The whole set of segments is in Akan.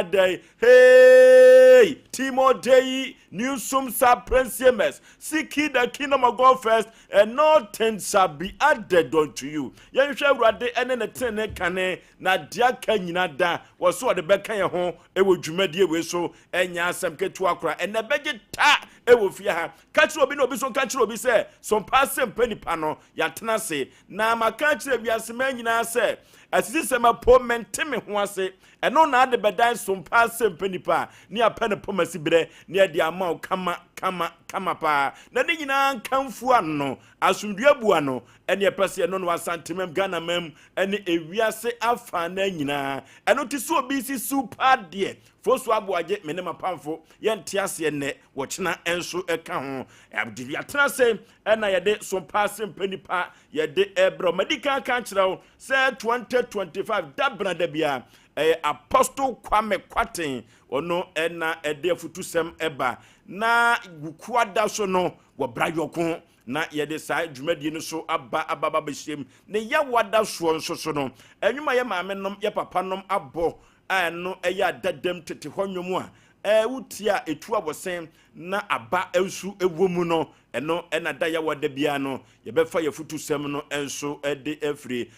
Day, hey, Timothy, Newsome Saprensimus, seek ye the kingdom of God first, and all things shall be added unto you. Yɛnhwɛ Awurade ɛne ne tenene kane, na deɛ aka nyina da wɔ so ɔde bɛka yɛn ho ɛwɔ dwumadie wei so. Ɛnyɛ asɛm ketewa kora. Ɛnɛ bɛgye ta ɛwɔ fie ha. Ka kyerɛ obi na obi so nka kyerɛ obi sɛ sompa asɛm pɛ nipa no yɛatena ase na maka kyerɛ wiase ma nyinaa sɛ asisi sɛm apo mente me ho ase. Ɛno na ade bɛdan sompa asɛm pɛ nipa a ne apɛ ne pɔmasi berɛ ne yɛde ama wo kama kama kama paa, na ne nyinaa nkamfo ano asomdua bu ano ɛne ɛpɛ sɛ ɛno no Asantemam, Ghana mam ɛne ewiase afa na nyinaa. Ɛno te sɛ obi si siw paa deɛ fosu aboagye me ne mapamfo yɛnte aseɛ nnɛ wɔkyena nso ɛka ho. Yɛatena ase ɛna yɛde sompa ase mpɛ nipa yɛde ɛbrɛ madi kan ka kyerɛ wo sɛ 2025 dabena da bia ɛyɛ Apostle Kwame Kwaten, ɔno ɛna ɛde afutusɛm ɛba, na wukuada so no wɔbra yɔko na yɛde saa dwumadie no so aba aba bɛhyia mu. Ne yɛwada soɔ nso so no, ɛnwuma yɛ maame nom yɛ papa nom abɔ a ɛno ɛyɛ adadam tete hɔ nnwom a wotie a ɛtu abɔsɛn na aba nso ɛwɔ mu no, ɛno ɛna da yɛwɔ biara no yɛbɛfa yɛfutusɛm no nso ɛde afiri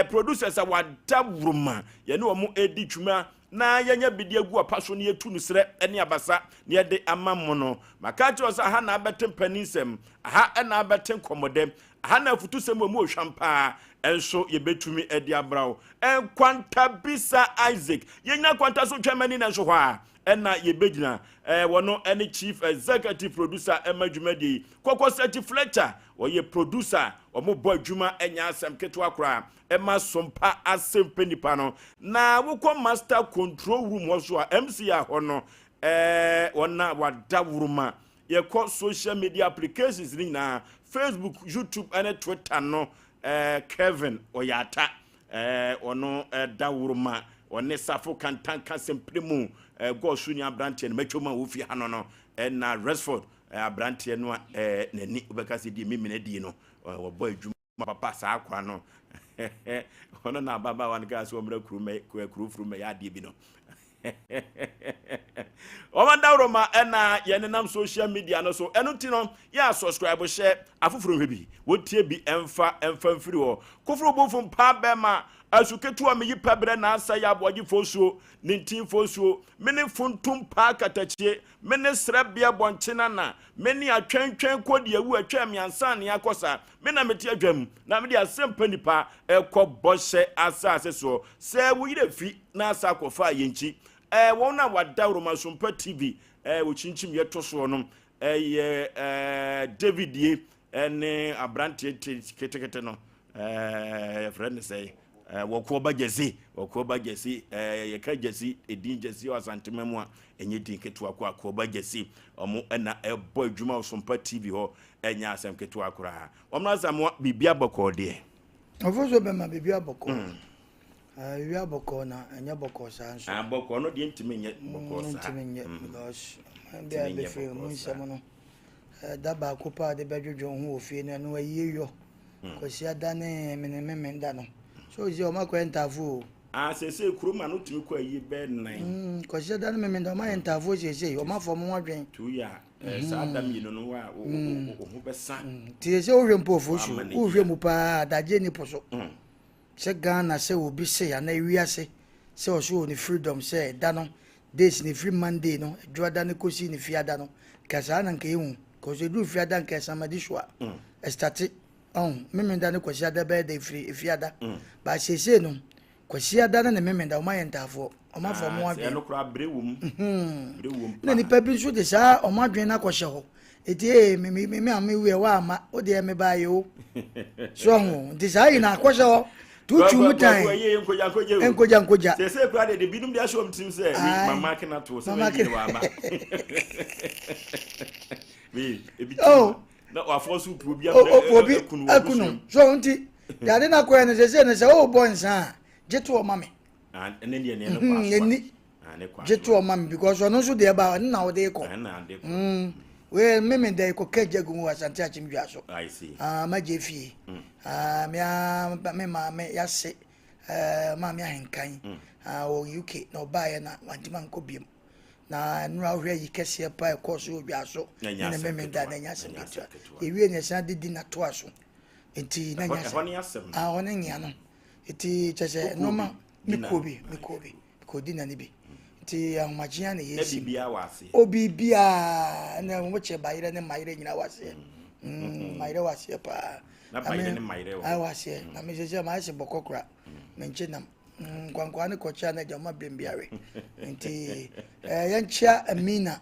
producers a wada woroma yɛne wɔn ɛdi dwuma na yɛnyɛ bidi agu apa so na yɛtu no serɛ ne abasa na yɛde ama mo no. Maka kyerɛ sɛ aha na abɛte mpanin aha ɛna abɛte nkɔmmɔdɛm, aha na afutusɛm wɔ mu ohwam paa ɛnso yɛbɛtumi de abra wo. Nkwantabisa Isaac, yɛnyina kwanta so twɛn mani na nso hɔ a ɛna yɛbɛgyina wɔno ɛne chief executive producer ɛma dwumadie yi, Kɔkɔ Sɛkyi Fletcher, ɔyɛ producer. Ɔmo bɔ adwuma, ɛnyɛ asɛm ketewa koraa ɛma sompa asɛm pɛ nipa no. Na wokɔ master control room hɔ so a, MC a hɔ no wɔn a wada woroma yɛkɔ social media applications ne nyinaa, Facebook, YouTube ɛne Twitter no, Kevin Ɔyata, ɔno ɛda woroma, ɔne Safo Kantanka sɛmpere mu gɔɔso ni aberanteɛ no mɛtwam a wofi ha no ɛna Resford aberanteɛ no a n'ani wobɛka sɛ die memene die no, wɔbɔ adwuma papa saa akora no. Ɔno na ababaawa no kaa sɛ ɔmmra kuro furu mɛyɛ adeɛ bi no. Ɔma dawroma ɛna yɛnenam social media no so. Ɛno nti no yɛ a subscribe hyɛ afoforɔ hwɛ bi wɔtie bi ɛmfa ɛmfa mfiri hɔ. Koforo bofo mpa bɛma asu ketewa meyi pɛbrɛ na asa yɛ aboagyefoɔ suo ne ntimfoɔ suo. Mene funtum paa katakyie, mene srɛbea bɔnkyena na mene atwɛntwɛn kɔ deɛ wu atwɛn miansa ne akɔ sa. Me na mete adwam na mede asɛm pa nipa ɛkɔ bɔhyɛ asase soɔ sɛ woyerɛ fi na asa akɔfa a yɛnkyi wɔn a wada Romasompa TV wɔkyinkyim yɛto soɔ no ɛyɛ David ye ɛne aberanteɛ ketekete no, yɛfrɛ no sɛ wɔkoɔ ba gyasi, wɔkoɔ ba gyasi. Yɛka gyasi edin gyasi wɔ Asantema mu a, ɛnyɛ din ketewa ko. Akoɔ ba gyasi, ɔmo ɛna ɛbɔ adwuma wɔ Sompa TV hɔ. Ɛnyɛ asɛm ketewa koraa. Wɔn asamoa biribi abɔkɔɔ deɛ. Ɔfo so bɛma biribi abɔkɔɔ. Biribi abɔkɔɔ na ɛnyɛ bɔkɔɔ saa nso. Abɔkɔɔ no deɛ ntumi nyɛ bɔkɔɔ saa. Ntumi nyɛ because ɔman bi a bɛfiri mu nsɛm no da baako paa de bɛdwodwo ho wɔ fie no, ɛno ayie yɔ Kwasi ada ne mene meme da no so sɛ ɔma kɔyɛ ntaafo o. Ah, sese kurom a no tumi kɔ ayi bɛɛ nan. Kwasi ada ne meme da ɔma yɛ ntaafo sese ɔma fɔ ɔmo ho adwen. Tu yɛ a saa da mmienu no wa wo ho bɛsa. Nti sɛ wohwɛ mpo ɔfo so wohwɛ mu paa adagye ni po so sɛ Ghana sɛ obi se anaa ewiase sɛ ɔso wɔ ne freedom sɛ da no days ne firi Monday no adwuada no kɔsi ne fiada no nka saa na nka ehu kɔsɛ eduru fiada nka ɛsamadi so a ɛstate ɔn memenda ne kwasiada bɛyɛ da efiri efiada ba seesei no kwasiada ne ne memenda ɔmo ayɛ ntaafoɔ, ɔmo afɔ ɔmo adwene. Ɛno koraa bere wom. Bere wom. Na nipa bi nso de saa ɔmo adwene no akɔhyɛ hɔ eti ee me me me a me wiɛ wa ama o deɛ me ba yɛ o so ɔho nti saa yi na akɔhyɛ hɔ tutu mu tan. Nkogya nkogya. Nkogya nkogya. Sese kura de binom de ahyɛ wɔn tirim sɛ mama kena to sɛ wɔn yi wa ama ebi ti na wafɔ so puo bi obi akunu so nti yade na kɔɛ no sese no sɛ ɔrebɔ nsa a gye to ɔma me. Ɛne deɛ ne kɔ aso. Ɛni gye to ɔma me because ɔno nso deɛ ba ɔno na ɔde kɔ wei mímí dɛ kɔ kɛ gya gu mu wɔ Asante Akyem dwa so. Magye fie. Mea me maame yase. Eh, maame ahenkan mm. ah, wɔ UK na ɔbaeɛ na wantumi ankɔ biom. Na nnora wohwɛ ayi kɛseɛ pa ɛkɔɔ so wɔ dwa so ne ne memenda na ɛnyɛ asɛm ketewa. Yɛwie ne ɛsan de di na toa so. Nti na ɛnyɛ asɛm. Ah, ɔne nyea no. Nti kyɛ sɛ nneɛma mekɔɔ bi mekɔɔ bi mekɔɔ di na ne bi. Nti ahomakyea na yɛsi. O biribiara na wɔn kyɛ bayerɛ ne mayerɛ nyinaa wɔ aseɛ. Mm, mayerɛ wɔ aseɛ paa. Na bayerɛ ne mayerɛ wɔ. Wɔ aseɛ. Na me sɛ sɛ mayɛ sɛ bɔkɔ kora. Menkye nam. Nkwankwaa ne kɔkyea na agya ɔma berem biare. Nti eh, yɛnkyea Amina.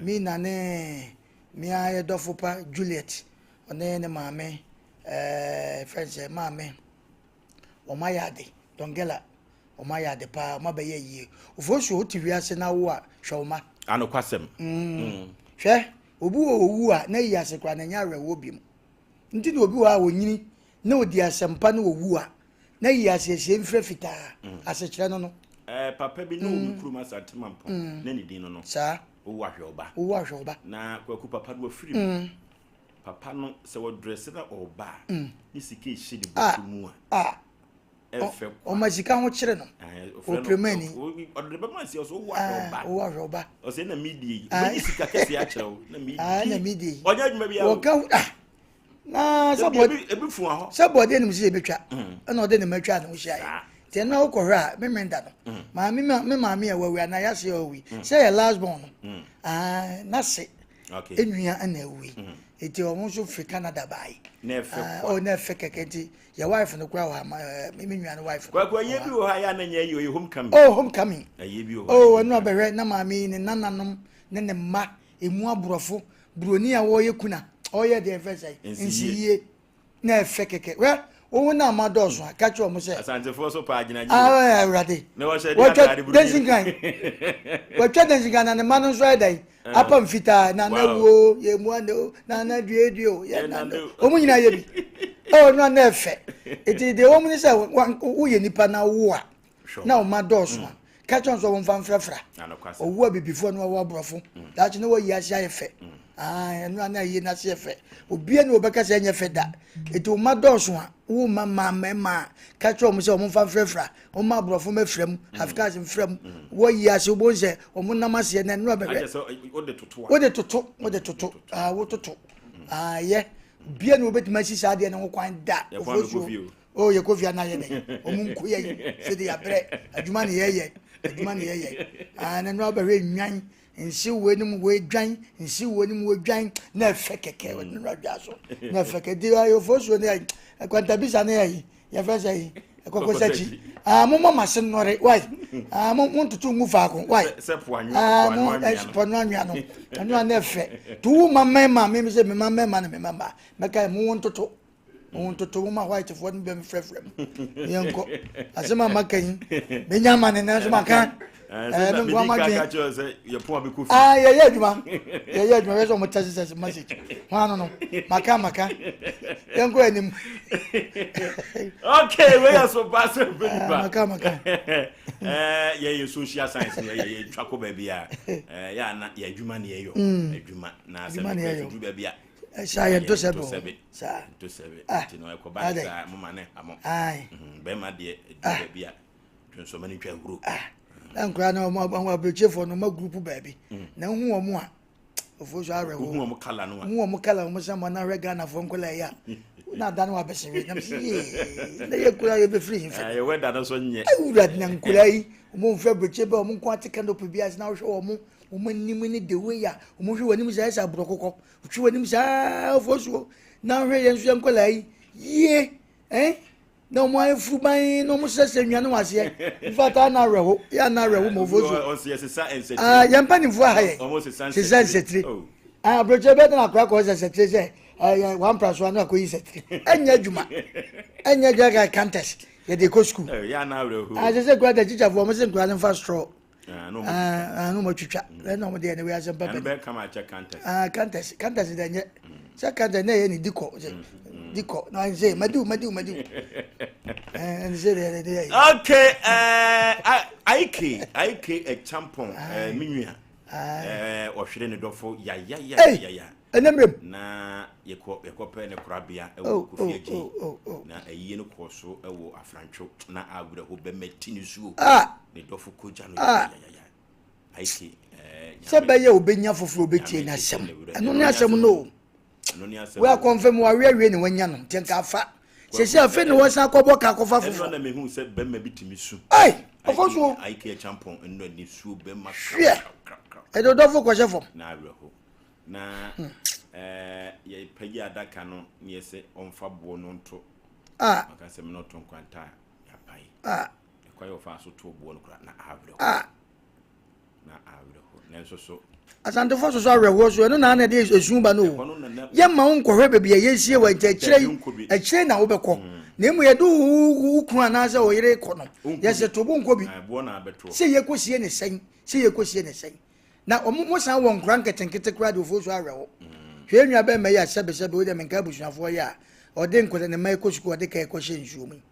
Mina ne mea yɛ dɔfo pa Juliet. Ɔne ne maame eh, fɛn sɛ maame. Wɔn ayɛ ade. Dongela. Wɔn ayɛ ade paa. Wɔn abɛyɛ yie. Ofosuo wote wiase na wo a hwɛ wo ma. Anokwasɛm. Hwɛ obi wɔ owu a na yi ase koraa na ɛnyɛ awerɛhoɔ biom. Nti na obi wɔ hɔ a onyini na odi asɛmpa na owu a, na yi asiesie mfrɛ fitaa. Asekyerɛ no no. Eh, papa bi na ɔwɔ me kurom Asante Mampong, na ne din no no. Saa. Owu ahwɛ ɔba. Owu ahwɛ ɔba. Na Kwaku papa no wafiri mu. Papa no sɛ wɔdrɛse na ɔba a, ne sika ɛhyɛ ne bɔtɔ mu a. Ah. Ɛfɛ kwa. Ɔma sika ho kyere no. Ɔpiremani. Ɔde ne bɛma nsia ɔsɛ owó ahwɛ ɔba. Owó ahwɛ ɔba. Ɔsɛ na mi die yi. Ɔbɛyi sika kɛse akyerɛ wo. Na mi die. Na mi die yi. Ɔnyɛ adwuma bi awo. Wɔka ah. Na sɛ bɔ ebi fun ahɔ. Sɛ bɔde anim sɛ ebetwa. Ɛna ɔde ne ma twa ne ho hyia yɛ. Nti ɛna wokɔhwɛ a memenda da no. Maame me maame a wawu anaa yase a wawu. Sɛ yɛ last born no. Ah n'ase. Enua ɛna awu yi. Nti wɔn nso firi Canada baayi. Na ɛfɛ kwa. Oh na ɛfɛ kɛkɛ nti. Yɛ wife no kura wɔ ha ma ɛɛ me nua no wife no. Kwaku ayie bi wɔ hɔ a yɛ a na nyɛ ayie ɔyɛ homecoming. Oh homecoming. Ayie bi wɔ hɔ. Oh ɛno abɛhwɛ na maame yi ne nananom ne ne mma emu aborɔfo buroni a wɔyɛ kuna ɔyɛ deɛ ɛfɛ sɛ nsiyie na ɛfɛ kɛkɛ wɛ wohu na ama dɔɔso a ka kyerɛ wɔn sɛ. Asantefoɔ so paa gyina gyina. Ah awurade. Na wɔhyɛ de ataade buroni. Wɔtwa dansinkran wɔtwa dansinkran na ne mma no nso ayɛ dɛn. Eh. Apam fitaa nana wuo yɛ mu ane o nana duedue o yɛ nana o wɔn nyinaa yɛ bi ɛwɔ no ana ɛfɛ eti deɛ wɔn ni sɛ woyɛ nipa na wo a na wɔn ma dɔɔso a mm. kakyɛ nso wɔn fa nfrafra owu abibifoɔ na wɔwɔ aborɔfo mm. daakye na wɔyi ase ayɛ fɛ mm. aa ɛno ana ayie n'ase yɛ fɛ obia ni wɔbɛka sɛ ɛnyɛ fɛ da eti wɔn ma dɔɔso a wo ma mmaa mmarima a kakyɛ wɔn sɛ wɔn fa nfrafra wɔn ma aborɔfo mɛfra mu mm. half cars mfra mu mm. wɔyi ase wɔn sɛ wɔn nam aseɛ na nnura bɛhwɛ wode toto wode toto aa wototo aa yɛ bia na wɔbɛtumi asi saa adeɛ no ho kwan da ofosuo o yɛ kofi anaa yɛ dɛ wɔn nko yɛ yi sɛ de yabrɛ adwuma na yɛyɛ adwuma na yɛyɛ aa na nnura bɛhwɛ nwan nsi wei no mu wei dwan nsi wei no mu wei dwan na ɛfɛ kɛkɛ nnura dwa so na ɛfɛ kɛkɛ di ofosuo ne yɛ kwantabisa ne yɛ yi. yɛfrɛ sɛ yi ɛkɔkɔ sakyi aa mo mɔ mase nnɔre wai aa mo mo ntoto ngu faako wai aa mo pɔno anwea no ɛno a na ɛfɛ to wo ma mmarima me sɛ me ma mmarima na me ma mmaa mɛka mo wo ntoto mo wo ntoto mo ma white foɔ no bɛ me frɛfrɛ mu yɛnkɔ asɛm a maka yi menya ama ne nanso maka ɛɛ me nko ama dwen aa yɛyɛ adwuma yɛyɛ adwuma yɛ sɛ ɔmo tɛsi tɛsi message ho ano no maka maka yɛn kɔ anim. okay wei yɛ so ba sɛ bɛ nipa maka maka ɛɛ yɛyɛ social science yɛ yɛ twa kɔ baabi a ɛɛ yɛ ana yɛ adwuma na yɛyɔ adwuma na asɛm na yɛyɔ duru baabi a saa yɛ nto sɛ bɛ saa nto sɛ bɛ nti na ɛkɔ ba saa mo ma ne ha mo bɛrima deɛ duru baabi a. Dwonsɔma no twa ahuro. Ah, na nkura na wɔn wɔn aburokyefoɔ no wɔn agurupu baabi. Mm. Na nhu wɔn a ofuo so awerɛhoɔ. Wohu wɔn kala no a. Wohu wɔn kala wɔn sɛ wɔn ahwɛ Ghanafoɔ nkɔla yi a. Na ada no abɛsere nam sɛ yee na yɛ kura yɛ bɛfiri hin fɛ. Yɛ wɛda no so nyɛ. Awurade na nkura yi wɔn mfɛ aburokye bɛ wɔn nko ate canopy bi ase na wohwɛ wɔn wɔn anim ne the way a wɔn hwɛ wɔn anim sɛ ɛsɛ aburokokɔ wohwɛ wɔn anim saa ofuo so na wohwɛ yɛn nso yɛn nkɔla yi yie ɛn. Na wɔn ayɛ furuban na wɔn sɛsɛ nnuane wɔ aseɛ nfa taa na awerɛho yɛ ana awerɛho ma ofo so ah yɛn mpanimfoɔ aha yɛ sesa nsɛtire oh. ah aburokyerɛ bɛyɛ dɛ akora kɔ sɛ sɛtire sɛ ɛyɛ wɔn mpra so ano akɔyi sɛtire ɛnyɛ adwuma ɛnyɛ adwuma ka kantas yɛde kɔ sukuu ah sɛ sɛ kura da kyikyafoɔ wɔn sɛ nkura no nfa straw. Ah, ah, na ɔmo atwitwa ɛna ɔmo deɛ ne wei asɛm pɛpɛ ɛno bɛyɛ kama akyɛ kantas ah kantas kantas deɛ nyɛ sɛ kantas na ɛyɛ ne dikɔ sɛ dikɔ na sɛ madiw madiw madiw ɛne sɛ deɛ deɛ yɛ okay ɛɛ aike aike ɛkyampɔn ɛɛ me nua ɛɛ ɔhwere ne dɔfo yayayayaya. Ɛnɛ mmerɛ mu. Na yɛkɔ yɛkɔpɛ ne korabea ɛwɔ Oh, Kofi oh, Agyei. oh, oh, oh. Na ayie no kɔɔ so ɛwɔ Afrantwo na awerɛho bɛma ti ne suo. Ah! Ne dɔfo kogya no Ah! yayayaya. Aike ɛɛ Sɛ Nyame bɛyɛ obɛnya foforɔ obɛtie Nyame n'asɛm. kyekyɛ ne werɛ. Ɛno Ɛno ne ne asɛm asɛm no o. o. Ɛno ne asɛm Wei o. akɔmfɛ mu wawe awie ne wanya no nti nka afa. Kwaku Sɛsi afei ne ɛɛ wɔsan akɔbɔ ka akɔfa ɛno foforɔ. na mehu sɛ bɛma bi tumi su. Ei! Ɔfɔ Aike so o. Aike Acheampong ɛno ne suo bɛma kraw Hwɛ! kraw kraw kraw. Ɛde ɔdɔfo kɔhyɛ fam. Na awerɛho. Na ɛɛ yɛpagya adaka no ne yɛsɛ ɔmfa boɔ no nto. Ah! Ɔka sɛ me na ɔto nkwanta a yɛapae. Ah! Ɛkwan yɛ ɔfa so too boɔ no koraa na awerɛho. Ah! Na awerɛho. Nanso so. Asantefoɔ soso awerɛhoɔ so ɛno na na ɛde esu ba no o. Ɛhɔ no na na. Yɛmma wo nkɔhwɛ baabi a yɛsie wɔ nti akyire Dabi yi nkɔ bi. akyire na wobɛkɔ. Na emu yɛde wo wo kunu anaasɛ wo yere kɔ no Wonkɔ bi. yɛsɛ to bo nkɔ bi. Ah, boɔ na abɛtoɔ. Sɛ yɛkɔsie ne sɛn sɛ yɛkɔsie ne sɛn. Na wɔn mo san wɔ nkora nketenkete koraa de ofuo so awerɛho. Hwɛ yɛn nua bɛrima yi a sɛbesɛbe wo deɛ menka abusuafoɔ yi a ɔde nkɔla ne mma kɔ sukuu ɔde ka ɛkɔhyɛ nsuo mu yi.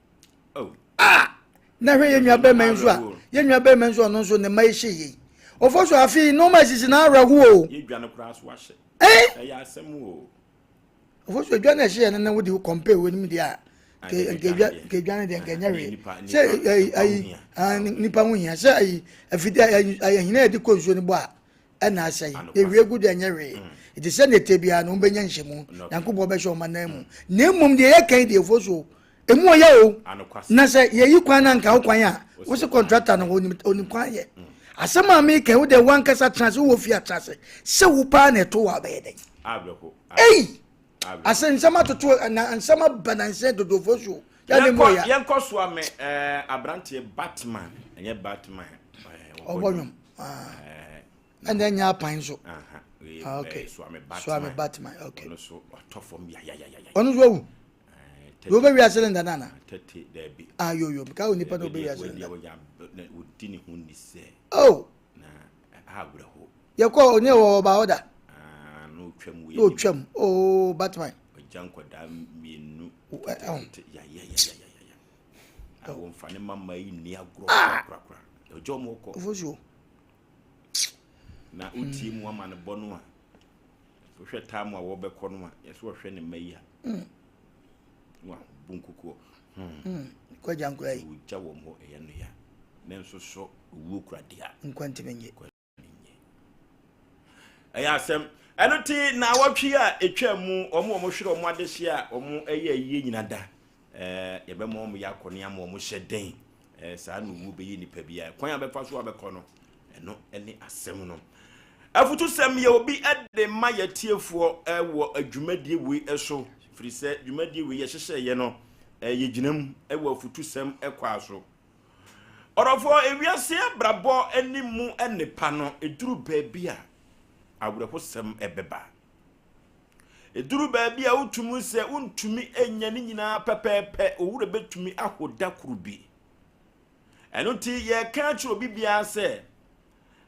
Oh. Ah! Na hwɛ yɛn nua bɛrima yi nso a yɛn nua bɛrima yi nso ɔno nso ne mma yi hyɛ yie. Ofuo so afei nneɛma esisi na awerɛho o. Yɛ dwa no koraa so ahyɛ. Eh? Ɛyɛ asɛm o. Ofuo so edwa na ɛhyɛ yɛn no wode compare wɔ anim deɛ a Ah, nke dabi nke dwa edwa no deɛ. nke edwa no deɛ nke ɛnyɛ Ah, hwee. nipa Sɛ nipa ayi nipa ho ayi hia. ah, nipa ho hia sɛ ayi afidie ayi ayi ahina yɛde kɔ nsuo no bɔ a ɛna asɛe Anokwasɛm. ewie gu deɛ ɛnyɛ hwee nti sɛdeɛ ɛte biara no wɔbɛnya nhyɛmu Nyankopɔn bɛhyɛ wɔn anan mu na mmom deɛ yɛka yi deɛ ɛfo so emu ɔyɛ o Anokwasɛm. na sɛ yɛyi kwan na nka wo kwan a wo se kɔntrata no onim onim kwan yɛ asɛm a meka yi wo deɛ wankasa tena ase wowɔ fie atena ase sɛ wo paa na ɛto wɔ abɛyɛ dɛn Awerɛho. ei Awerɛho. asɛ nsɛm atoto na nsɛm aba na nsɛm dodofoɔ so yɛ ne mu Yɛnkɔ ɔya yɛnkɔ so ame ɛɛ aberanteɛ Batman ɛnyɛ Batman ɛɛ ɔbɔ ɔbɔ nwom nwom. Ah, Ɛɛ ɛna ɛnyɛ apan so aha wei Ah, okay ɛɛ Suame Suame Batman Batman okay ɔno so ɔtɔ fam yayayayaya. ɔno nso awu Ɛɛ deɛ wobɛwi ase ne nda nana 30 daabi. ah yo yo ka onipa na Wei wobɛwi deɛ ase wei ne deɛ nda wɔnya wɔdi ne ho ni sɛ oh na awerɛho. yɛkɔ ɔne wɔ ɔba ɔda Ah, na otwam wɔ na otwam oh Batman Ɔgya nkwadaa mmienu Ɛ- ɛho. ketekete yayayayayaya. A wɔmfa ne mama yi nni agorɔ korakorakora. Ɔgya wɔn kɔ. Ofosuo Na wotie mu ama no bɔ no a wohwɛ time a wɔbɛkɔ no a yɛsɛ wɔhwɛ ne mma yi a na wabu nkukuo kɔgya nkora yi wɔgya wɔn hɔ ɛyɛ no ya nanso so owuo kura deɛ a nkwa ntimi nye ɛyɛ asɛm ɛno ti na awɔtwe a ɛtwa mu wɔn a wɔhwere wɔn adehye a wɔn ɛyɛ ayie nyina da ɛɛ yɛbɛma wɔn yɛ akɔ ne ama wɔn hyɛ den ɛɛ saa na owuo bɛyɛ nipa bi a kwan a bɛfa so a bɛkɔ no ɛno ɛne asɛm no afutusɛm yɛ obi ɛde ma yɛtiefoɔ ɛwɔ adwumadie wei ɛso firi sɛ dwumadie wei yɛhyehyɛ yɛ no ɛyɛ gyina mu ɛwɔ afutusɛm ɛkɔ so ɔdɔfoɔ ewiase abrabɔ anim mu ɛnepa no eduru baabi a awerɛhosɛm ɛbɛba eduru baabi a wotumi sɛ wontumi anya ne nyinaa pɛpɛɛpɛ owura bɛtumi ahoda koro bi ɛno nti yɛka akyerɛ obi biara sɛ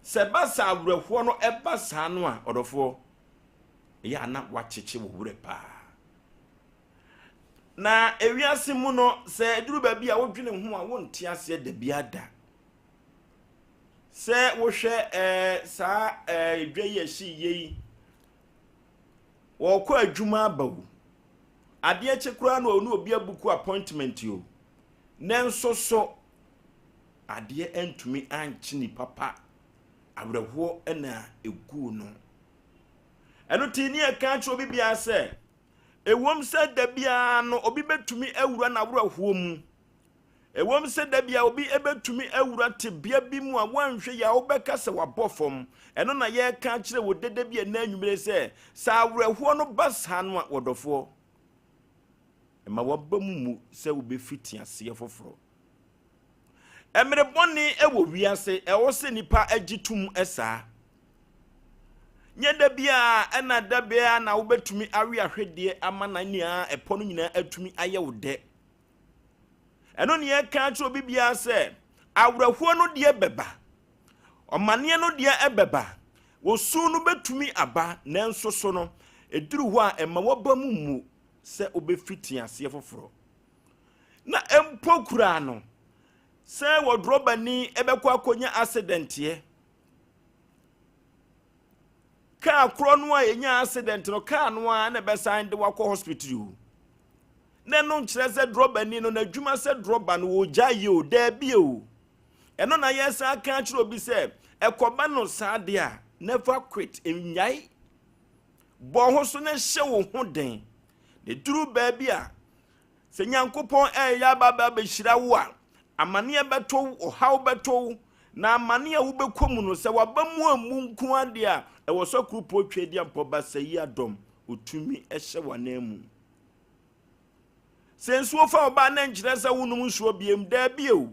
sɛ ɛba saa awerɛhoɔ no ɛba saa no a ɔdɔfoɔ ɛyɛ ana wakyekye wo werɛ paa na ewiase mu no sɛ eduru baabi a wodwene ho a wonte aseɛ da bi ada sɛ wohwɛ ɛɛ saa ɛɛ dwa yi a ɛhye yie yi wɔkɔ adwuma aba o adeɛ kye koraa na ɔne obi abuku appointment o nanso so adeɛ ntumi ankye nipa pa awerɛhoɔ ɛna egu no ɛno ti ne yɛka kyerɛ obi biara sɛ ewom sɛ da biara no obi bɛtumi awura n'awerɛhoɔ mu ewom sɛ da biara obi bɛtumi awura tebea bi mu a wɔanhwɛ yɛ a wobɛka sɛ wabɔ fam ɛno na yɛreka kyerɛ wɔ dede bi ɛnɛ anwummere sɛ sɛ awerɛhoɔ no ba saa no a wɔdɔfoɔ ɛma waba mu mu sɛ wobɛfiti aseɛ foforɔ mmerɛ bɔne wɔ wiase ɛwɔ sɛ nipa agye tom saa nyɛ da biara ɛna da biara na wobɛtumi awe ahwedeɛ ama na nea ɛpɔ no nyinaa atumi ayɛ wo dɛ ɛno ne yɛka kyerɛ obi biara sɛ awerɛhoɔ no deɛ bɛba ɔmaneɛ no deɛ ɛbɛba wosu no bɛtumi aba nanso so no ɛduru hɔ a ɛma wɔba mu mu sɛ wobɛfiti aseɛ foforɔ na mpo koraa no sɛ wɔdorɔbani ɛbɛkɔ akɔnya accidenteɛ. Kaa korɔ no a ɛnya accident no, kaa no ara na ɛbɛsan de wakɔ hospital o. Na ɛno nkyerɛ sɛ drɔbani no n'adwuma sɛ drɔba no wɔgya yɛ o, daabi o. Ɛno na yɛsan aka akyerɛ obi sɛ ɛkɔba no saa deɛ a, never quit, nnyae. Bɔ ho so na hyɛ wo ho den. Na duru baabi a, sɛ Nyankopɔn ɛreyɛ aba aba abɛhyira wo a, amaneɛ bɛto wo, ɔhaw bɛto wo, na amaneɛ a wobɛkɔ mu no, sɛ waba mu ammu nko adeɛ a, ɛwɔ sɛ kuropɔn Tweaduampɔ Basayi Adɔm ɔtumi hyɛ w'ananmu. Sɛ nsuo fa wo ba na nkyerɛ sɛ wonom nsuo biem, daabi o.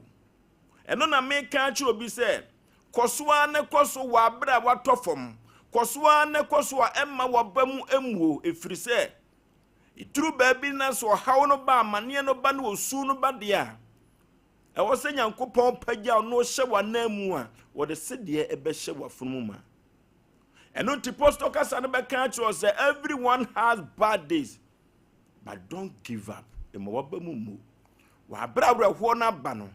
Ɛno na meka akyerɛ obi sɛ, kɔ so ara na kɔ so wɔ abere a watɔ fam. Kɔ so ara na kɔ so a ɛmma w'aba mu mmuo, ɛfiri sɛ, ɛduru baabi na sɛ ɔhaw no ba, amanneɛ no ba ne osu no ba deɛ a, ɛwɔ sɛ Nyankopɔn pagya wo na ɔhyɛ w'ananmu a, wɔde sedeɛ ɛbɛhyɛ w'afono mu ma. Ɛno nti postɔ kasa no bɛka akyerɛ wo sɛ everyone has bad days, but don't give up. Mma w'aba mu mmu. W'abrɛ awerɛhoɔ no aba no,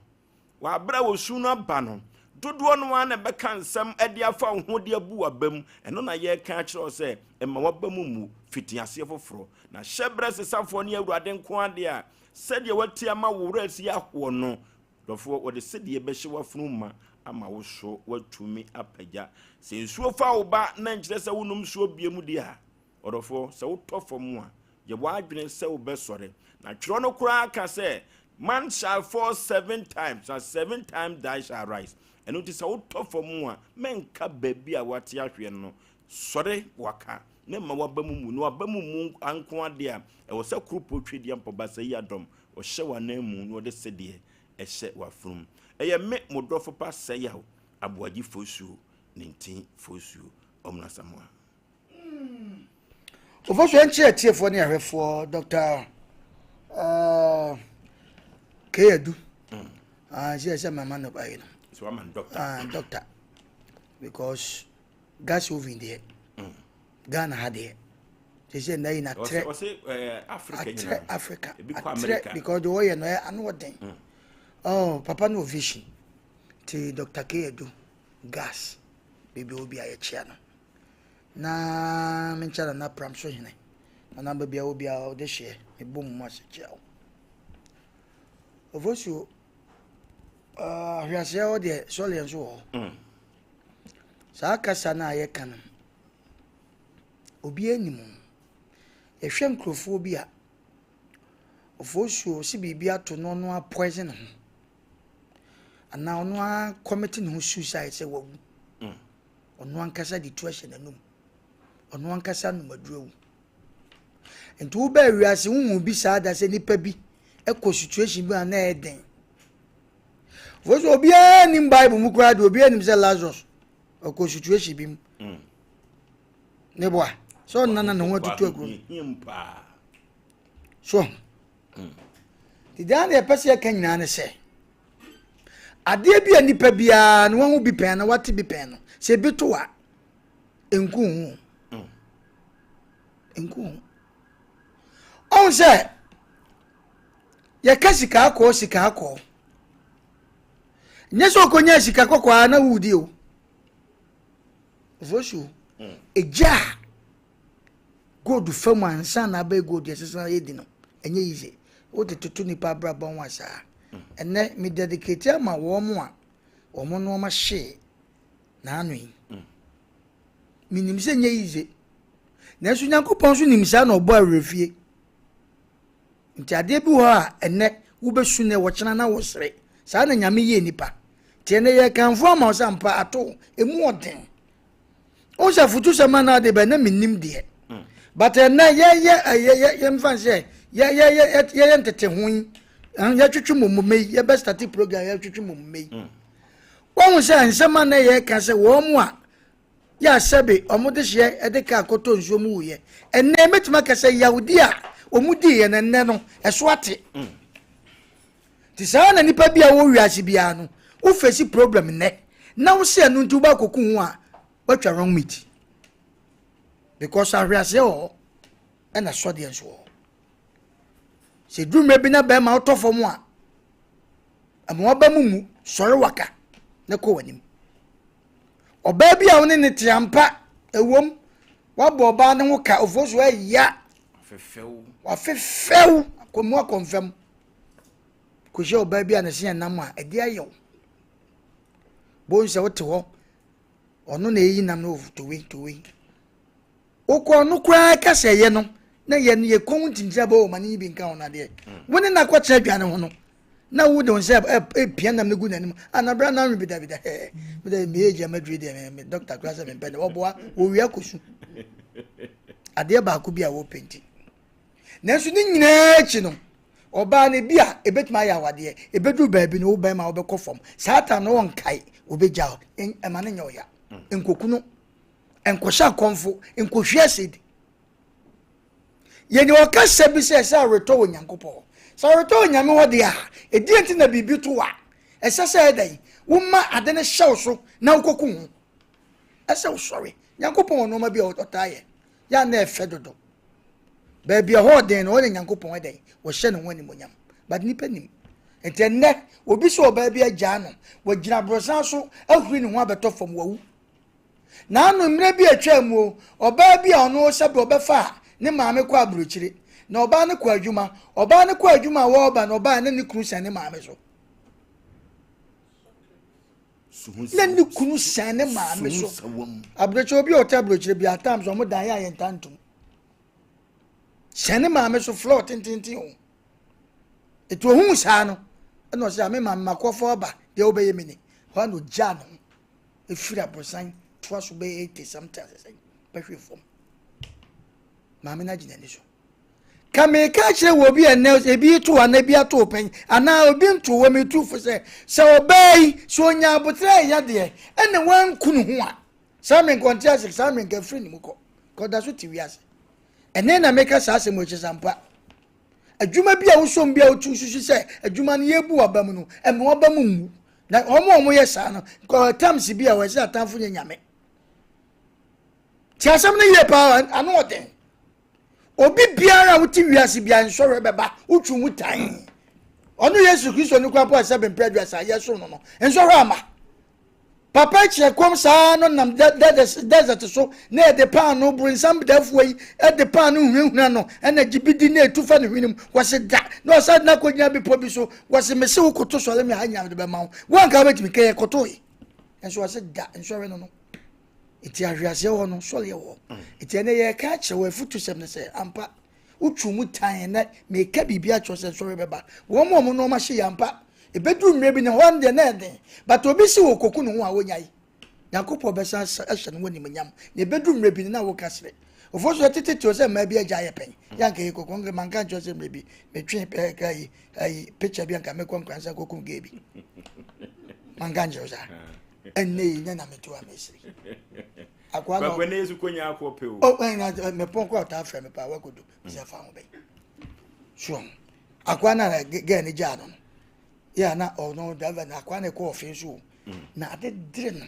w'abrɛ osu no aba no, dodoɔ no ara na ɛbɛka nsɛm de afa wo ho de abu w'aba mu. Ɛno na yɛreka akyerɛ wo sɛ mma w'aba mu mmu. Fiti aseɛ foforɔ. Na hyɛ berɛ sesafoɔ ne Awurade nko adeɛ a, sɛdeɛ wati ama wo werɛ asi ahoɔ no, dɔfoɔ, wɔde sedeɛ bɛhyɛ w'afunu ma ama wo so woatumi apagya. Sɛ nsuo fa wo ba na nkyerɛ sɛ wonom nsuo bie mu deɛ a, ɔdɔfoɔ, sɛ wotɔ fam a, yɛ w'adwene sɛ wobɛsɔre. Na twerɛ no koraa ka sɛ, man shall fall seven times, and seven times thy shall rise. Ɛno nti sɛ wotɔ fam a, mɛnka baabi a wate ahweɛ no, sɔre waka na mma w'aba mu mmu. Na w'aba mu mmu nko adeɛ a, ɛwɔ sɛ kuropɔ twedeɛ mpɔbasa yi adɔm, ɔhyɛ w'ananmu na ɔde sedeɛ ɛhyɛ w'afurum. Ɛyɛ me, mo dɔfo pa Sɛyaw Aboagye Fosuo, ne ntin Fosuo, Ɔmena Samoa. Ofosu ɛnkyerɛ atiefoɔ ne ahwɛfoɔ Dr. Uh, K. Adu. Mm. Uh, sɛ sɛ mama no ayi no. So I'm a doctor. Doctor. Because gas oven deɛ. Mm. Ghana ha deɛ. Sɛ sɛ nna yi na trɛ. Ɔsɛ Africa nyinaa. Atrɛ Africa. Atrɛ because deɛ ɔyɛ no ano ɔden. Mm. Oh, papa no vision. Ti Dr. K. Adu gas. Baabi obi a yɛkyea no. Na menkyɛ Nana Pram so hene. Nana baabi a wɔ biara ɔde hyeɛ mebɔ mu mu ase kyea wo. Ofosuo, ahweaseɛ hɔ deɛ sɔleɛ nso wɔ hɔ. Saa kasa no a yɛka no, obiara nim. Yɛhwɛ nkurɔfoɔ bi a, Ofosuo sɛ biribi ato no ɔno ara poison ne ho. Anaa ɔno ara commit ne ho suicide sɛ wawu. Ɔno ankasa de tu ahyɛ n'anum. Ɔno ankasa anom aduru awu. Nti wobaa wiase wohu bi saa da sɛ nipa bi kɔ situation bi a na ɛyɛ den. Fo so obiara nim Bible mu koraa de obiara nim sɛ Lazarus ɔkɔ situation bi mu. Mm. Ne boa sɛ ɔnana ne ho atutu aguro. So nti deɛ na yɛpɛ sɛ yɛka nyinaa ne sɛ adeɛ bi a nipa biara no wahu bi pɛn na wate bi pɛn no sɛ ebi to a nku ho nku ho ɔn sɛ yɛka sika akɔɔ sika akɔɔ nyɛ sɛ ɔkɔnya sika kɔkɔɔ a na wudi o vosu egya a Gold fa mu ansa na abɛyɛ gold deɛ ɛsɛ sɛ yɛdi no ɛnyɛ easy. Wode toto nipa abrabɔ ho a saa. Ɛnɛ me dedicate ama wɔn a wɔn nneɛma hyee n'ano yi. Menim sɛ ɛnyɛ easy. Nanso Nyankopɔn nso nim saa na ɔbɔ awerɛfie. Nti adeɛ bi wɔ hɔ a ɛnɛ wobɛsu nɛ wɔkyena na wosere. Saa na Nyame yɛɛ nipa. Nti ɛnɛ yɛkamfo ama wo sɛ ampa ato emu ɔden. Wohu sɛ afutusɛm anaa de bɛn na mennim deɛ. But ɛnɛ yɛyɛ yɛyɛ yɛmfa sɛ yɛyɛ yɛyɛ ntete ho yi yɛtwetwe mmomome yi yɛbɛ start program yɛtwetwe mmomome yi. Wohu sɛ nsɛm a na yɛka sɛ wɔn mu a yɛ asɛbe wɔn de hyeɛ de kaa kɔtɔ nsuo mu wuyɛ. Ɛnɛ mɛtumi aka sɛ yawdi a wɔn di yɛ no ɛnɛ no ɛso ate. Nti saa na nipa bi a wɔ wiase biara no wo face problem nnɛ na wo sɛ ɛno nti wobɛ akɔku ho a woatwa wrong meat because ahweaseɛ wɔ hɔ ɛna sɔdeɛ nso wɔ hɔ. Sɛ duru mmerɛ bi na bɛrima wotɔ fam a ɛma waba mu mu sɔre waka na kɔ w'anim. Ɔbaa bi a wo ne ne te ampa ɛwom. Wabɔ ɔbaa no ho ka, ofuo so ɛya. Wafefɛw akɔmu akɔnfam. Kɔhyia ɔbaa bi a ne se yɛ nam a, ɛde ayɛ wo. Bohu sɛ wote hɔ, ɔno na ɛyi nam no towe towe. Wokɔ ɔno koraa ka sɛ ɛyɛ no, na yɛ no yɛ kɔn ntintin abɔ wɔ ma ne yi bi nka ho no adeɛ. Wo ne no akɔtena aduane ho no, na wo de wo nsa epia nam no gu n'anim ana bra na anwe bidabida hɛɛ bida me age ama duru deɛ me doctor koraa sɛ mempɛ ne wɔboa wɔwia kɔsu adeɛ baako bi a wɔpɛ nti nanso ne nyinaa akyi no ɔbaa no bi a ebetumi ayɛ awadeɛ ebeduru baabi no wo bɛrima wobɛkɔ fam saa ta no wɔnkae wɔbɛgya ɛma no nyɛ ɔya nkokunu nkɔhyɛ akɔmfo nkɔhwie asidi Yɛnya ɔkasa bi sɛ ɛsɛ aweretɔ wɔ Nyankopɔn hɔ. Sɛ aweretɔ wɔ Nyame hɔ deɛ a, ɛdeɛn nti na biribi to wo a, ɛsɛ sɛ ɛdɛn? Woma ade no hyɛ wo so na wokɔku ho. Ɛsɛ wosɔre. Nyankopɔn wɔ nneɛma bi a ɔtaa yɛ. Yɛ a na ɛfɛ dodo. Baabi a ɛhɔ ɔden no, ɔne Nyankopɔn ɛdɛn? Wɔhyɛ ne ho animonyam. But nipa nim. Nti ɛnnɛ, obi sɛ ɔbaa bi agyaa no, wagyina aborosan so ahuri ne ho abɛtɔ fam, wawu. Naano mmerɛ bi a atwaa mu o, ɔbaa bi a ɔno sɛbe ɔbɛfaa ne maame kɔ aburokyire, na ɔbaa no kɔ adwuma, ɔbaa no kɔ adwuma a wɔreba no ɔbaa na ne kunu sɛn ne maame so. Na ne kunu sɛn ne maame so. Aburokyire obi a ɔte aburokyire bi at times wɔn dan yɛ a yɛn nta ntom. Sɛn ne maame so floor tententen o. Etu ohun saa no, ɛna ɔsɛ ame maame makɔfɔ aba deɛ wobɛyɛ mi ni. Hɔ a na ogyaa ne ho. Ɛfiri aborosan toa so bɛyɛ 80 something asɛsɛn bɛhwe fam. Maame no agye n'ani so. Ka meka kyerɛ wɔ obi ɛnɛ ebi to anaa ebi ato pɛn anaa obi nto wɔ metu fo sɛ sɛ ɔbaa yi sɛ onya abotrɛ ɛyɛ deɛ ɛna wanku ne ho a saa mmerɛ nka ɔnte ase saa mmerɛ nka firi ne mu kɔ ka ɔda so te wiase ɛnɛ na meka saa asɛm wɔ akyi sampa Adwuma bi a wosom bi a wotu susu sɛ adwuma no yɛbu w'aba mu no, ɛma w'aba mu nwu. Na wɔn a wɔyɛ saa no, nkɔ tams bi a wɔsɛ atamfo nyɛ nyame. Ti asɛm no yie paa, ano ɔden. Obi biara a wote wiase biara nsɔhwɛ bɛba, wotwi mu tan. Ɔno Yesu Kristo no kora po a sɛ bempɛ aduasa yɛsom no no, nsɔhwɛ ama. Papa kyerɛ kɔm saa no nam desert so na yɛde paano boronsam dafoɔ yi de paano hunahuna no ɛna gye bi di na etu fa ne hwenem wɔse da na ɔsa de no akɔgyina bepɔ bi so wɔse mese wo koto sɔre me ha nyina mede bɛma wo woanka wobɛtumi kɛyɛ kotoe nso wɔse da nsɔre no no ɛti ahweaseɛ hɔ no sɔreɛ wɔ ɛti ɛnɛ yɛka akyerɛ wɔ afutusɛm no sɛ ampa Wotwiw mu tan ɛnnɛ, meka biribi akyerɛ wo sɛ nsɔhwɛ bɛba. Wɔn a wɔn nneɛma hye yɛ ampa. Ebeduru mmerɛ bi no, ɛhɔ no deɛ na ɛyɛ den. But obi si wɔ koku ne ho a wonyae. Nyankopɔn bɛsan ahyɛ ne ho animuonyam. Na ebeduru mmerɛ bi no na woka serɛ. Ofo so yɛtete tew sɛ mmaa bi agya ayɛ pɛn. Yɛ anka yɛ koko nka manka nkyerɛ sɛ mmerɛ bi metwe pɛ ka yi ayi picture bi anka mekɔ nkransa kokum gay bi. Manka nkyerɛ saa. Ɛnnɛ yi nyɛ na meto a mesere. Akoa no. Kwakwa ne yesu konya akɔ pe o. Oh, ɛn na mepɔn kɔ ɔtaa frɛ me paa wakodo. Sɛ fa ho bɛn. So akoa na gɛɛ ne gyaa no no. Yeah, na ɔno driver na akoa na ɛkɔ ɔfe so o. Mm. Na ade dere no.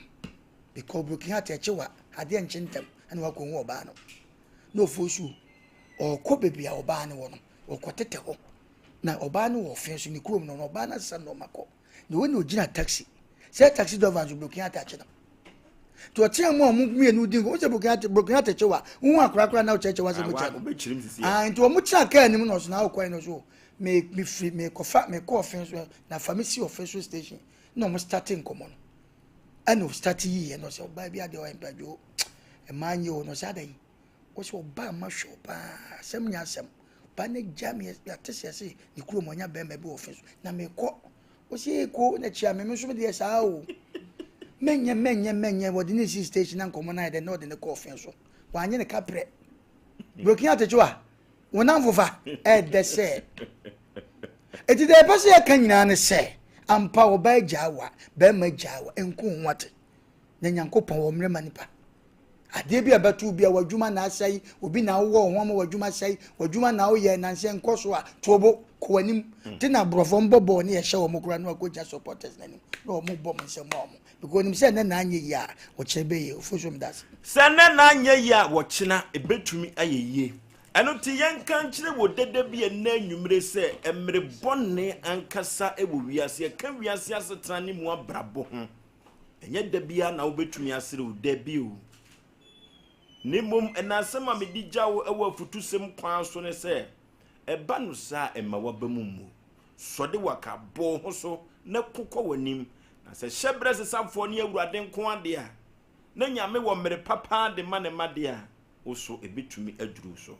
Because broken heart ɛkye wa adeɛ nkye ntɛm ɛna wakɔ hu ɔbaa no. Na ofuo so ɔkɔ baabi a ɔbaa no wɔ no ɔkɔ tetɛ hɔ. Na ɔbaa no wɔ ɔfe so ne kurom no na ɔbaa no asesa nneɛma kɔ. Na wɔn na ogyina taxi. Sɛ taxi driver nso broken heart akye no. nti ɔteɛ mu a ɔmo mmienu di nkɔmɔ sɛ burokina atɛkyɛ wa wohu akorakora na ɔkyerɛkyerɛ wasɛm kyerɛ no ah nti ɔmo tena kaa anim na ɔso na ɔkwan no so me me firi me kɔfa me kɔ ɔfin so na fa me si ɔfin so station na ɔmo start nkɔmɔ no ɛna ɔstart yiye na ɔsɛ ɔbaa bi adeɛ ɔyɛ mpadwo mmaa nyɛ o na ɔsɛ adan Wɔsɛ ɔbaa ma hwɛ wo paa asɛm nyɛ asɛm ɔbaa no agya me yɛate sɛ yɛse ne kurom ɔnya bɛrima bi wɔ fɛ so na mekɔ wɔsɛ ee ko na kyia me me nso medeɛ saa o mɛnyɛ mɛnyɛ mɛnyɛ wɔde ne si station na nkɔmmɔ no ayɛ dɛ na ɔde ne kɔɔ fɛ so wanyɛ ne kaprɛ brokin atekyew a wɔn namfofa ɛɛdɛ sɛ eti deɛ ɛpɛ sɛ yɛka nyinaa ne sɛ ampa ɔbaa gyaa wa bɛrima gyaa wa nko ho ate na nyankopɔn wɔ mmerɛ ma nipa Adeɛ bi a ɛbɛto obi a w'adwuma na asɛe, obi na wowɔ wo ho ama w'adwuma sɛe, w'adwuma na woyɛ nansɛ nkɔ so a, to bo, kɔ w'anim. Mm. Te na aborɔfo mbɔ bɔɔl ne yɛhyɛ wɔn koraa na wakɔgyina supporters n'anim na wɔn bɔ wɔn nsam ma wɔn. Because onim sɛ ɛnɛ na anyɛ yie a, wɔkyerɛ bɛyɛ ofo so meda ase. Sɛ ɛnɛ na anyɛ yie a, wɔkyena ɛbɛtumi ayɛ yie. Ɛno nti yɛnka nkyerɛ wɔ dada bi ɛnnɛ anwummere sɛ mmere bɔne ankasa wɔ wiase. Ɛka wiase asetena ne mu abrabɔ ho. Ɛnyɛ da biara na wobɛtumi aserew, dabi o. Na mmom ɛna asɛm a mede gya wo wɔ afutusɛm kwan so ne sɛ, ɛba no saa a, mma w'aba mu mmu. Sɔ de waka, bɔ wo ho so, na ko kɔ w'anim. Na sɛ hyɛberɛ sesafoɔ ne Awurade nko ara deɛ a, na Nyame wɔ mmere pa paa de ma ne mma deɛ a, wo so ɛbɛtumi aduru wo so.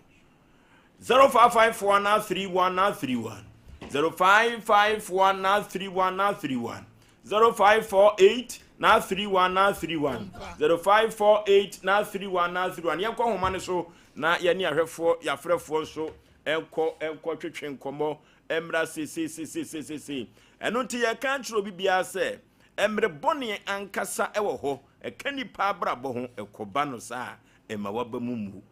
0554 3131 0554 3131 0548 3131 0548 3131. Yɛnkɔ nhoma no so na yɛne ahwɛfoɔ yɛafrɛfoɔ nso nkɔ nkɔ twetwe nkɔmmɔ mmra seseesesesese. Ɛno nti yɛka kyerɛ obi biara sɛ mmere bɔne ankasa wɔ hɔ, ɛka nipa abrabɔ ho, ɛkɔba no saa a ɛma waba mu mmu.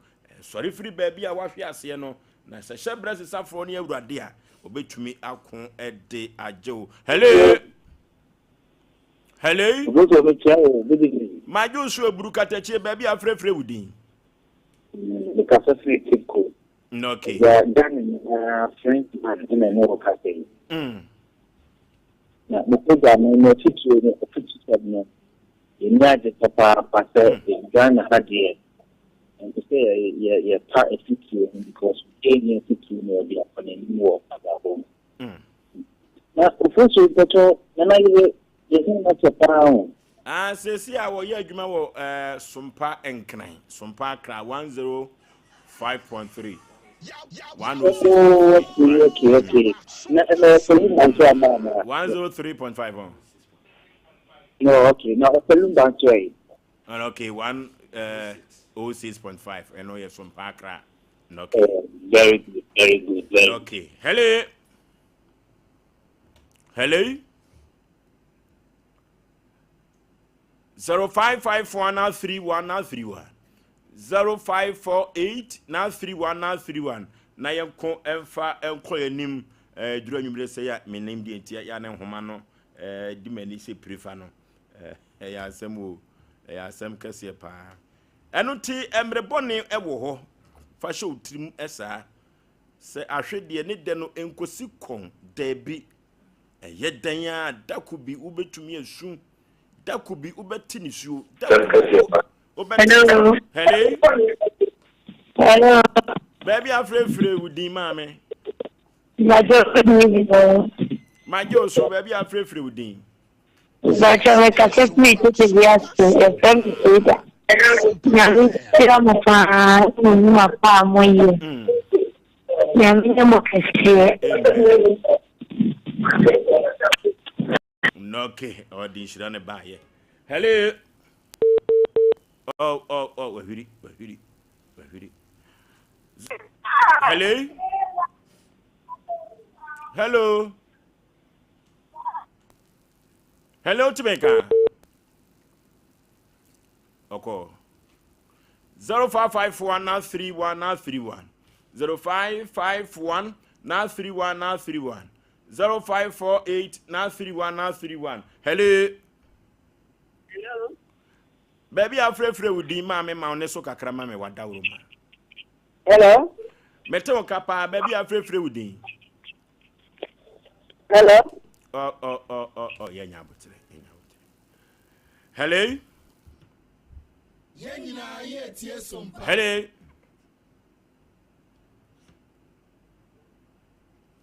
Sɔre firi baabi a wahwe aseɛ no, na sɛ hyɛbrɛ sesafoɔ ne Awurade a, ɔbɛtumi ako de agye wo. Hello! Hello! Oboso mekyia wo, good evening. Magye wo so aburu katakyie baabi a afrɛfrɛ wo din. Mekasa firi Cape Coast. Okay. Agya Ghana nyinaa French man ɛna ɛne wɔ kasa yi. Na mo program no no atitire no afutusɛm no yɛni agye papaapa sɛ Ghana ha deɛ ɛnsɛ sɛ yɛ yɛpa afutuo ho because obiara nni afutuo na ɔde akɔ n'anim wɔ abrabɔ mu. Na ofosu mpɔtɔ nana yere yɛhu no kyɛ paa o. Ah, seesei a wɔyɛ adwuma wɔ eh, Sompa Nkran, Sompa Accra 105.3, 106.3. Oh, okay, okay, okay. Na ɛna ɔpɛlu mbanto ama ana? 103.5 oh. No, okay. Na ɔpɛlu mbanto ayi. Oh, okay, 106.5. Ɛno yɛ Sompa Accra. Okay. Oh, very good, very good, very good. Okay. Hello. Hello. 0554 na 31 na 31 0548 na 31 na 31 na yɛnko ɛmfa ɛnkɔ yɛn anim ɛɛ duru anwummerɛ sɛ yɛ menim deɛ nti yɛ ne nhoma no ɛɛ di m'ani sɛ pirifa no ɛɛ ɛyɛ asɛm o, ɛyɛ asɛm kɛseɛ paa. Ɛno nti mmerɛ bɔne wɔ hɔ, fa hyɛ wo tirim saa sɛ ahwedeɛ ne dɛ no nkosi kɔn, daabi. Ɛyɛ dɛn ara da ko bi wobɛtumi asu, da ko bi wobɛte nisuo, da ko bi wobɛte. Hello. Hello. Hello. Baabi afrɛfrɛ wo din maame. Magye wo. Magye wo so, baabi afrɛfrɛ wo din. Bàtchɛ mekasa firi tete bi ase, yɛfrɛ me Frida. Nyame nhyira mo paa ne nnwuma pa a moyɛ. Nyame nyɛ mo kɛseɛ. Nɔke ɔde nhyira ne baayɛ. Hello. Oh oh oh wahwiri wahwiri wahwiri. Hello. Hello. Hello, tumi ka. Ɔkɔ. 0551 na 31 na 31. 0551 na 31 na 31. 0548 na 31 na 31. Hello. Hello. Baabi a afrɛfrɛ wo din maame ma wo ne so kakra ma me wadaworo ma. Hello. Mete wo ka paa baabi a afrɛfrɛ wo din. Hello. Oh, oh, oh, oh, oh, yeah, nya abotere, nya abotere. Hello. Hello.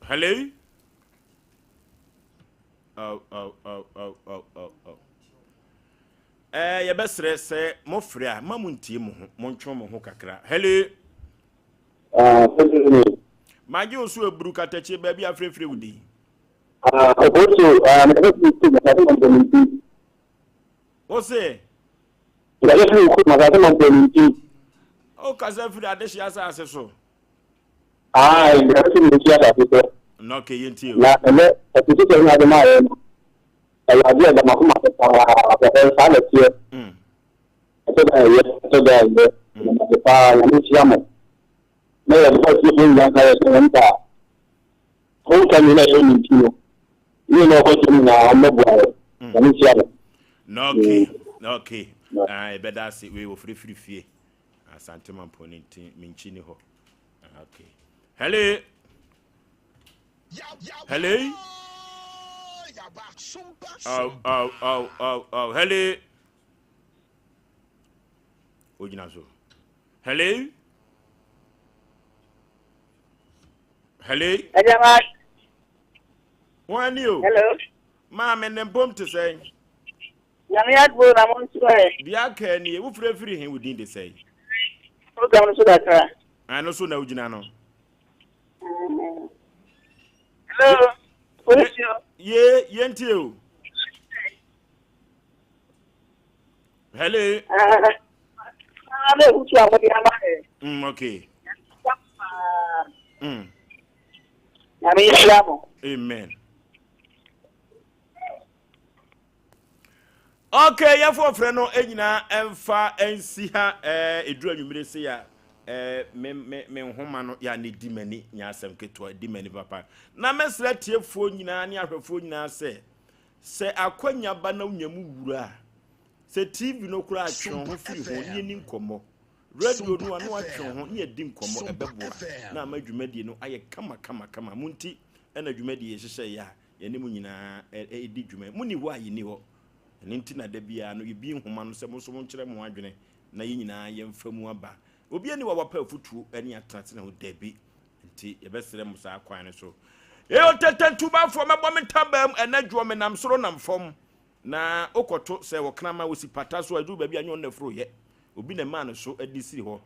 Hello. Oh, oh, oh, oh, oh, oh, oh. Eh, yɛbɛsrɛ sɛ mofrɛ a ma montie mo ho montwe mo ho kakra. Hello. Ah, good evening. Magye wo so aburu katakyie baabi a frɛfrɛ wo din. Ah, Oboso, ah, mekasa firi kurom, asase mampɔn nti. Wo se? Mekasa firi kurom, asase mampɔn nti. Wo kasa firi adehye asase so. Ah, mekasa firi nti asase so. Na okay, yɛntie o. Na ɛnɛ, ɛte sɛ ɛnyɛ ade maa yɛn no. Ɛyɛ adeɛ a ɛda m'akoma so paa, papa, saa na ɛteɛ. Ɛtɔ da a ɛyɛ, ɛtɔ da a ɛnyɛ. Ɛda m'ase paa, Nyame nhyira mo. Na yɛbɔ atiefoɔ nyinaa nkaeɛ sɛ wɔn ba a, homecoming na ɛyɛ ne nti no, ne na ɔkɔ so nyinaa wɔmmɛboa yɛn. Nyame nhyira mo. Na okay, na okay. Ah, ɛbɛda ase wei wɔfirifiri fie. Asante Mampɔn ne nti menkyi ni hɔ. Okay. Hello. Hello. Oh, oh, oh, oh, oh. Hello. Ogyina so. Hello? Hello? Ɛgyama. Wɔn ani o. Hello. Maame ne mpom te sɛn? Nyame adbo na mo nso ɛ. Deɛ aka nie, wofiri afiri he wo din de sɛn? Program no so kakra. Ɛno so na wogyina no. Hello. Polisi o. Ye, yɛntie o. Hello. Ah, na ehutu a wɔde ama ɛ. Okay. Nyame nhyira mo. Amen. Okay, yɛfo ɔfrɛ no nyinaa ɛmfa nsi ha ɛduru anwummere se ya me me me nhoma no ya ne di m'ani nya asɛm ketewa di m'ani papa. Na mɛsrɛ tiefoɔ nyinaa ne ahwɛfoɔ nyinaa sɛ sɛ akwanya ba na wonya mu wura a sɛ TV no koraa atwe ho firi ho ne yɛni nkɔmmɔ. Radio no ano atwe ho ne yɛdi nkɔmmɔ ɛbɛboa na ama dwumadie no ayɛ kama kama kama. Mo nti ɛna dwumadie yɛhyehyɛ yɛ a yɛne mu nyinaa ɛdi dwuma. Mo ni hɔ a yɛni hɔ. Ɛno nti na da biara no yɛbi nhoma no sɛ mo nso monkyerɛ mo adwene na yɛn nyinaa yɛmfa mu aba. Obi ani wa wapa afutuo ne atenatena ho dabi. Nti yɛbɛsrɛ mo saa kwan no so. Eyo tete ntubafoɔ mɛbɔ me ntabaa mu ɛnɛ dwoɔ menam soro nam fam. Na wokɔto sɛ wɔkrama wɔsi pata so a ɛduru baabi a nyɛ ɔno na ɛforo yɛ. Obi na ɛmaa no so de siri hɔ.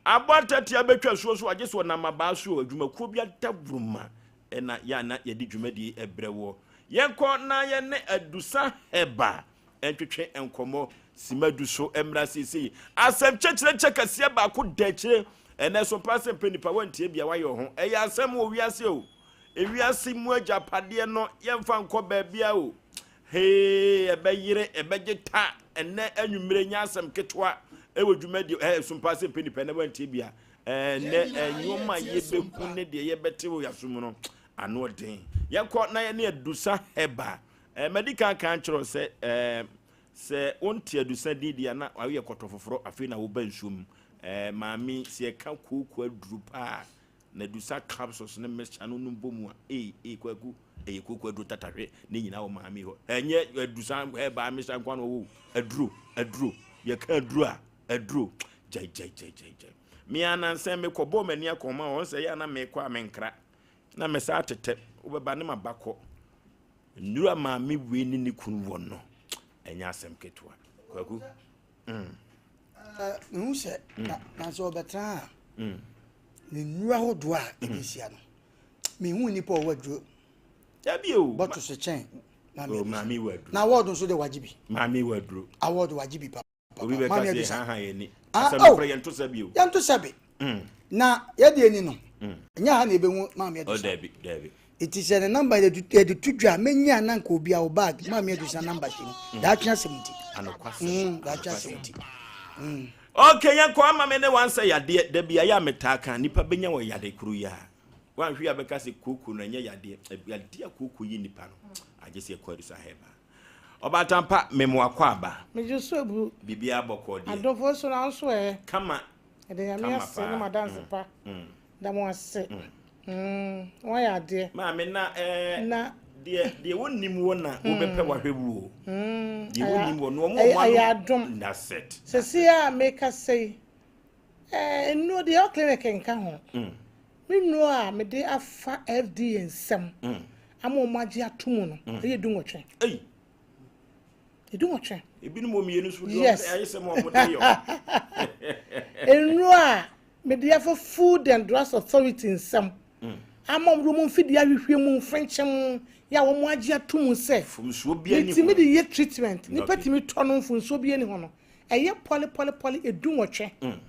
Aboa ntatea bɛtwa asuo so agye so ɔnam abaa so adwumakuo bi adaworoma ɛna yɛ a na yɛde dwumadie ɛbrɛ woɔ. Yɛnkɔ na yɛne Adusa Heba ntwetwe nkɔmmɔ sima du so mmra seesei. Asɛm kyɛkyerɛkyɛ kɛseɛ baako da akyire. Ɛnɛ so mpa sɛ mpɛ nipa wantie bia wayɛ ho. Ɛyɛ asɛm wɔ wiase o. Ewiase mu agyapadeɛ no yɛmfa nkɔ baabia o. Hee, ɛbɛyere, ɛbɛgye ta. Ɛnɛ anwummere nyɛ asɛm ketewa ɛwɔ dwumadie ɛɛ so mpa sɛ mpɛ nipa ɛnɛ wantie bia. Ɛnɛ nneɛma a yɛbɛhu ne deɛ yɛbɛte wɔ yɛaso mu no ano ɔden. Yɛnkɔ na yɛne Adusa Heba. Madi kan kan kyerɛ sɛ sɛ wonte Adusa din deɛ na woyɛ kɔtɔ foforɔ afei na woba nsuo mu. Maame sɛ yɛka kooko aduru paa na Adusa capsules ne mixture no nom bɔ mu a ee kwaku ɛyɛ kooko aduru tatahwe ne nyinaa wɔ maame hɔ. Ɛnyɛ Adusa Heba mixture nko na ɔwɔ aduro aduro yɛka aduro a aduro gyae gyae gyae gyae gyae. Me anansɛn mekɔbɔɔ m'ani akɔnma wɔn sɛ yɛ ana mekɔ a menkra na mɛsa atetɛ wobɛba ne maba kɔ. Nnura maame wei ne ne kunu wɔ no ɛnyɛ asɛm ketewa kwaku. Mehu sɛ na sɛ ɔbɛtena a ne nnura ahodoɔ a ɛde sia no mehu nnipa ɔwɔ aduro dabi o bɔto so kyɛn maame wɔ aduro na award nso de wagye bi maame wɔ aduro award wagye bi papa obi bɛka sɛ ha ha yɛ ni asɛm oh, korɛ yɛnto sɛ bi o yɛnto sɛ bi na yɛde ani no ɛnyɛ ha na yɛbɛhu maame Adusa dabi dabi ɛti sɛ ne namba yɛde to dwa mɛnya na nka obi a wo bag maame Adusa namba hyɛ mu daatwe asɛm nti daatwe asɛm nti. Okay, yɛnkɔ ama me ne wansɛ yadeɛ da bi ayɛ a metaa ka nipa bɛnya wɔ yade koro yi a wanhwe a bɛka sɛ kooko no ɛnyɛ yadeɛ yadeɛ a kooko yi nipa no agye sɛ yɛkɔ Adusa Heba. Ɔbaatampa memo akɔ aba. Megye so abu. Biribiara bɔkɔɔ deɛ. Adɔfoɔ so na nso ɛ. Kama. Ɛde Nyame ase ne madanse pa. Da mo ase. Wɔayɛ adeɛ. Maame na ɛɛ. Na. Deɛ deɛ wonim wɔ na wobɛpɛ wahwɛ wu o. Deɛ wonim wɔ no wɔn wɔn ano. Ɛyɛ adom. That's it. Sɛsi a meka sɛ ɛɛ nnuro deɛ ɛwɔ clinic nka ho. Me nnuro a mede afa FDA nsɛm ama wɔn agye ato mu no ɛyɛ 18. 18. Ebinom wɔ mmienu so deɛ Yes. ayɛ sɛ mo a wɔde yɛ. Nnuro a mede afa Food and Drugs Authority nsɛm ama wɔn de wɔn mfidie ahwehwɛ mu mfrenkyɛm yɛ a wɔn agye ato mu sɛ Mfomsoɔ bi ani metumi de yɛ treatment nipa tumi tɔ no mfomsoɔ bi ani hɔ no ɛyɛ pɔle pɔle pɔle 18.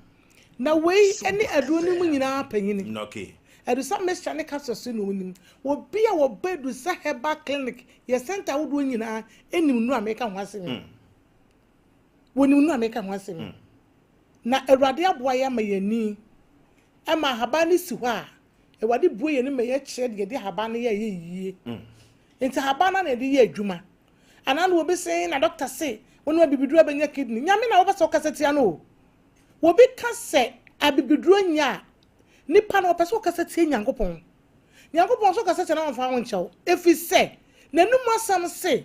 Na wei ne aduro no mu nyinaa panyini. Adusa mixture ne capsules na onim. Obi a wɔba Adusa Herbal Clinic yɛ center ahodoɔ nyinaa anim nnuro a meka ho asɛm yi. Wɔnim nnuro a meka ho asɛm yi. Na Awurade aboa yɛ ama yɛn ani ɛma ahaban no si hɔ a Awurade bue yɛn ani ma yɛkyerɛ deɛ yɛde ahaban no yɛ ɛyɛ yie. Nti ahaban no na yɛde yɛ adwuma. Anaa na obi se na doctor se wɔn abibiduro abɛnya kidney. Nyame na wɔbɛsɛ ɔkasa tia no o. Obi ka sɛ abibiduro nyɛ a, nipa no ɔpɛ sɛ ɔkasa tia Nyankopɔn. Nyankopɔn nso kasa tia na ɔmfa ho nkyɛw. Ɛfiri sɛ, n'anum asɛm se,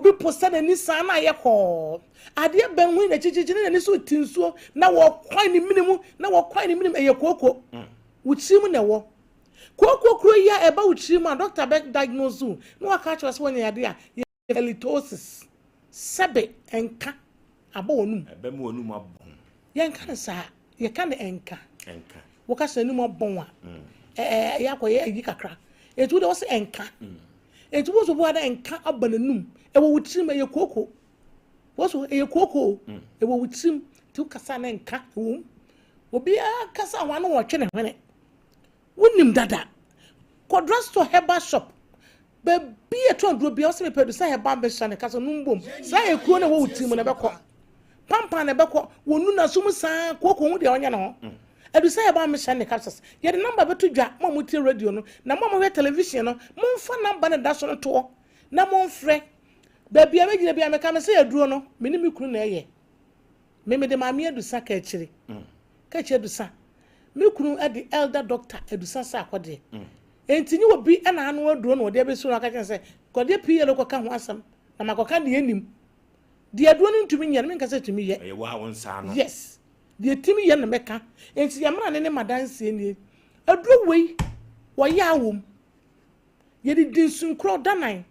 Obi po sɛ n'ani saa na ayɛ kɔɔ. Adeɛ bɛn ho n'akyikyikyiri ne n'ani so ti nsuo na wɔkwan ne mene mu na wɔkwan ne mene mu ɛyɛ kooko. Wo tiri mu na ɛwɔ. Kooko kuro yi a ɛba wo tiri mu a dɔkta bɛ diagnose wo na waka akyerɛ sɛ wɔnyɛ yadeɛ a yɛ halitosis. Sɛbe ɛnka abɔ wɔn num. Ɛbɛma wɔn num abɔn. Yɛnka no saa, yɛka no ɛnka. Ɛnka. Woka sɛ n'anum abɔn a, ɛɛ ɛyɛ akɔyɛ ayi kakra. Eti wo deɛ wɔsɛ ɛnka. Eti wo nso bu ada ɛnka aba n'anum. Ɛwɔ wo tirim ɛyɛ kooko. Wɔso ɛyɛ kooko o. Ɛwɔ wo tirim. Ti wo kasa na ɛnka ɛwɔ mu. Obiara kasa wɔn ano wɔtwe ne hwene. Wonim dada. Kɔ drugstore herbal shop. Baabi a ɛtɔn aduro biara wosɛ mepɛ adusa herbal mixture ne kasa no mbom. Saa ekuro na ɛwɔ wo tirim no ɛbɛkɔ. Pampan na ɛbɛkɔ. Wɔnu n'aso mu saa kooko ho deɛ ɔnyɛ ne ho. Adusa herbal mixture ne capsules. Yɛde number bɛto dwa mo a motie radio no na mo a mohwɛ television no momfa number no da so no toɔ na momfrɛ. Baabi a mɛgyina biara meka me sɛ aduro no me ne me kunu na ɛyɛ. Me mede maame adusa ka akyire. Ka akyire adusa. Me kunu de elder doctor adusa sɛ akɔdeɛ. Enti nye obi na ano aduro na ɔde abɛsi no aka kyerɛ sɛ kɔdeɛ pii yɛ kɔka ho asɛm na makɔka deɛ nim. Deɛ aduro no ntumi nyɛ no menka sɛ tumi yɛ. Ɛyɛ wo a wo nsa ano. Yes. Deɛ tumi yɛ no mɛka. Enti yɛ mmara ne ne madanseɛ nie. Aduro wei wɔyɛ awom. Yɛde di nsunkorɔ danan.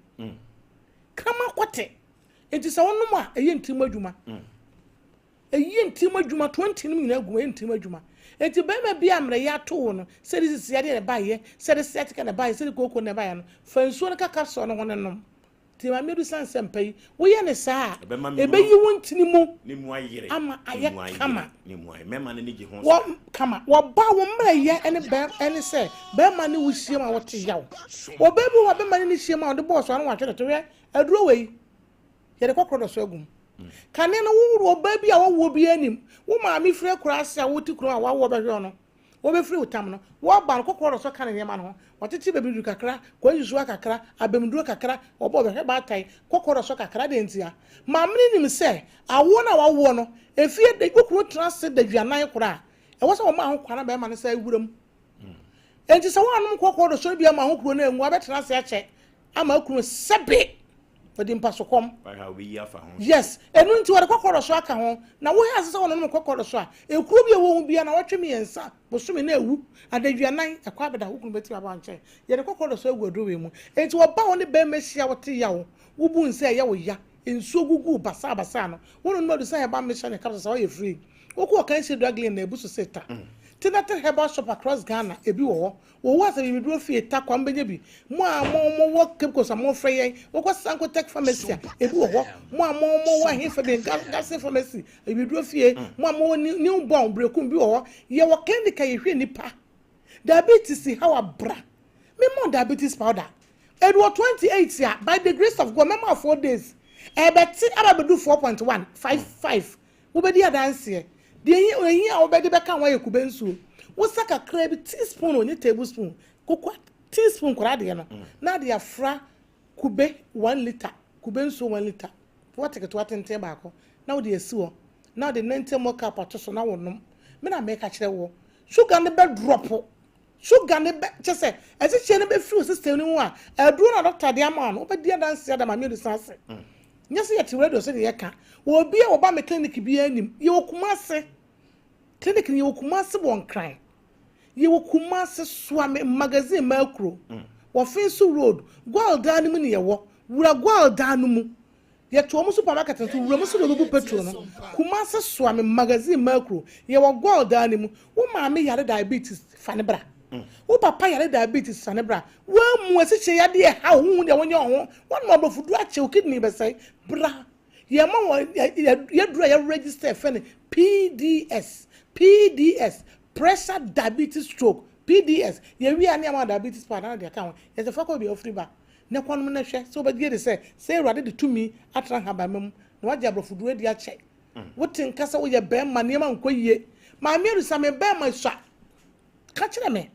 Kama kɔte. Enti sɛ wonom a ɛyɛ ntirim adwuma. Ɛyɛ ntirim adwuma 20 nom nyinaa gu ɛyɛ ntirim adwuma. Enti bɛrima bi a mmerɛyɛ ato wo no sɛ de sisi adeɛ na ɛbaeɛ, sɛ de sciatica na ɛbaeɛ, sɛ de kooko na ɛbaeɛ no, fa nsuo no ka capsule no ho no nom. Nti maame adu san sɛ mpa yi, woyɛ ne saa a, ɛbɛyi wo ntini mu ama ayɛ kama. Wɔ kama. Wɔba wo mmerɛyɛ ne bɛm ɛne sɛ bɛrima ne wo hyiam a wɔte yaw. Ɔbaa bi wɔ hɔ a bɛrima ne ne hyiam a ɔde bɔɔ so ano watwe ne to hwɛ aduro wei. Yɛde kɔkorɔ dɔ so agu mu. Kane no wo ɔbaa bi a wɔwɔ bi anim. Wo maame firi akura ase a wote kurom a wawoɔ bɛhwɛ no. Wɔbɛfiri wo tam no, wɔba no, kɔkɔɔ na ɔsɔ ka ne nneɛma no ho. Wɔtete bɛbiduru kakra, kwansusuwa kakra, abamduro kakra, wɔbɔ wɔbɛhwɛ baatan, kɔkɔɔ na ɔsɔ kakra. Adɛn ntia? Maame no nim sɛ awoɔ no a wawoɔ no, efie de, wo kunu tena ase daduanan koraa a, ɛwɔ sɛ wɔma ho kwan na bɛrima no san wura mu. Enti sɛ woannom kɔkɔɔ dɔsɔre bi amma ho kuro no anwu a, wobɛtena ase akyɛ ama akunu sɛbe wɔde mpasokɔm. Yes, ɛno nti wɔde kɔkɔɔ dɔsɔ aka ho. Na wohɛ ase sɛ wɔnonom kɔkɔɔ dɔsɔ a, ekuro bi a ɛwɔ ho biara na wɔtwe mmiɛnsa bosome na awu adaduanan ɛkɔ abɛda wo kunu bɛtumi aba wo nkyɛn. Yɛde kɔkɔɔ dɔsɔ agu aduro wei mu. Enti wɔba wo ne bɛrima hyia wote yaw, wobu nsɛ ɛyɛ wo ya, nsuo gugu wo basaa basaa no, wononom adu sɛ herbal mixture ne capsules a woayɛ free. Wokɔ Ɔkansie Drug Lane na ebu so se ta. Tinatin Herbal Shop across Ghana, ebi wɔ hɔ. Wɔwɔ Asabibiduro fie, Tarkwa, mobɛnya bi. Mo a mo mo wɔ Cape Coast a momfrɛ yɛn. Wokɔ Sankotech Pharmacy a, ebi wɔ hɔ. Mo a mo mo wɔ ɛhefa bi, Gasin Pharmacy, Abibiduro fie. Mo a mo wɔ New New Born, Berekum, bi wɔ hɔ. Yɛwɔ clinic a yɛhwɛ nnipa. Diabetes haw a bra. Mema wo diabetes powder. Edu wɔ 28 a, by the grace of God, mɛma wo 4 days. Ɛbɛte aba abɛdu 4.1, 5, 5. Wobɛdi adanseɛ. Deɛ ɛhia ɛhia a wobɛde bɛka ho ayɛ kube nsuo. Wosa kakra bi, teaspoon o, nyɛ tablespoon, kokoa teaspoon koraa deɛ no, na ade afra kube one litre, kube nsuo one litre, woate ketewa tenten baako, na wode asi hɔ, na wode 90 ml cup ato so na wonom. Me na meka kyerɛ woɔ, sugar no bɛ drop. Sugar no bɛ, kyɛ sɛ, asikyire no bɛfiri wo system no mu a, aduro no a dɔkta de ama wo no, wobɛdi adanseɛ ada Maame Adusa ase. Nyɛ sɛ yɛte radio so na yɛka. Obi a wɔba me clinic biara nim. Yɛwɔ Kumase. Clinic no yɛwɔ Kumase wɔ Nkran. Yɛwɔ Kumase Soame Magazine Makuro. Wɔ Finso Road. Goil dan no mu na yɛwɔ. Wura Goil dan no mu. Yɛto wɔn supermarket nso wuram sɛdeɛ wɔbɛbu petrol no. Kumasi Soame Magazine Mercury, yɛwɔ Goil dan no mu. Wo maame yare diabetes, fa no bra. Wo papa yare diabetes, fa no bra. Woamu asikyire yadeɛ ɛha wo, wonhu deɛ wonyɛ wo ho, woanom aborɔfoduro akyɛ, wo kidney bɛsɛe, bra. Yɛma wɔ yɛduro a yɛ register yɛfrɛ no PDS, PDS, pressure diabetes stroke, PDS. Yɛwie a ne yɛama wo diabetes powder na de aka ho. Yɛsɛ fa kɔ baabi a wofiri ba. Na kɔ nom na hwɛ sɛ wobɛgye adi sɛ, sɛ Awurade de tumi atena nhabamma mu na wagye aborɔfoduro adi akyɛ. Wote nka sɛ woyɛ barima, nneɛma nkɔ yie. Maame Arisa, me barima sua. Ka kyerɛ me.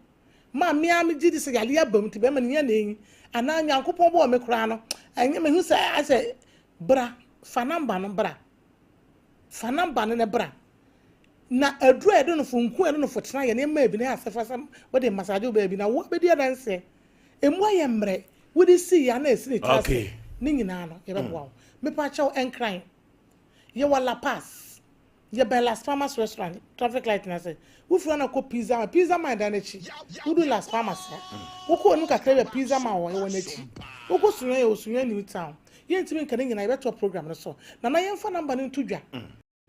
Ma me ara megye di sɛ yareɛ aba mu nti barima no hia na ɛnyi. Anaa Nyankopɔn bɔɔ me koraa no, ɛnyɛ mehu sɛ asɛ bra, fa namba no bra. Fa namba no na bra. Na aduro a yɛde no fo, nku a yɛde no fo tena yɛ nneɛma bi na yɛ asɛ fa sɛ wode massage wo baabi na wo abɛdi adanseɛ. Emu ayɛ mmerɛ, wode si yɛ a na ɛsi ne tiri ase, ne nyinaa no yɛbɛboa wo. Mepakyɛw Nkran, yɛwɔ La Paz, yɛbɛn Las Palmas restaurant, traffic light no ase. Wofiri hɔ na kɔ Pizza Man, Pizza Man dan no akyi, wodu Las Palmas a, wokɔ anim kakra bi a Pizza Man wɔ hɔ, yɛwɔ n'akyi. Wokɔ Sunyani, yɛwɔ Sunyani New Town. Yɛntumi nka ne nyinaa, yɛbɛtoa program no so. Nana yɛmfa number no nto dwa.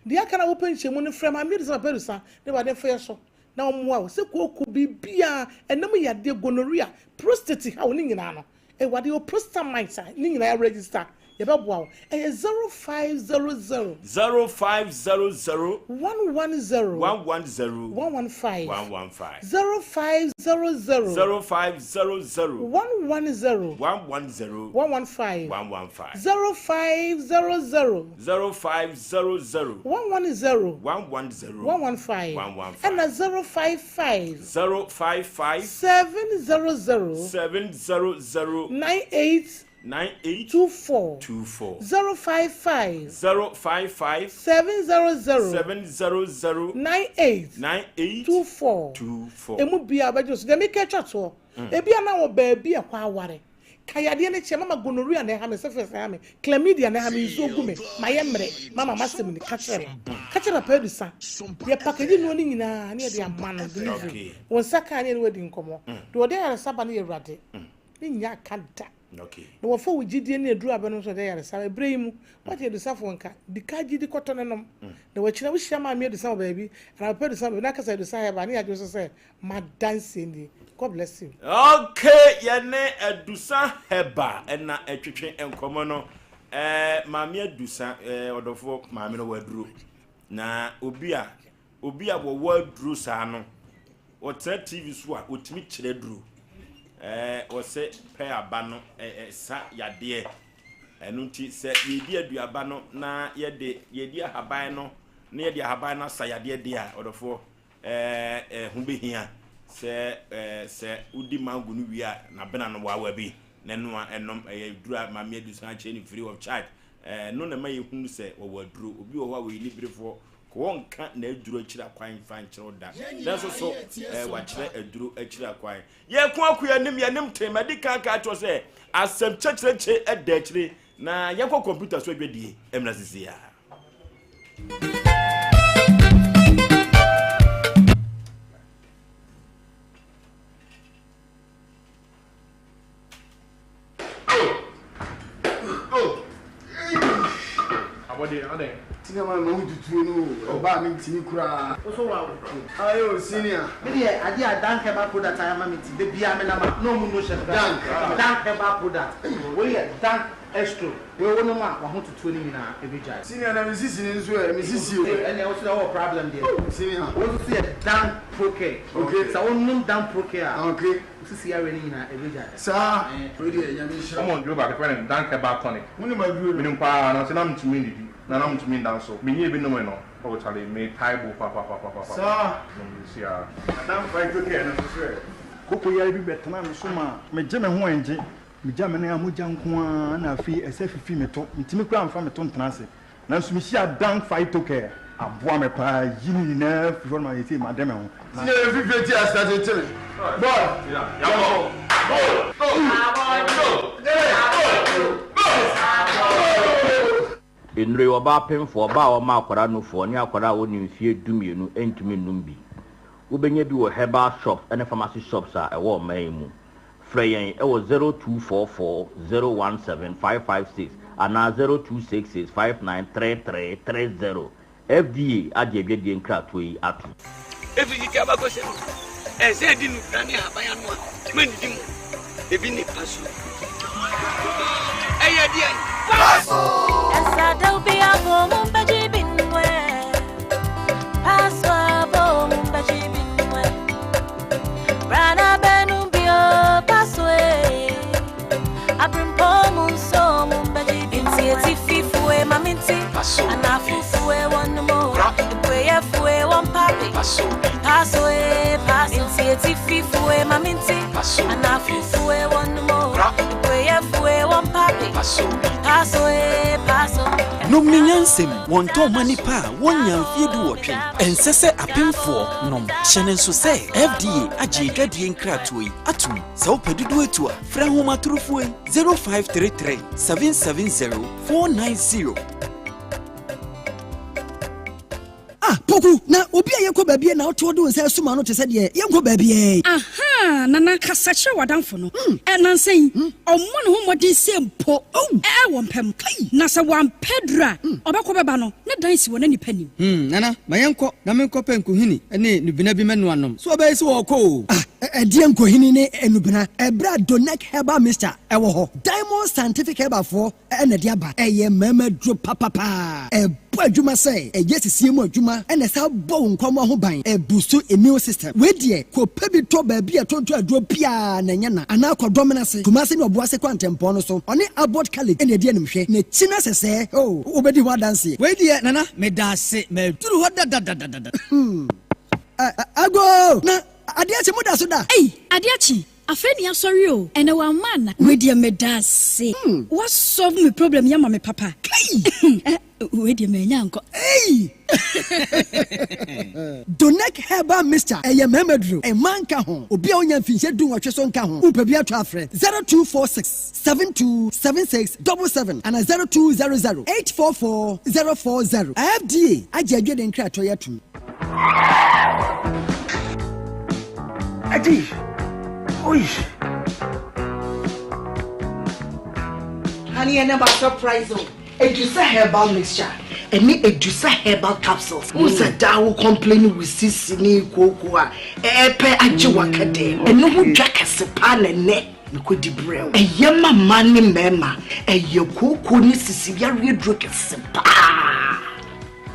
Deɛ aka na wopɛ nkyɛmu no frɛ Maame Adusa Papa Adusa na Awurade mfa yɛ so na ɔmmoa wo sɛ kooko biribiara ɛnam yadeɛ gonorrhea prostate haw ne nyinaa no Awurade yɛwɔ prostamite a ne nyinaa yɛ register yɛbɛboa wo ɛyɛ 0500 0500 110 110 115 115 0500 0500 110 110 115 115 0500 0500 110 110 115 115 ɛna 055 055 700 700 98 98 24 24 055 055 700 700 98 98 24 24 emu bia bɛgye so deɛ meka atwa toɔ ebi a na wɔ baabi a ɛhɔ aware ka yadeɛ no kyɛ mama gonorrhea na ɛha me syphilis na ɛha me chlamydia na ɛha me nsuo gu me ma yɛ mmerɛ mama masɛm ni ka kyerɛ me ka kyerɛ papa adusa yɛ package nnuro no nyinaa ne yɛde ama no delivery Okay. wɔn nsa kaa ne yɛne wadi nkɔmmɔ deɛ ɔde ayaresa ba no yɛ awurade ne nya aka da Okay. na wɔfa wo gyidie ne aduru abɛnom so de ayaresa ɛberɛ yi mu woate adusafoɔ nka di ka gyidi kɔtɔ ne nom na wakyina wohyia maame adusa wɔ baabi anaa papa adusa wɔ baabi na akasa adusa hɛba ne yɛadwene so sɛ madanseɛ nie God bless you. Okay, yɛne Adusa Heba ɛna ɛtwetwe nkɔmɔ no. Ɛɛ maame Adusa ɛɛ ɔdɔfoɔ maame no wɔ aduro. Na obi a obi a wɔwɔ aduro saa no, ɔtena TV so a otumi kyerɛ aduro. Ɛɛ ɔsɛ pɛ aba no ɛɛ sa yadeɛ. Ɛno nti sɛ yɛdi aduaba no na yɛde yɛdi ahaban no na yɛde ahaban no asa yadeɛ deɛ a ɔdɔfoɔ. Ɛɛ ɛho bɛhia sɛ ɛɛ sɛ wodi mango no wie a, n'abena no waawa bi na ɛnoa ɛnom. Ɛyɛ aduro a Maame Adusan akyerɛ no free of charge. Ɛɛ ɛno na ɛma yɛhunu sɛ wɔwɔ aduro. Obi wɔ hɔ a wɔyɛ niberefoɔ, kɔ wɔnka n'aduro akyiri akwan mfa nkyerɛ wo da. Nanso so ɛɛ wakyerɛ aduro akyiri akwan. Yɛko ako yɛnim yɛnim te. Madi kan aka akyerɛ wo sɛ asɛm kyɛkyerɛkyɛ da akyire na yɛnkɔ kɔmputa so adwadie mmra sisi a. Abɔde adɛn? Senior man ma wo tutuo no o, ɔbaa me ntimi koraa. Wo so wa wo. Aye o senior. Me deɛ adeɛ a Dank herbal product ayɛ ama me nti da biara me nam a na ɔmo no hyɛ me Dank. Dank herbal product wei yɛ Dank Estro wei wo nom a wahotutuo no nyinaa ɛbɛgyae. Senior na me sisi no nso ɛ, me sisi o. Ɛnneɛ wo so deɛ wowɔ problem deɛ. Oh senior. Wei nso so yɛ Dank Procare. Okay. Sɛ wo nom Dank Procare a. Okay. Wo sisi yareɛ no nyinaa ɛbɛgyae. Saa? Wei deɛ Nyame nhyira wo. Wɔn aduro baako yɛfrɛ no Dank Herbal Tonic. Wonim aduro no? Menim paa nanso na mentumi nnidi na na mentumi nda nso. Menyɛɛ bi nomee no oh charlie metae bo papapapapapa. Saa? Nom seesei ara. Na Dank Phytocare no nso so ɛ? Koko yare bi bɛtenaa me so maa megye me ho ɛngye. Megya me nan a mogya nko ara na afei ɛsɛ fifi me to. Mentumi koraa mfa me to ntena ase. Nanso mehyiaa Dank Phytocare. Aboa me paa yi ne nyinaa firi hɔ no ma seesei made me ho. Na. Senior yɛ fifire ti ase tete me. Boy, yɛnkɔ. Nnuro yi, ɔbaa pemfoɔ, ɔbaa a ɔma akwadaa nufoɔ, ne akwadaa a ɔnni mfeɛ dumienu ntumi nnom bi. Wobɛnya bi wɔ herbal shops ne pharmacy shops a ɛwɔ ɔman yi mu. Frɛ yɛn wɔ 0244 017 556 anaa 0266 5933 30. FDA agye adwadie nkratoɔ yi atom. Ɛfiri tete abakɔsɛm mu, ɛsɛ adi nnubena ne ahaban ano a mannidi mu. Ebi ne paso. Ɛyɛ deɛn? Paso! Nom ne nyansam, wɔntɔn mma nnipa a wɔnnya mfeɛ duwɔtwe. Ɛnsɛ sɛ apemfoɔ nom. Hyɛ no nso sɛ FDA agye adwadie nkratoɔ yi atom. Sɛ wopɛ dodoɔ atu a, frɛ ahomatorofoɔ yi 0533 770 490. Ah, Poku, na obi a yɛkɔ baabi na wotoɔ de wo nsa asum ano te sɛ deɛ yɛnkɔ baabiara yi. Ahaa, Nana, kasa kyerɛ w'adamfo no. Ɛ, nnansa yi, ɔmmɔ ne ho mmɔden sɛ mpo ɛ, wɔ mpa mu. Na sɛ wampɛ aduru a, ɔbɛkɔ bɛba no, ne dan si wɔ na nnipa nnim. Hmm, Nana, ma yɛnkɔ na menkɔpɛ nkohini ne nnubena bi mɛnoa nom. So ɔbɛyɛ sɛ wɔrekɔ o? Ah, ɛdeɛn nkohini ne nnubena? Ɛberɛ a Donec Herbal Mixture wɔ hɔ, Diamond Scientific Herbalfoɔ na ɛde aba. Ɛyɛ mmarima aduro papapaa. Ɛbɔ adwuma sɛ ɛyɛ sisie mu adwuma na ɛsan bɔ wo nkwammoa ho ban. Ɛbuustu immune system. Wei deɛ, kɔpɛ bi tɔ baabi a yɛtontɔn aduro biara na ɛnyɛ na. Anaa kɔ Dɔmena ase, Kumasi ne Ɔboase kwantempɔn no so. Ɔne Abbot College na ɛdi animhwɛ. N'akyi no sɛsɛɛ, oh, wobɛdi ho adanseɛ. Wei deɛ Nana, meda ase. Maduru hɔ dadadadada. Hmm. Agoo! Na adeɛ akye, moda so da? Ei, adeɛ akye, Afei ne asɔre o, ɛnɛ wamma ana? Wei deɛ medaase, wa solve me problem yi ama me papa. Kai! Eh, wei deɛ manya ankɔ. Ei! Donec Herbal Mixture, ɛyɛ mmarima duro, mmaa nka ho, obi a ɔnya mfinhyia dunwɔtwe so nka ho. Wopɛ bi atɔ a frɛ 0246 72 76 77 anaa 0200 844 040. FDA agye adwene nkratoɔ yi atom. Adi! Oi! Honey, ɛnɛ ma surprise o. Edusa herbal mixture ɛne Edusa herbal capsules. Wo sɛ daa wo complain wo sisi ne kooko a ɛɛpɛ agye wakɛdɛ. Ɛno ho dwa kɛse paa na ɛnɛ mekɔdi brɛ wo. Ɛyɛ ma mmaa ne mmarima. Ɛyɛ kooko ne sisi yareɛ duro kɛse paa.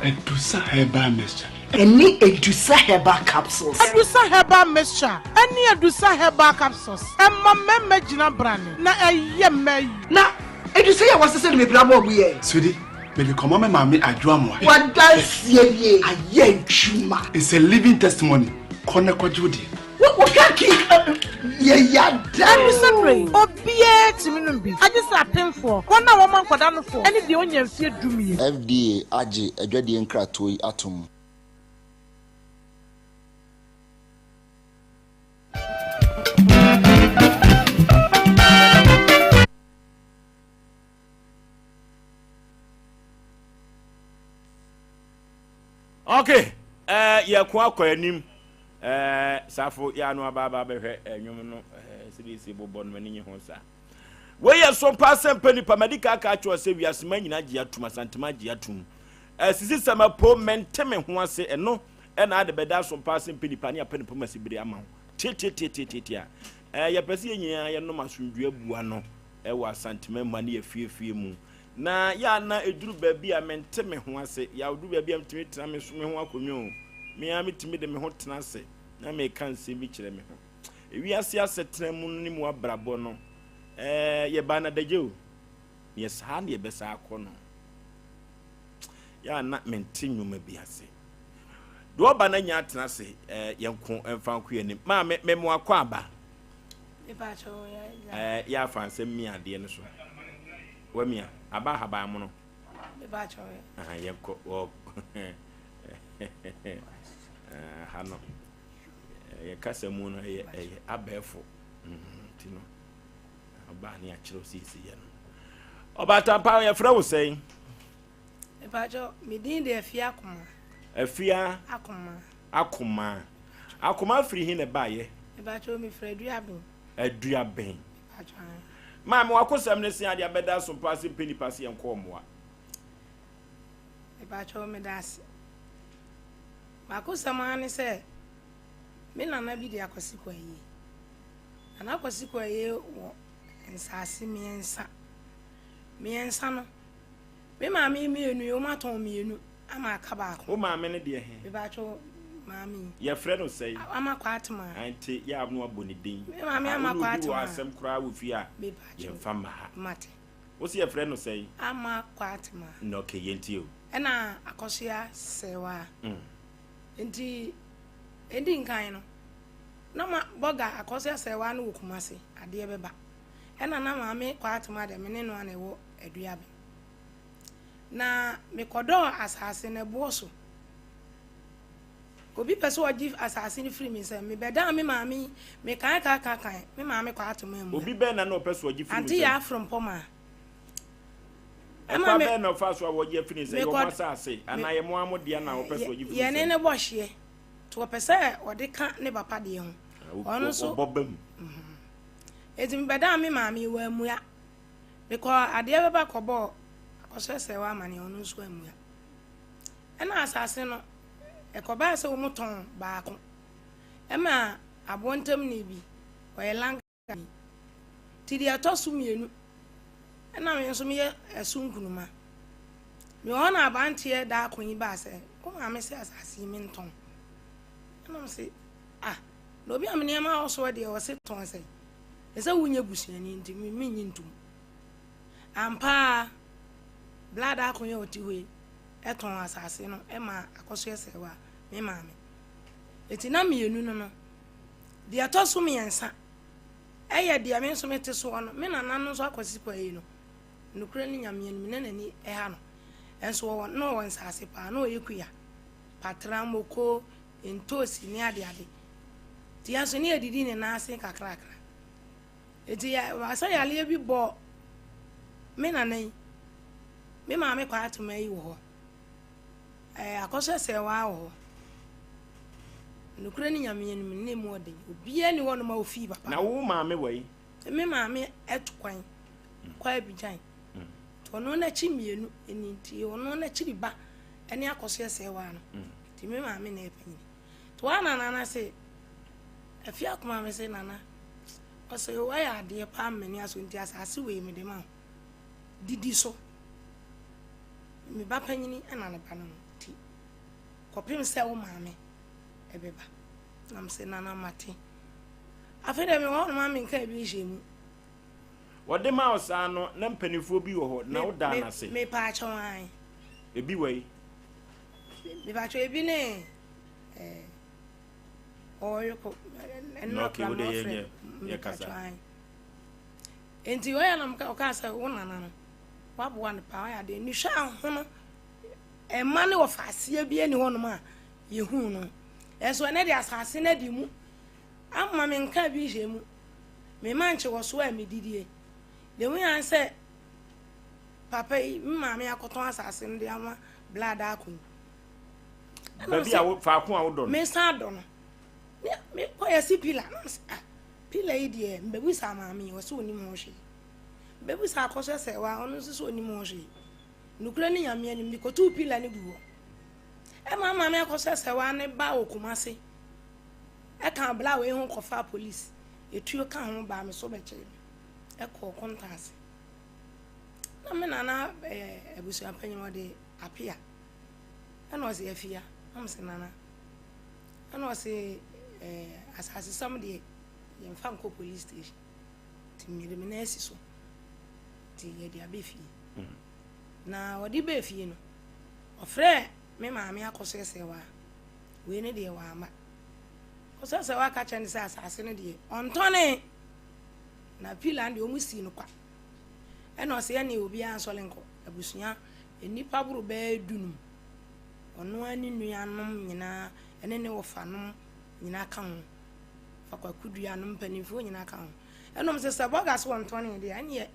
Adusa Herbal Mixture. Ɛne Adusa Herbal Capsules. Adusa Herbal Mixture ɛne Adusa Herbal Capsules ɛma mmarima gyina brane na ɛyɛ mmaa yi. Na Adusa yi a wɔasesa no bebree abɔ ɔbo yɛ. Sweetie, Mede kɔma me maame Adwo Amoah. W'adanseɛ nie ayɛ adwuma. It's a living testimony. Kɔ na kɔgye wo deɛ. Wo ka ki yɛ yada. Ɛno yi, obiara tumi nom bi, agye sɛ apemfoɔ, wɔn a wɔma nkwadaa nofoɔ, ne deɛ ɔnnya mfeɛ dumien. FDA agye adwadie nkratoɔ yi atom. Okay, eh, yɛko akɔ anim eh, safo yɛ ano aba aba bɛhwɛ nnwom eh, no eh, sɛdeɛ ɛsi bobɔ no m'ani nye ho saa. Wei yɛ so mpa sɛ mpa nipa madi ka aka akyerɛ sɛ wiase ma nyina gye atum asantema agye atum eh, sisi sɛ mapo mente me ho ase ɛno ɛna ade bɛda so mpa sɛ mpa nipa ne apɛ nipa ma sibire ama wo tiatiatiatiatia eh, yɛpɛ sɛ yɛn nyinaa yɛnom asomdwoe abua no wɔ Asantema mu ne afiefie mu. Na yɛ a na ɛduru baabi a mente me ho ase. Yɛ a ɛduru baabi a metumi tena me so me ho akonnwa o. Me ara metumi de me ho tena ase na meka nsɛm bi kyerɛ me ho. Ewiase asetena mu no ne mu abrabɔ no, ɛɛ yɛbaa no adagya o. Neɛ saa na yɛbɛsa akɔ no. Yɛ a na mente nnwuma bi ase. Deɛ ɔba no anya atena ase, ɛɛ yɛnko mfa nko yɛn anim. Maame, memoa kɔ aba. Ɛɛ yɛ afa nsɛm mia adeɛ no so. Wamia aba ahaban mono. Yɛnkɔ wɔ ha no. Yɛ kasa mu no ɛyɛ ɛyɛ abɛɛfo mm, ti no. Ɔbaa ne akyerɛw siesie yɛ no. Ɔbaatampa yɛfrɛ wo sɛn? Mepakyɛw, me din de Afia Akoma. Afia Akoma. Akoma. Akoma firi he na ɛbaeɛ? Mepakyɛw, mefiri Aduaben. Aduaben. Mepakyɛw ae. Maame, w'akosɛm ne se adeɛ abɛda so mpo ase mpɛ nipa se yɛnkɔ mmoa. Mepakyɛw, meda ase. M'akosɛm ara ne sɛ, me nana bi de Akwasi Kwaye. Nana Akwasi Kwaye wɔ nsaase mmiɛnsa. Mmiɛnsa no, Me maame yi mienu yi, wɔn atɔn mienu ama aka baako. Wo maame no deɛ he? Mepaatwo maame yi. Yɛfrɛ no sɛn? Ama Kwatema. Nti yɛ a na wabɔ ne din. Me maame Ama Kwatema. Wo ne obi wɔ asɛm koraa wɔ fie a, yɛmfa mma ha. Mate. Wo se yɛfrɛ no sɛn? Ama Kwatema. Na okay, yɛntie o. Ɛna Akɔsoa Sɛɛwaa. Nti, edi nkan no, na ma bɔga Akɔsoa Sɛɛwaa no wɔ Kumasi, adeɛ bɛba. Ɛna na maame Kwatema deɛ, me ne no a na ɛwɔ Aduaben. Na mekɔdɔɔ asase no ɛboɔ so. Obi pɛ sɛ ɔgye asase no firi me nsam. Mebɛdaa me maame yi, mekae kaakaakae, me maame kɔ ato m'ammua. Obi bɛn na na ɔpɛ sɛ ɔgye firi wo Ante nsam? Yaa Frimpong a. Ɛkwan bɛn na ɔfaa so a wɔgye afiri ne nsam? Ɛyɛ wɔn asase anaa ɛyɛ mo ara mo dea na ɔpɛ sɛ ɔgye firi wo Yɛne nsam? no bɔ hyeɛ, nti ɔpɛ sɛ ɔde ka ne papa deɛ ho. Ɔno nso. Ɔbɔ ba mu. Enti mebɛdaa me maame yi, wammua. Mekɔɔ adeɛ bɛba kɔbɔɔ akɔsrɛsrɛ wɔ amaneɛ ɔno nso ammua. Ɛna asase no ɛkɔbaa sɛ wɔn tɔn baako ɛma aboɔ ntam ne bi ɔyɛ langani. Nti deɛ ɛtɔ so mmienu ɛna me nso meyɛ ɛso nkunuma. Mewɔ hɔ na abanteɛ daako yi baa sɛ wo maame sɛ asase yi mentɔn. Ɛna me se ah na obi a me nneɛma wɔ soɔ deɛ ɔse tɔn sɛn. Ɛsɛ wonyɛ busuani nti me mennye ntom. Ampa ara, Bla Darko yi a ɔte hɔ yi tɔn asase no maa Akɔsoɛ Sɛɛwa, me maame. Enti na mmienu no no, deɛ ɛtɔ so mmiɛnsa yɛ deɛ me nso mete soɔ no, me nana no nso Akwasi Kwayi no, nokorɛ ne Nyame anim, na n'ani ha no. Nso ɔwɔ, na ɔwɔ nsase paa, na ɔyɛ kua, patra, moko, ntoosi ne adeade. Nti yɛn nso ne yɛdidi ne nan ase kakrakra. Nti yɛ sɛ yareɛ bi bɔ me nana yi, me maame kɔ atoma yi wɔ hɔ. Ɛɛ akɔsɔ sɛwaa wɔ hɔ. Nokorɛ ne Nyame anim ne mu ɔden. Obiara ni hɔ nom a ofii papa. Na wo maame wɔ yi? Me maame atu kwan kɔ Abidjan. Nti ɔno n'akyi mmienu ni nti ɔno n'akyiri ba ne akɔsɔ sɛwaa no. Nti me maame na ɛpanyini. Nti waa na nana se, Afie akoma me se nana, ɔse wayɛ adeɛ paa m'ani asɔ nti asase wei mede ma wo. Didi so. Me ba panyini na ne ba no no nti kɔpem sɛ wo maame ɛbɛba. Na me se nana mate. Afei deɛ mewɔ hɔ nom a menka ebi nhyɛ mu. Wɔde maa wo saa no, na mpanimfoɔ bi wɔ hɔ na wodaa no ase? Mepaakyɛw ae. Ebi wɔ yi. Mepakyɛ ebi ne ɛɛ ɔyɔkɔ ɛnna Okay, wo de yɛ nyɛ yɛ kasa. Nti ɔyɛ na ɔka sɛ wo nana no waboa no paa ɔyɛ adeɛ ne hwɛ ahono ɛma ne wɔfa aseɛ bi ɛni hɔnom a yɛhu no ɛnso ɛnɛ de asase no adi mu ama me nka bi hyɛ mu me ma nkye wɔ so a medidie deɛ hu yɛn sɛ papa yi me maame akɔtɔn asase no de ama blad ako yi. Baabi a faako a wodɔ no. Mesan dɔ no. Mekɔ yɛsi pila na mesɛ ah pila yi deɛ mbɛbusa maame yi ɔsɛ onim ho hwee. Mbɛbusa akɔsɔ sɛ wa ɔno nso sɛ onim ho hwee. Nukura ne nyame anim mekɔtuu pila no gu hɔ. Ɛma maame akɔsɔ sɛ wa ne ba wɔ Kumase. Ɛka abla wei ho kɔfa polisi. Etuo ka ho baa me so bɛkyee me. Ɛkɔɔ kontaase. Na me nana ɛɛ abusuapanyin ɔde apea ɛna ɔse afia na mese nana ɛna ɔse ɛɛ asasesɛm deɛ yɛmfa nkɔ police station nti mede me nan asi so nti yɛde abɛ fie mm. na ɔde bɛɛ fie no ɔfrɛ me maame akɔsɛsɛ wa wei ne deɛ wama ɔsɛsɛ wa ka kyerɛ no sɛ asase no deɛ ɔntɔne na pila no deɛ ɔmu sii no kwa Ɛna ɔse ɛneɛ obiara nsɔre nkɔ. Abusua nnipa boro bɛyɛ dunum. Ɔno ara ne nuanom nyinaa ɛne ne wɔfanom nyinaa ka ho. Fa Kwaku Dua nom mpanimfoɔ nyinaa ka ho. Ɛna ɔmo se sɛ bɔga so wɔntɔne deɛ ɛneɛ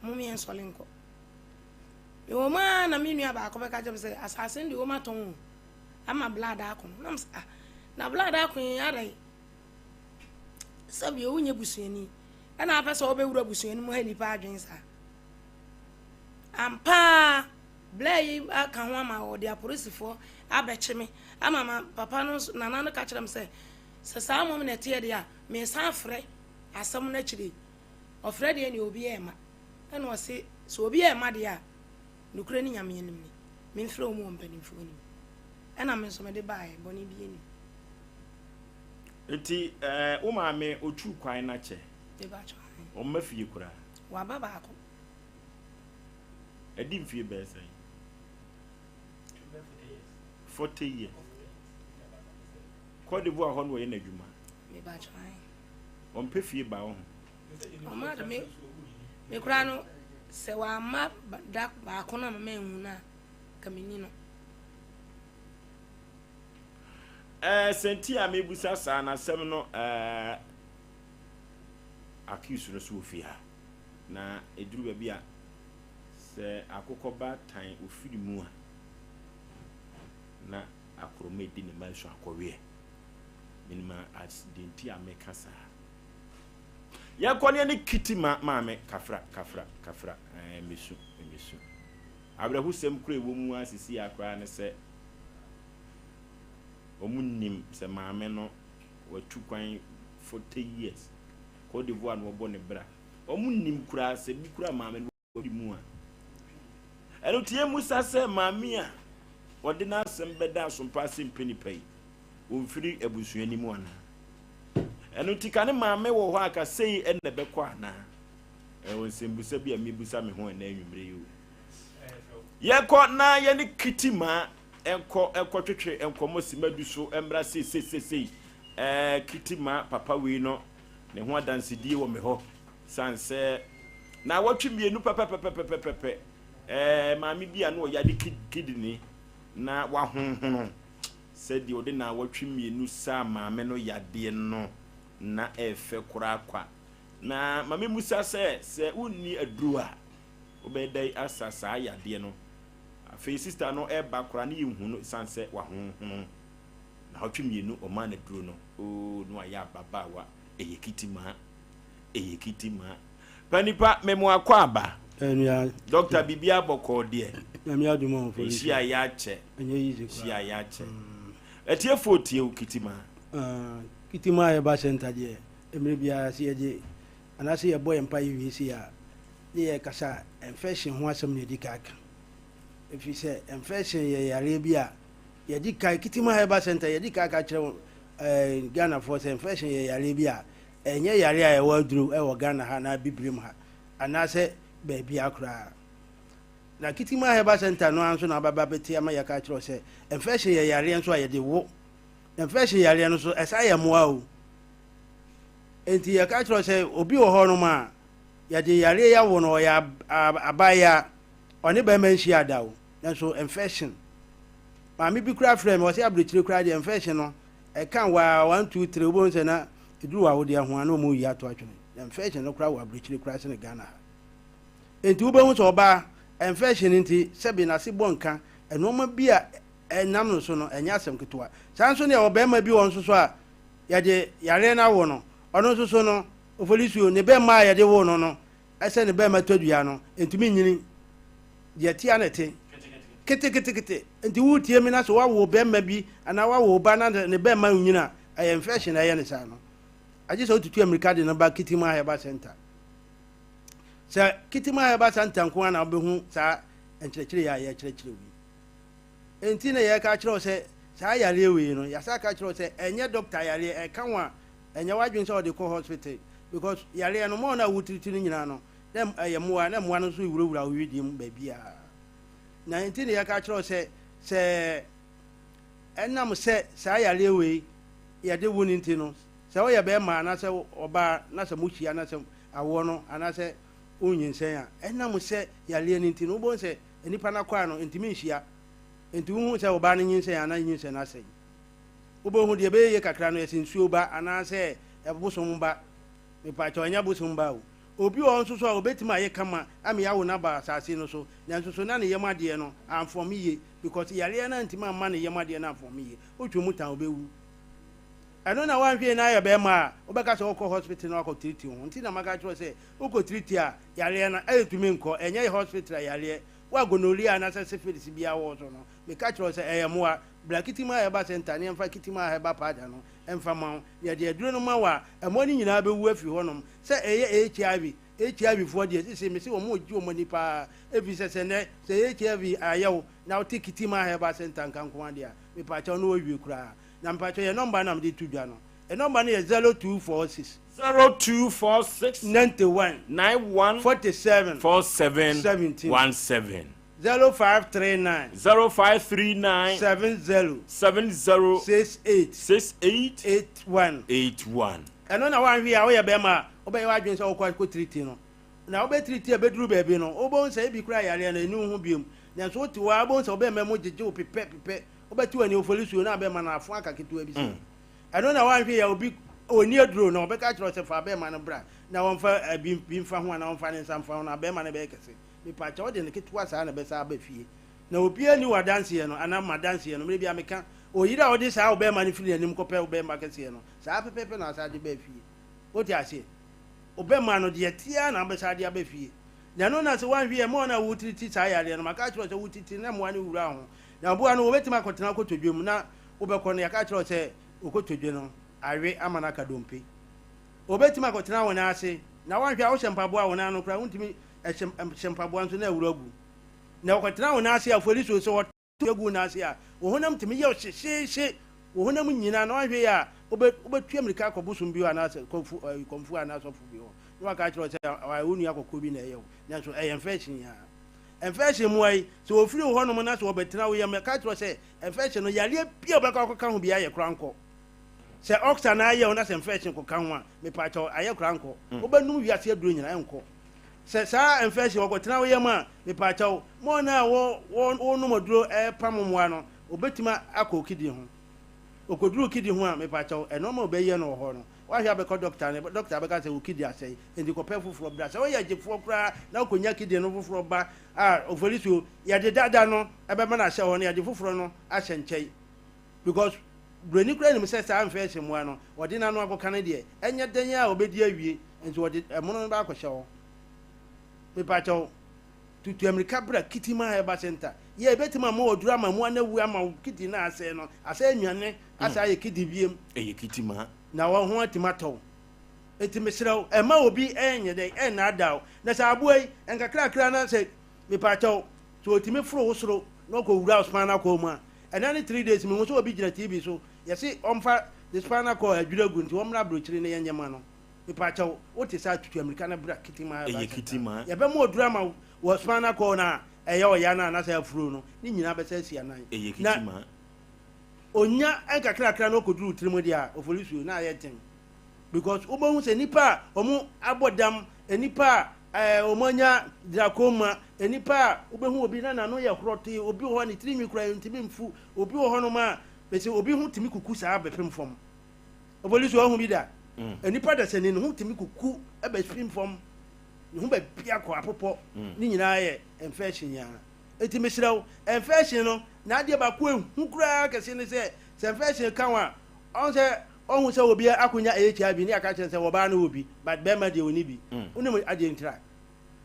mom yɛn nsɔre nkɔ. Mewɔ mu ara na me nua baako bɛka kyerɛ me sɛ asase no deɛ wɔn atɔn o ama blad ako no. Na mo sɛ ah na blad ako yi adɛn? Sɛbi wonyɛ busuani. Ɛna apɛ sɛ ɔbɛwura abusua no mu ha nnipa adwene saa. Ampa ara, Blair yi aka ho ama wɔde apolisifoɔ abɛkye me ama ma papa no nso nana no ka kyerɛ me sɛ sɛ saa mmom na ɛteɛ deɛ a mesan frɛ asɛm no akyire yi. Ɔfrɛ deɛ nea obi ɛmma. Ɛna ɔse sɛ obi ɛmma deɛ a nokorɛ ne Nyame anim ni memfrɛ wɔn wɔ mpanimfoɔ anim. Ɛna me nso mede baeɛ bɔne bi anim. Nti eh, wo maame otuu kwan no akyɛ? Ɔmma fie koraa? Waba baako. Ɛdi mfie bɛyɛ sɛn? 40 years. Cote d'Ivoire hɔ no wɔyɛ n'adwuma. Ɔmpɛ fie ba wo ho. Ɔma de me me koraa no sɛ wamma da baako na mama ehu no a ka menni no. Ɛɛ sɛ nti a mebusa saa no asɛm no ɛɛ accuse no so wɔ fie ha na ɛduru baabi a sɛ akokɔ ba tan ofiri mu a na akorɔma edi ne mma nso akɔweɛ menim deɛ nti a meka saa yɛkɔ ne ne kiti ma maame kafra kafra kafra ɛɛ mesu mesu awerɛhosɛm kura ɛwɔ mu asisi akora ne sɛ Wɔn nim sɛ maame no watu kwan 40 years Cote d'Ivoire na wɔbɔ ne bra. Wɔn nim koraa sɛ bi koraa maame no wadi mu a. Ɛno nti yɛn musa sɛ maame a wɔde n'asɛm bɛda asompa ase mpɛ nipa yi, wɔmfiri abusua no mu anaa? Ɛno nti ka ne maame wɔ hɔ a ka sei ɛna ɛbɛkɔ anaa? Ɛwɔ nsɛmbusa bi a mebusa me ho ɛnɛ anwummere yi o. Yɛkɔ na yɛne Kitima nkɔ nkɔtwetwe nkɔmmɔ simma du so mmra seiseiseisei. Ɛɛ, Kitima papa wei no, ne ho adansedie wɔ me hɔ. Sane sɛ, naawɔtwe mmienu pɛpɛpɛpɛpɛpɛ, ɛɛ, maame bi a na ɔyare kidney na wahonhono sɛdeɛ ɔde naawɔtwe mmienu saa maame no yadeɛ no, na ɛɛfɛ koraa kwa. Na ma memmusa sɛ, sɛ wonni aduro a, wobɛyɛ dɛn asa saa yadeɛ no? Afei sista no reba koraa ne yɛnhu no ɛsiane sɛ wahonhono. Naawɔtwe mmienu ɔmaa no aduro no, oo na wayɛ ababaawa, ɛyɛ kitimaa, ɛyɛ kitimaa. Panipa memo akɔ aba. Ɛnua. Dɔkta biribiara bɔkɔɔ deɛ. Nyame adom a ɔfɔ Nhyia yɛ akyɛ. Ɛnyɛ easy koraa. Nhyia yɛ akyɛ. Atiefoɔ tie wo kitimaa. Ah, kitimaa yɛba center deɛ, mmerɛ biara sɛ yɛgye anaasɛ yɛbɔ yɛn mpaeɛ wie sei a, ne yɛrekasa a, infection ho asɛm na yɛdi kan ka. Ɛfiri sɛ infection yɛ yareɛ bi a yɛdi kan, Kitima Herbal Center yɛdi kan ka kyerɛ wɔn ɛɛ Ghanafoɔ sɛ infection yɛ yareɛ bi a ɛnyɛ yareɛ a ɛwɔ aduro ɛwɔ Ghana ha anaa Bibirem ha anaasɛ baabiara koraa. Na Kitima Herbal Center no ara nso na wobɛba abɛte ama yɛaka akyerɛ wo sɛ infection yɛ yareɛ nso a yɛde wo. Na infection yareɛ no nso ɛsan yɛ mmoa o. Enti yɛka kyerɛ wo sɛ obi wɔ hɔnom a yɛde yareɛ yi awo no ɔyɛ abaayewa ɔne bɛrima nhyia da o nanso infection maame bi koraa frɛ me ɔsɛ aburokyire koraa deɛ infection no ɛka waa one two three wobɛhu sɛ na ɛduru wɔ awodeɛ ho a na wɔn yi ato atwene na infection no koraa wɔ aburokyire koraa sene Ghana ha. Enti wobɛhu sɛ ɔbaa, infection nti, sɛbe n'ase bɔ nka, nnoɔma bi a ɛnam no so no, ɛnyɛ asɛm ketewa. Saa nso na yɛwɔ barima bi wɔ nso so a, yɛde yareɛ no awo no, ɔno nso so no, ofolisuo, ne bɛmma a yɛde woo no no, ɛsɛ ne bɛmma tɔdua no, ɛntumi nyini. Deɛ ɛte ara na ɛte. Ketekete. Nti woretie me na sɛ woawo bɛmma bi anaa woawo wo ba na ne bɛmma nyini a, ɛyɛ infection na ɛyɛ no saa no. Agye sɛ wotutu amirika de no ba Kitima Herbal Center. Sɛ Kitima Herbal Center nko ara na wobɛhu saa nkyerɛkyerɛ yi a yɛrekyerɛkyerɛ wo yi. Enti na yɛreka akyerɛ wo sɛ saa yareɛ wei no, yɛasa aka akyerɛ wo sɛ ɛnyɛ dɔkta yareɛ, ɛka wo a, ɛnyɛ w'adwene sɛ wɔde kɔ hospital because yareɛ no, mɔɔ no a wotiriti no nyinaa no, na ɛyɛ mmoa, na mmoa no nso wurawura wo wedeɛ mu baabiara. Na enti na yɛka akyerɛ wo sɛ sɛ ɛnam sɛ saa yareɛ wei yɛde wo no nti no, sɛ woyɛ bɛrima anaasɛ ɔbaa na sɛ mohyia na sɛ awoɔ no anaasɛ wonyinsɛn a, ɛnam sɛ yareɛ no nti no, wobɛhu sɛ nnipa no akwaa no ntumi nhyia. Nti wohu sɛ ɔbaa no nyinsɛn anaa nyinsɛn no asɛe. Wobɛhu deɛ ɛbɛyɛ yie kakra no, yɛsɛ nsuo ba anaasɛ bosom ba. Mepaakyɛw, ɛnyɛ bosom ba o. Obi wɔ hɔ nso so a obɛtumi ayɛ kama ama yɛawo no aba asase no so, nanso so na ne yam adeɛ no amfɔme yie because yareɛ no antumi amma ne yam adeɛ no amfɔme yie. Wotwe mu tan ɔbɛwu. Ɛno na woanhwɛ yie na ayɛ bɛɛma a, wobɛka sɛ wokɔ hospital na wakɔ treat wo ho. Nti na maka akyerɛ wo sɛ wokɔ treat a, yareɛ no ɛntumi nkɔ. Ɛnyɛ hospital yareɛ. Wo a gonorrhea anaasɛ syphilis biara wɔ wo so no, meka kyerɛ wo sɛ ɛyɛ mmoa. Bra Kitima Herbal Centre na yɛmfa Kitima Herbal Powder no mfa ma wo. Na yɛde aduro no ma wo a, mmoa no nyinaa bɛwu afiri hɔnom. Sɛ ɛyɛ HIV, HIV foɔ deɛ seesei mese wɔn regye wɔn ani paa. Ɛfiri sɛ sɛ nnɛ, sɛ HIV ayɛ wo na wote Kitima Herbal Centre nka nko ara deɛ a, mepaakyɛw na woawie koraa. Na mpakyɛ yɛ nɔmba na mede to dwa no. Yɛ nɔmba no yɛ 0246. 0246. 91. 91. 47. 47. 17. 17. 0539. 0539. 70. 70. 68. 68. 81. 81. Ɛno na woanhwe a woyɛ bɛrima a wobɛyɛ w'adwene sɛ wokɔ akɔtiriti no. Na wobɛtiriti a ɛbɛduru baabi no wobɛhu sɛ ebi koraa yareɛ no ɛni wo ho biom. Nanso wote hɔ a wobɛhu sɛ wo bɛrima mu gyegye wo pepɛ pepɛ. Wobɛte w'ani ofolisuo na abɛma no afo aka ketewa bi sei. Ɛno na woanhwɛ yɛ obi ɔnni aduro na ɔbɛka akyerɛ wo sɛ fa abɛɛma no bra na wɔmfa bi bi mfa ho anaa wɔmfa ne nsa mfa ho na abɛɛma no bɛyɛ kɛse. Mepaakyɛw wode no ketewa saa na ɛbɛsa aba fie. Na obiara nni w'adanseɛ no anaa m'adanseɛ no. Mmerɛ biara meka, oyere a ɔde saa ɔbɛɛma no firi n'anim kɔpɛ ɔbɛɛma kɛseɛ no, saa pɛpɛɛpɛ na asan de baa fie. Wote aseɛ? Ɔbɛɛma no deɛ ɛteɛ ara na wobɛsan de aba fie. Na ɛno na sɛ woanhwɛ yɛ mmoa no a wotiriti saa yareɛ no, maka akyerɛ wo sɛ wotiti na mmoa no wura ho. Na aboa no, wɔbɛtumi akɔtena kotodwe mu na wobɛkɔ no, yɛaka akyerɛ wo sɛ wo kotodwe no awe ama no aka dompe. Wɔbɛtumi akɔtena wo nan ase, na woanhwɛ a wohyɛ mpaboa a wo nan no koraa wontumi hyɛ hyɛ mpaboa nso na awura agu. Na wɔkɔtena wo nan ase a afɔlisuo sɛ wɔto agu wo nan ase a, wo honam tumi yɛ wo hyehyeehye, wo honam nyinaa, na woanhwɛ yie a wobɛ wobɛtu amirika akɔ bosom bi hɔ anaasɛ kɔmfo ɛɛ kɔmfoɔ anaasɛ ɔsɔfo bi hɔ na waka akyerɛ wo sɛ wo nua kɔkɔɔ bi na ɛyɛ wo, nanso ɛyɛ infection a. Infection mmoa yi, sɛ wɔfiri wo hɔnom na sɛ wɔbɛtena wo yam, ɛka kyerɛ wo sɛ infection no, yareɛ bi a wobɛkɔ akɔka ho biara yɛ koraa nkɔ. Sɛ ulcer na ayɛ wo na sɛ infection kɔka ho a, mepaakyɛw, ayɛ koraa nkɔ. Wobɛnom wiase aduro nyinaa, ɛnkɔ. Sɛ saa infection wɔkɔtena wo yam a, mepaakyɛw, mo a wɔ wɔ wonom aduro ɛrepam mmoa no, wɔbɛtumi akɔ wo kidney ho. Wɔkɔduru kidney ho a, mepaakyɛw, nnoɔma a wɔbɛyɛ no wɔ hɔ no, Woahwɛ a bɛkɔ dɔkta no, dɔkta bɛka sɛ wo kidney asɛe, enti kɔpɛ foforɔ bra. Sɛ woyɛ gyefoɔ koraa na wokɔnya kidney no foforɔ ba a, oforisuo, yɛde dada no bɛma no ahyɛ hɔ na yɛde foforɔ no ahyɛ nkyɛn. Because buroni koraa nim sɛ saa infection mmoa no, ɔde n'ano akɔka no deɛ, ɛnyɛ dɛn a ɔbɛdi awie, nti ɔde ɛmono no bɛakɔhyɛ hɔ. Mepakyɛw, tutu amirika bra Kitima Herbal Center. Yɛ ebɛtumi ama wo aduro ama mmoa no awu ama wo kidney no a asɛe no, asɛe nnuane, asɛe ayɛ kidney biem. Ɛyɛ Kitima. Na wo ho atumi atɔ wo. Enti mesrɛ wo, mma obi nyɛ dɛn, nnaadaa wo. Na sɛ aboa yi, nkakrakra na sɛ, mepaakyɛw, sɛ otumi foro wo soro na ɔkɔwura wo spinal cord mu a, ɛnna ne 3 days mehu sɛ obi gyina TV so, yɛse ɔmfa ne spinal cord adwiri agu nti ɔmmra aburokyire na yɛnyɛ ma no. Mepaakyɛw, wote saa a, tutu amirika na bra Kitima Herbal Ɛyɛ Center. Kitima. Yɛbɛma oduru ama wo wɔ spinal cord no a. ɛyɛ ɔya no anaasɛ afuro no, ne nyinaa bɛsa asi anan. Ɛyɛ Na kitima. ɔnya nkakrakra na ɔkɔduru wo tirim deɛ a, oforisuo, na ayɛ den. Because wobɛhu sɛ nnipa a wɔn abɔ dam, nnipa a ɛɛ wɔn anya glaucoma, nnipa a wobɛhu obi na n'ano yɛ horɔtee, obi wɔ hɔ a ne tiri nwi koraa ntumi mfu, obi wɔ hɔnom a bɛsɛ obi ho tumi kuku saa bɛpem fam. Opolisi wahu bi da? Mm. Nnipa dasani ne ho tumi kuku bɛpem fam, ne ho baabi akɔ apopɔ, mm. ne nyinaa yɛ infection yaa. Enti mesrɛ wo, infection no, n'adeɛ baako ehu koraa kɛse ne sɛ, sɛ infection ka wo a, ɔn sɛ ɔhu sɛ obi akonya HIV ne aka kyerɛ sɛ ɔbaa no wɔ bi, but bɛrima deɛ ɔni bi. Mm. Wonim adeɛ ntira?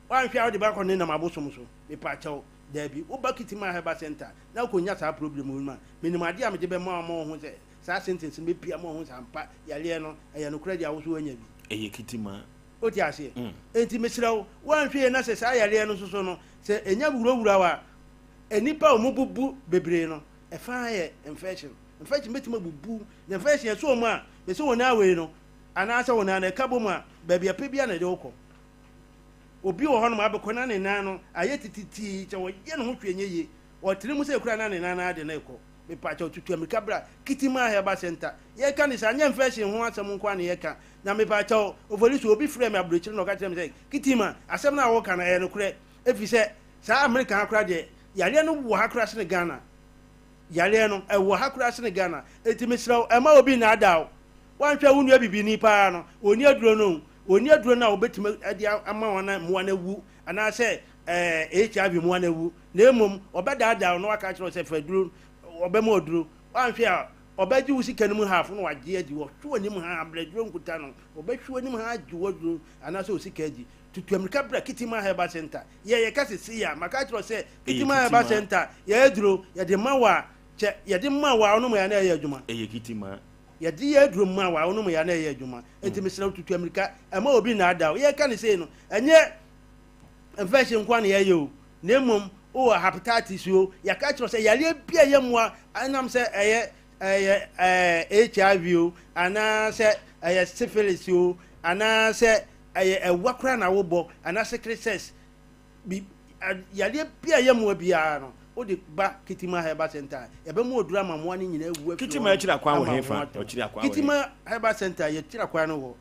Woanhwɛ a wode bakɔ ne nam abosom so. Mepa kyɛw, daabi. Woba Kitima Herbal Center na wokɔnya saa problem wei mu a, menim adeɛ a mede bɛma wo ama woahu sɛ saa sentence no bɛpue ama woahu sɛ ampa yareɛ no ɛyɛ nokorɛ deɛ a wo nso woanya bi. Ɛyɛ Kitima. Wote aseɛ? Enti mesrɛ wo, woanhwɛ yie na sɛ saa yareɛ no nso so no, sɛ ɛnya wurawura wo a, nnipa a wɔbubu bebree no, ɛfa ara yɛ infection. Infection bɛtumi abubu, na infection ɛso wɔn a, mese wɔn nan wei no, anaasɛ wɔn nan no ɛka bom a, baabi a ɛpɛ biara na ɛde wo kɔ. Obi wɔ hɔnom abɛkɔ na ne nan no ayɛ tititii, sɛ wɔyɛ ne ho hwee nyɛ yie, ɔtene mu sɛ ekura na ne nan no ade no rekɔ. Mepakyɛw tutu amirika bra Kitima Herbal Center. Yɛreka ne saa, nyɛ infection ho asɛm nko ara na yɛreka. Na mepakyɛw, Oforisuo, obi frɛɛ me aburokyire na ɔka kyerɛɛ me sɛ, Kitima, asɛm no a woreka no, ɛyɛ nokorɛ. Efisɛ saa Amerika ha koraa deɛ, yareɛ no wɔ ha koraa sene Ghana. Yareɛ no, ɛwɔ ha koraa sene Ghana. Enti mesrɛ wo, mma obi nnaadaa wo. Woanhwɛ a wo nua bibini paa no, ɔnni aduro no o. Ɔnni aduro no a ɔbɛtumi de ama wɔn a mmoa no awu anaasɛ ɛɛ HIV mmoa no awu. Na mmom, ɔbɛdaadaa wo na waka akyerɛ wo sɛ fa aduro, ɔbɛma wo aduro. Woanhwɛ a, ɔbɛgye wo sika no mu half na wagye adi. Ɔhwe w'anim haa brɛ aduro nkuta no. Ɔbɛhwe w'anim haa agye w'aduro anaasɛ wo sika adi. Tutu ammirika bra Kitima Herbal Center. Yɛ yɛka sesei a, maka akyerɛ wo sɛ Kitima Herbal Center, yɛ aduro, yɛde ma wo a, kyɛ yɛde ma wo a, wonom yɛ a na ɛyɛ adwuma. Ɛyɛ Kitima. Yɛde yɛ aduro ma wo a, wonom yɛ a na ɛyɛ adwuma. Enti mesrɛ wo tutu ammirika, mma obi nnaadaa wo. Yɛreka no sei no, ɛnyɛ infection nko ara na yɛyɛ o, na mmom wowɔ hepatitis o, yɛaka akyerɛ wo sɛ yareɛ bi a ɛyɛ mmoa ɛnam sɛ ɛyɛ ɛyɛ ɛɛ HIV o, anaasɛ ɛyɛ syphilis o, anaasɛ ɛyɛ ɛwa koraa na wobɔ, anaasɛ sex bi yareɛ bi a ɛyɛ mmoa biara no, wode ba Kitima Herbal Center a, yɛbɛma oduro ama mmoa no nyinaa awu afiri Kitima hɔ akyiri akwan wɔ ama hefa? ho atɔ. Ɔkyiri akwan wɔ he? Kitima Herbal Center yɛkyiri akwan no wɔ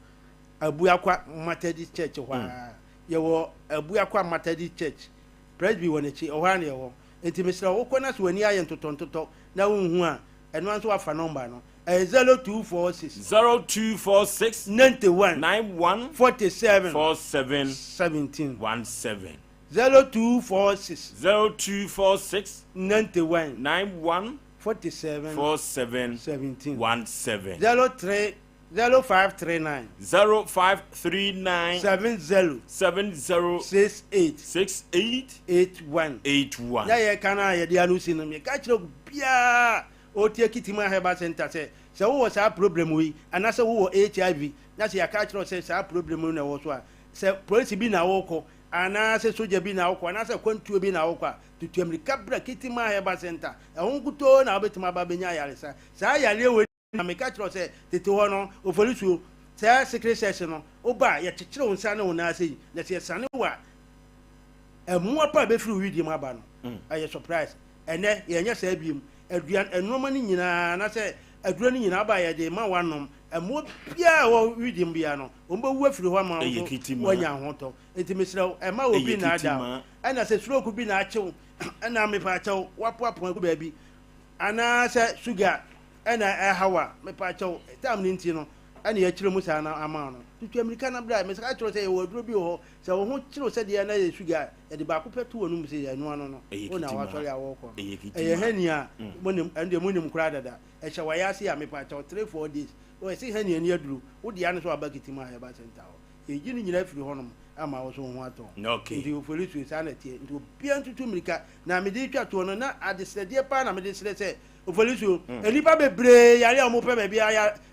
Abuakwa Methodist Church hɔ ara. Yɛwɔ Abuakwa Methodist Church, Presby wɔ n'akyi, ɛhɔ ara na yɛwɔ. Enti mesrɛ wo, wokɔ na sɛ w'ani ayɛ ntotɔntotɔ na wonhu a, ɛno ara nso woafa nɔmba no. Ɛyɛ 0246. 0246. 91. 91. 47. 47. 17. 17. 0246. 0246. 91. 91. 47. 47. 17. 17. 03. 0539. 0539. 70. 70. 68. 68. 81. 81. Na yɛka no a yɛde ano si no, meka kyerɛ obiara a ɔretie Kitima Herbal Center sɛ, sɛ wowɔ saa problem wei, anaasɛ wowɔ HIV, na sɛ yɛaka akyerɛ wo sɛ saa problem no na ɛwɔ so a, sɛ polisi bi na wokɔ, anaasɛ sogya bi na wokɔ, anaasɛ akwantuo bi na wokɔ a, tutu amirika bra Kitima Herbal Center. Ɛho nkutoo na wobɛtumi aba abɛnya ayaresa. Saa yareɛ wei. Na meka kyerɛ wo sɛ, tete hɔ no, oforisuo, saa sikre sɛs no, woba a, yɛkyekyere wo nsa ne wo nan ase yi, na sɛ yɛsane wo a, mmoa pa a ɛbɛfiri wo wedeɛ mu aba no, ɛyɛ surprise. Ɛnnɛ, yɛnyɛ saa biom. Aduan, nnoɔma no nyinaa, anaasɛ aduro no nyinaa, woba a, yɛde ma woanom. Mmoa biara a ɛwɔ wedeɛ mu biara no, wɔbɛwu afiri hɔ ama wo nso woanya ahotɔ. Enti mesrɛ wo, mma obi nnaadaa wo. Ɛna sɛ stroke bi na akye wo, ɛna mepaakyɛw, woapoapoa agu baabi, anaasɛ sugar, ɛna ɛhaw a, mepaakyɛw, time no nti no, ɛna yɛkyerɛ mu saa na ama wo no. Tutu amirika na bra. Mesan kyerɛ wo sɛ yɛwɔ aduro bi wɔ hɔ, sɛ wo ho kyere wo sɛdeɛ na ɛyɛ sugar a, yɛde baako pɛ to w'anum sɛ ɛno ano no, Ɛyɛ wo na kitima. wasɔre a wɔrekɔ no. Ɛyɛ kitima. Ɛyɛ honey a, monim, ɛno deɛ monim koraa dada. Ɛhyɛ w'ayaase a, mepaakyɛw, 3, 4 days. Wɔse honey ani aduro, wo dea ne sɛ waba Kitima Herbal Centre hɔ. Yɛyi ne nyinaa firi hɔnom ama wo nso wo ho atɔ wo. Okay. Nti Oforisuo, saa na ɛteɛ. Nti obiara ntutu mmirika. Na mede retwa toɔ no, na adesrɛdeɛ paa na mede srɛ sɛ, Ofolisuo, nnipa bebree yare a wɔpɛ baabi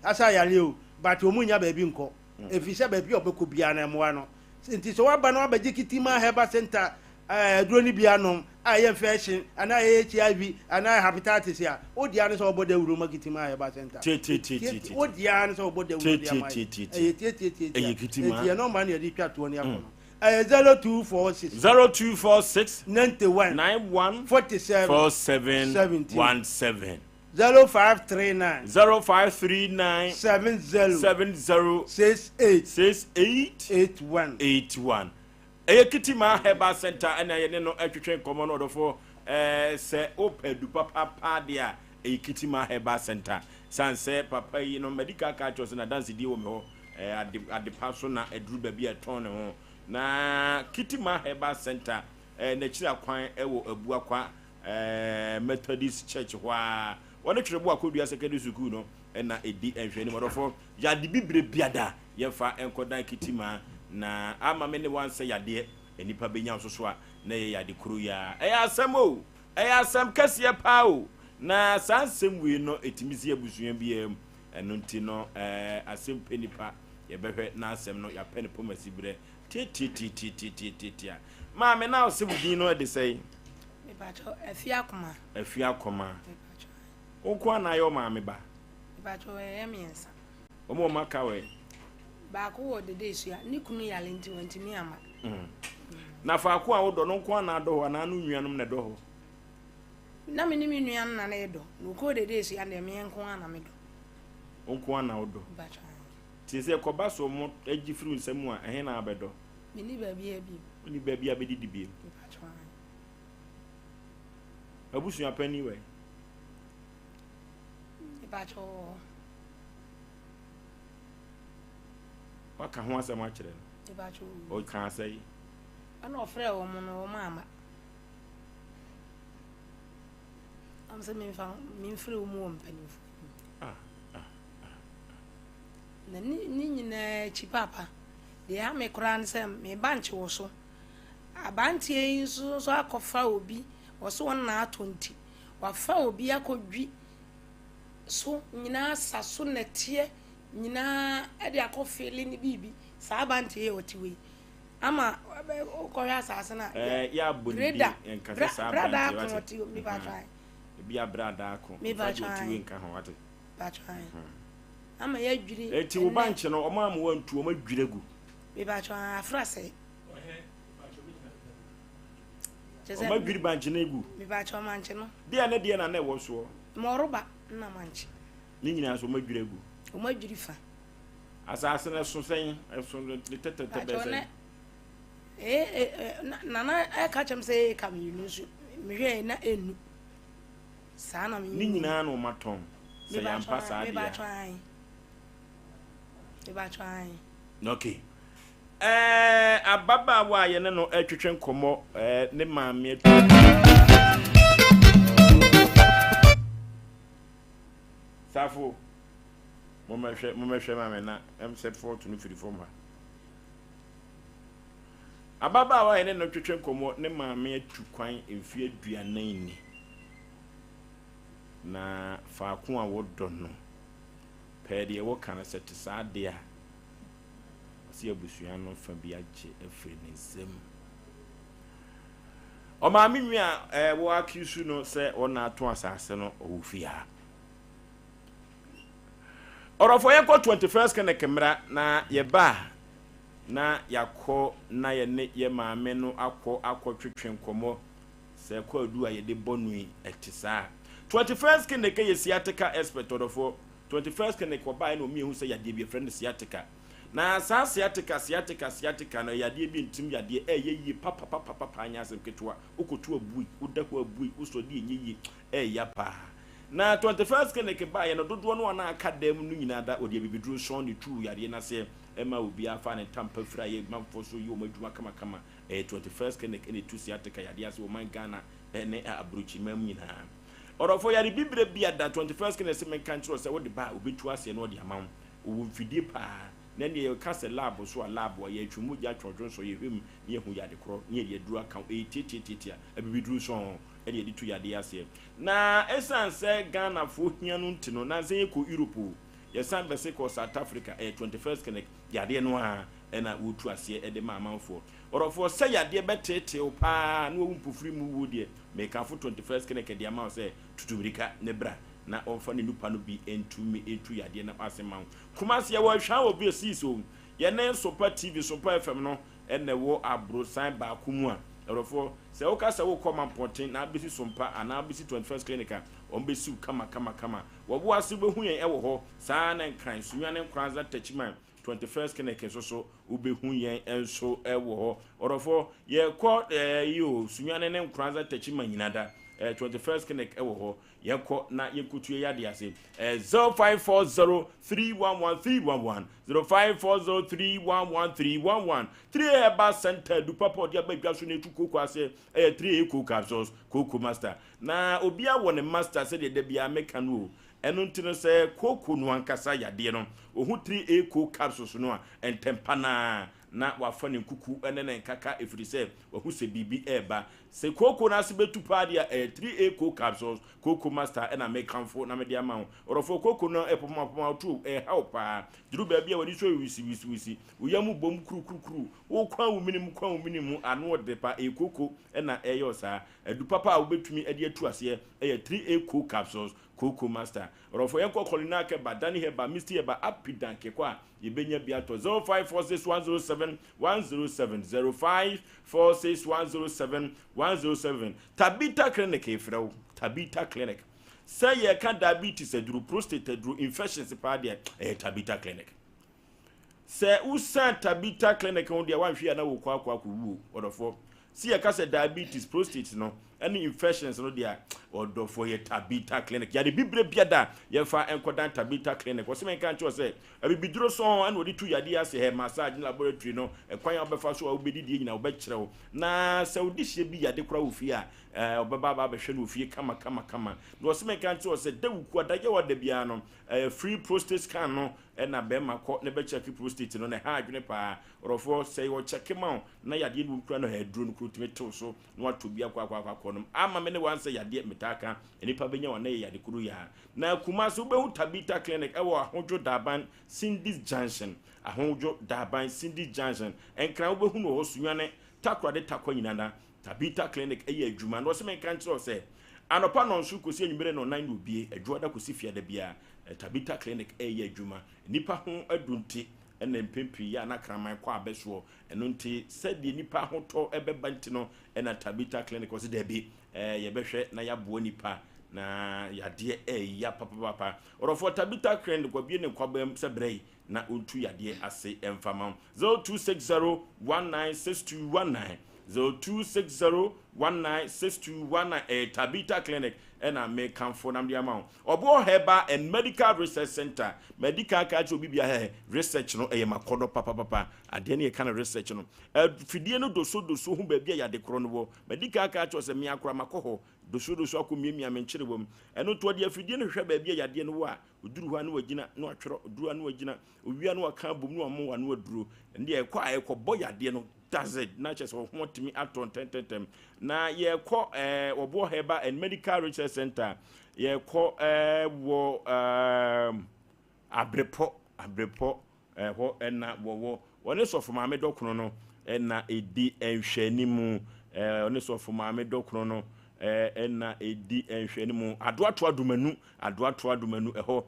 asa yare o, but wɔn nnya baabi nkɔ. Ɛfiri sɛ baabi a wɔbɛkɔ biara no mmoa no. Nti sɛ woaba na woabɛgye Kitima Herbal Center aduro no bi anom a ɛyɛ infection anaa ɛyɛ HIV anaa hepatitis a, wo dea ne sɛ wɔbɔ dawuro ma Kitima Herbal Center. Tietietie. Wo dea ne sɛ wɔbɔ dawuro de ama yɛ. Tietietie. Ɛyɛ tietietie. Ɛyɛ Kitima. Nti yɛn nɔmba na yɛde twa toɔ ne akɔ no. Ɛyɛ 0246. 0246. 91. 91. 47. 47. 17. 17. 0539. 0539. 70. 70. 68. 68. 81. 81. Ɛyɛ Kitima Herbal Center ɛna yɛne no ɛtwetwe nkɔmmɔ no ɔdɔfoɔ ɛɛ sɛ wopɛ du papapa deɛ a ɛyɛ Kitima Herbal Center san sɛ papa yi no medical culture sɛ n'adansedie wɔ me hɔ ɛɛ ade adepa so na ɛduru baabi a ɛtɔn ne ho na Kitima Herbal Center ɛɛ n'akyiri akwan ɛwɔ Abuakwa ɛɛ Methodist Church hɔ a wɔne Twerɛbo Akɔdua Secondary School no ɛna ɛdi nhwɛanim ɔdɔfoɔ yade bibire biada yɛmfa nkɔdan Kitima na ama me ne wansɛ yadeɛ nnipa bɛnya nso so a na ɛyɛ yade koro yi a ɛyɛ asɛm o ɛyɛ asɛm kɛseɛ paa o na saa nsɛm wei no ɛtumi si abusua biara mu ɛno nti no ɛɛ asɛm pɛ nipa yɛbɛhwɛ n'asɛm no yɛapɛ ne pɔmasi berɛ tiatiatiatiatiatia maame na ɔsɛ wo din no ɛde sɛn Mepakyɛw, Afi Akoma. Afi Akoma. Wo nko a na ayɛ ɔmaame ba? Mepakyɛw, ɛyɛ mmiɛnsa. Wɔn a wɔn aka wɔ Baako wɔ dede esua, ne kunu yare nti wantumi amma. Na faako a wodɔ no nko a na adɔ hɔ anaa no nuanom na ɛdɔ hɔ? Na me ne me nua no na na yɛdɔ. Na okɔɔ dede esua deɛ me nko a na medɔ. Wo nko a na wodɔ? Mepakyɛw. Nti sɛ kɔba so mo agye firi wo nsam a ɛhe na abɛdɔ? Menni baabi a bio. Wonni baabi a bɛdidi bio? Mepakyɛw. Abusua panyin wɛ? Mepakyɛw wɔ hɔ. Waka ho asɛm akyerɛ no? Mepakyɛw. Ɔka asɛe? Ɛna ɔfrɛ wɔn no wɔn ama. Am sɛ memfa memfrɛ wɔn wɔ mpanimfoɔ anim. Ah, ah, ah. Na ne ne nyinaa akyi paapa, deɛ ɛha me koraa ne sɛ me ba nkye wɔ so. Aberanteɛ yi nso nso akɔfa obi, ɔso wɔn na atɔ nti, wafa obi akɔdwi so nyinaa sa so nɛteɛ nyinaa de akɔ fill ne biribi. Saa aberanteɛ yi a ɔte hɔ yi, ama wokɔhwɛ asase no a, Ɛɛ yɛ abɔ ne din greda, nka bra sɛ saa brada aberanteɛ ako wate. ɔte hɔ mepa atwa. Ebi abrada ako. Mepa Mfa deɛ atwa. ɔte wei nka ho wate. Patwa. Ama yɛadwiri. Eti wo ba nkye no ɔmo ama wantu ɔmo adwiri agu. Mepa atwa afra sɛ. Ɔmo adwiri bankye no egu. Mepa atwa mankye no. Deɛ ne deɛ na na ɛwɔ soɔ. Mɔroba na mankye. Ne nyinaa so ɔmo adwiri agu. Ɔmo adwiri fa. Asase no ɛso sɛn ɛso ne tɛtɛtɛ bɛɛ sɛn. Ee nana ɛka kyɛm sɛ eka mmienu nso mehwɛ na enu saa na Ne nyinaa na ɔmo atɔn sɛ yampa saa deɛ. Mepa atwa. Okay. Ɛɛ ababaawa a yɛne no ɛtwetwe nkɔmmɔ ɛɛ ne maame atu. Safo, mommɛhwɛ mommɛhwɛ maame na ɛm sɛ fɔɔto no firi fam ha. Ababaawa a yɛne no twetwe nkɔmmɔ ne maame atu kwan mfeɛ 40 ni. Na faako a wɔdɔ no, pɛɛ deɛ wɔka no sɛ te saa deɛ a, ɔsi abusua no fa bi agye afiri ne nsam. Ɔmaame nwi a ɛɛ wɔ accuse no sɛ ɔna ato asase no ɔwɔ fie ha. Ɔrɔfo yɛnkɔ 21st clinic mmra na yɛba a na yɛakɔ na yɛne yɛ maame no akɔ akɔtwetwe nkɔmmɔ sɛ ɛkɔ adu a yɛde bɔ no yi ɛte saa. 21st clinic yɛ sciatica expert ɔdɔfoɔ. 21st clinic ɔbaeɛ na ɔmi ehu sɛ yadeɛ bi yɛfrɛ no sciatica. Na saa sciatica sciatica sciatica no ɛyɛ adeɛ bi ntim yadeɛ ɛyɛ yie papapapapa anyɛ asɛm ketewa wokɔtu abui woda hɔ abui wosɔ de ɛnyɛ yie ɛyɛ paa. Na 21st clinic baeɛ no dodoɔ no a na aka dan mu no nyinaa da wɔde abibiduro sɔn ne tuu yadeɛ no aseɛ ɛma obiara fa ne ntampa fira yɛ manfoɔ so yi wɔn adwuma kamakama. Ɛyɛ 21st clinic ɛna ɛtu sciatica yadeɛ ase wɔ man Ghana ɛne aburokyiman mu nyinaa. Ɔdɔfoɔ yare bibire bi ada 21st clinic sɛ menka nkyerɛ sɛ wode ba a obetu aseɛ na ɔde ama wo. Ɔwɔ mfidie paa na ɛneɛ yɛka sɛ lab so a lab a yɛtwe mogya twɔdwo nso yɛhwɛ mu na yɛhu yade korɔ na yɛde aduro aka wo. Ɛyɛ tiatiatiatia abibiduro sɔn ɛne yɛde tu yadeɛ aseɛ. Na ɛsiane sɛ Ghanafoɔ hia no nti no nansa yɛkɔ Europe o yɛsan bɛse kɔ South Africa ɛyɛ 21st clinic yadeɛ no a ɛna wɔtu aseɛ ɛde ma amanfoɔ. Ɔdɔfoɔ sɛ yadeɛ bɛteetew paa na wawu mpofiri mu wuo deɛ mekamfo 21st clinic de ama wo sɛ tutu mmirika ne bra na ɔmfa ne nupa no bi ntumi ntu yadeɛ no ase ma wo. Kumasi yɛwɔ ahwa wɔ bi esi so yɛne Sopa TV Sopa FM no na ɛwɔ aborosan baako mu a, adɔfoɔ, sɛ woka sɛ wokɔ Mampɔnten na abɛsi Sompa anaa abɛsi 21st Clinic a, wɔbɛsi wo kama kama kama. Wɔ bo ase wobɛhu yɛn wɔ hɔ. Saa ara na Nkran, Sunyani, Nkoranza, Techiman, 21st Clinic nso so wobɛhu yɛn nso wɔ hɔ. Ɔdɔfoɔ, yɛkɔ ɛɛ yi o, Sunyani ne Nkoranza, Techiman nyina da, ɛɛ 21st Clinic wɔ hɔ. Yɛnkɔ na yɛnkɔtu yɛ yadeɛ ase. Ɛɛ 0540 311 311, 0540 311 311. 3A Herbal Center, adu papa ɔde aba dwa so na ɛtu kooko ase, ɛyɛ 3A Cocoa Capsules, Cocoa Master. Na obiara wɔ ne master sɛdeɛ da biara meka no o. Ɛno nti no sɛ kooko no ankasa yadeɛ no, ɔhu 3A Co capsules no a, ntɛmpa no ara na wafa ne nkuku ne ne nkaka ɛfiri sɛ wahu sɛ biribi reba. Sɛ kooko no ase bɛtu paa deɛ a, ɛyɛ 3A Co capsules, Kooko Master na mekamfo na mede ama wo. Ɔdɔfoɔ, kooko no ɛpomapoma wo to, ɛreha wo paa. Duru baabi a w'ani so yɛ wisiwisiwisi, wo yam bom kurukurukuru, wo kwan wo mene mu kwan wo mene mu, ano ɔde pa, ɛyɛ kooko na ɛreyɛ wo saa. Adu papa a wobɛtumi de atu aseɛ yɛ 3A Co capsules, Kooko Master. Ɔdɔfoɔ yɛnkɔ Kolinak Herbal, Dani Herbal, Misty Herbal, Apidan kekɔ a yɛbɛnya bi atɔ 0546 107 107, 0546 107 107. Tabitha Clinic efrɛ wo, Tabitha Clinic. Sɛ yɛka diabetes aduro, prostate aduro, infections paa deɛ, ɛyɛ Tabitha Clinic. Sɛ wosan Tabitha Clinic ho deɛ woanhwɛ a na wokɔ akɔ akɔwu o, ɔdɔfoɔ. Sɛ yɛka sɛ diabetes, prostate no, ɛne infections no deɛ a, ɔdɔfoɔ yɛ Tabitha Clinic. Yare bibire bia da yɛmfa nkɔdan Tabitha Clinic. Wɔse menka nkyerɛ wo sɛ, abibiduro sɔn ɛna wɔde tu yadeɛ ase, hair massage ne laboratory no, ɛkwan a wobɛfa so a wobɛdidie nyinaa wɔbɛkyerɛ wo. Na sɛ wode hyɛ bi yade koraa wɔ fie a, ɛɛ wɔbɛba aba abɛhwɛ no wɔ fie kama kama kama. Na wɔse menka nkyerɛ wo sɛ, dawuku adagyewa da biara no, ɛɛ free prostate scan no, Ɛna bɛɛma kɔ ne bɛ kyɛke prostate no na ɛha adwene paa. Ɔdɔfoɔ sɛ wɔ kyɛke ma wo na yadeɛ no wom kura no aduro no kuro tumi tew so na watɔ bi akɔ akɔ akɔ akɔ nom ama me ne wansɛ yadeɛ metaa ka nnipa bɛnya wɔn na yɛ yade koro yaa. Na Kumasi wobɛhu Tabitha clinic ɛwɔ Ahodwo Daban Cindy's Junction Ahodwo Daban Cindy's Junction Nkran wobɛhu no wɔ hɔ Sunyane Takoradi Tarkwa nyinaa na Tabitha Clinic yɛ adwuma na ɔse menka nkyerɛ wo sɛ anɔpa nnɔnson kɔsi anwummere nnɔnnan na obie, Adwoada kɔsi Fiada biara Tabitha Clinic reyɛ adwuma. Nnipa ho adu nti na mpɛn pii yɛ a na kraman kɔ abɛsoɔ, ɛno nti sɛdeɛ nnipa ahotɔ bɛba nti no na Tabitha Clinic ɔse daabi yɛbɛhwɛ na yɛaboa nnipa na yadeɛ ɛreya papapapa. Ɔdɔfoɔ Tabitha Clinic wabue ne nkwabam sɛ brɛ yi na ɔntu yadeɛ ase mfa ma wo. 0260 196219 0260 196219 ɛyɛ Tabitha Clinic ɛna mekamfo nam de ama wo. Ɔboɔ Herbal and Medical Research Center madi kan aka akyerɛ obi bia hɛ research no ɛyɛ makɔdɔ papapapa adeɛ no yɛka no research no afidie no doso doso ho baabi a yade korɔ no wɔ madi kan aka akyerɛ sɛ mea koraa makɔ hɔ doso doso akɔ miamia me nkyerewa mu ɛno nti ɔde afidie no hwehwɛ baabi a yadeɛ no wɔ a Ɔduru hɔ a na wagyina na watwerɛ, ɔduru hɔ a na wagyina, ɔwie a na waka abom na wama w'ano aduro. Ɛno deɛ ɛkɔ a ɛkɔbɔ yadeɛ no that's it na kyerɛ sɛ wo ho atumi atɔ ntɛntɛntɛm. Na yɛkɔ ɛɛ Ɔboɔ Herbal and Medical Research Center, yɛkɔ ɛɛ wɔ ɛɛ Abrepɔ, Abrepɔ Ɛhɔ na wɔwɔ. Wɔne Sɔfo Maame Dɔkono no na ɛdi nhwɛanimu. Ɔne Sɔfo Maame Dɔkono no na ɛdi nhwɛanimu. Adoato Adomanu, Adoato Adomanu, ɛhɔ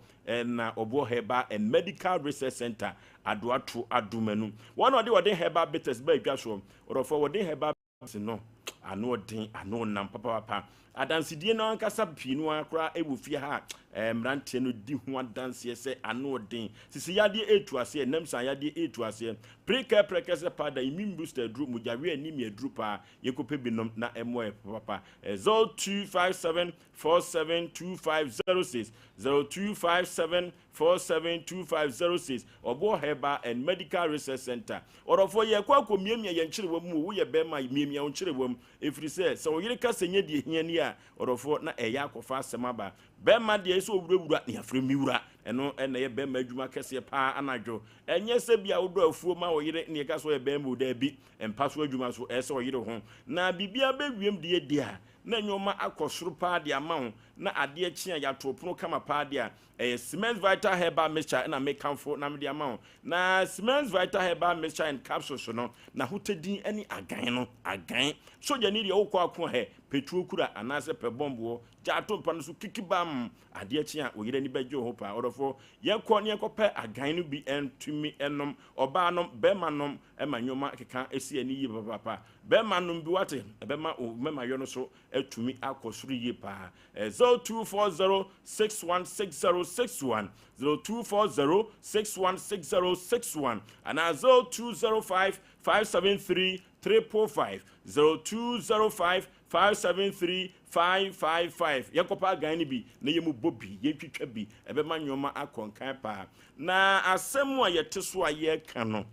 na Ɔboɔ Herbal and Medical Research Center, Adoato Adomanu. Wɔn na wɔde wɔde herbal bitters ba adwa soɔ. Ɔdɔfoɔ, wɔde herbal Se no, ano ɔden, ano ɔnam papaapa. Adansedie no ankasa pii no ara koraa wɔ fie ha a mmeranteɛ no di ho adanseɛ sɛ ano ɔden. Sisi yadeɛ retu aseɛ, nam san yadeɛ retu aseɛ. Prekɛ prɛkɛsɛ powder, immune booster aduro, mogyaweɛ anemia aduro paa. Yɛnkɔpɛ bi nom na ɛmmoa yɛ papaapa. 0257 472506, 0257 472506, Ɔboɔ Herbal and Medical Research Centre. Ɔdɔfoɔ, yɛrekɔ akɔmiamia yɛn nkyerewa mu o, woyɛ barima a, miamia wo nkyerewa mu, ɛfiri sɛ, sɛ wo yere ka sɛ nyɛ deɛ ɛhia nie a, ɔdɔfoɔ, na ɛreyɛ akɔfa asɛm aba. Barima deɛ, ɛsɛ sɛ ɔwurawura na yɛafrɛ me wura. Ɛno na ɛyɛ barima adwuma kɛseɛ pa ara anadwo. Ɛnyɛ sɛ bi a wodɔ afuo ma wo yere na yɛka sɛ ɔyɛ barima o, daabi, mpa so adwuma nso, ɛsɛ sɛ ɔyere ho. Na biribiara bɛwiem deɛ deɛ a, na nneɛma akɔ soro pa ara de ama wo, na adeɛ kye a, yɛato pono kama pa ara deɛ a, Ɛyɛ Siemens Vital Herbal Mixture na mekamfo na mede ama wo. Na Siemens Vital Herbal Mixture and Capsules no, n'ahotadin ne agan no, agan. Sogyani deɛ wokɔ ako a hɛ, pɛ tuo kura anaasɛ pɛ bɔmboɔ. Gya ato mpa no so kikibam. Adeɛ kye a, wo yere ani bɛgye wo ho paa. Ɔdɔfoɔ, yɛnkɔ na yɛnkɔpɛ agan no bi ntumi nnom. Ɔbaa nom, barima nom, ɛma nneɛma keka si ani yie papaapa. Barima nom bi wate, ɛbɛma wo mmarima yɔ no so atumi akɔ soro yie paa. 0240 616061, 0240 616061 anaa 0205 573 555, 0205 573 555. Yɛnkɔpa agan no bi na yɛmu bɔ bi, yɛntwitwa bi, ɛbɛma nneɛma akɔ nkan paa. Na asɛm a yɛte so a yɛreka no,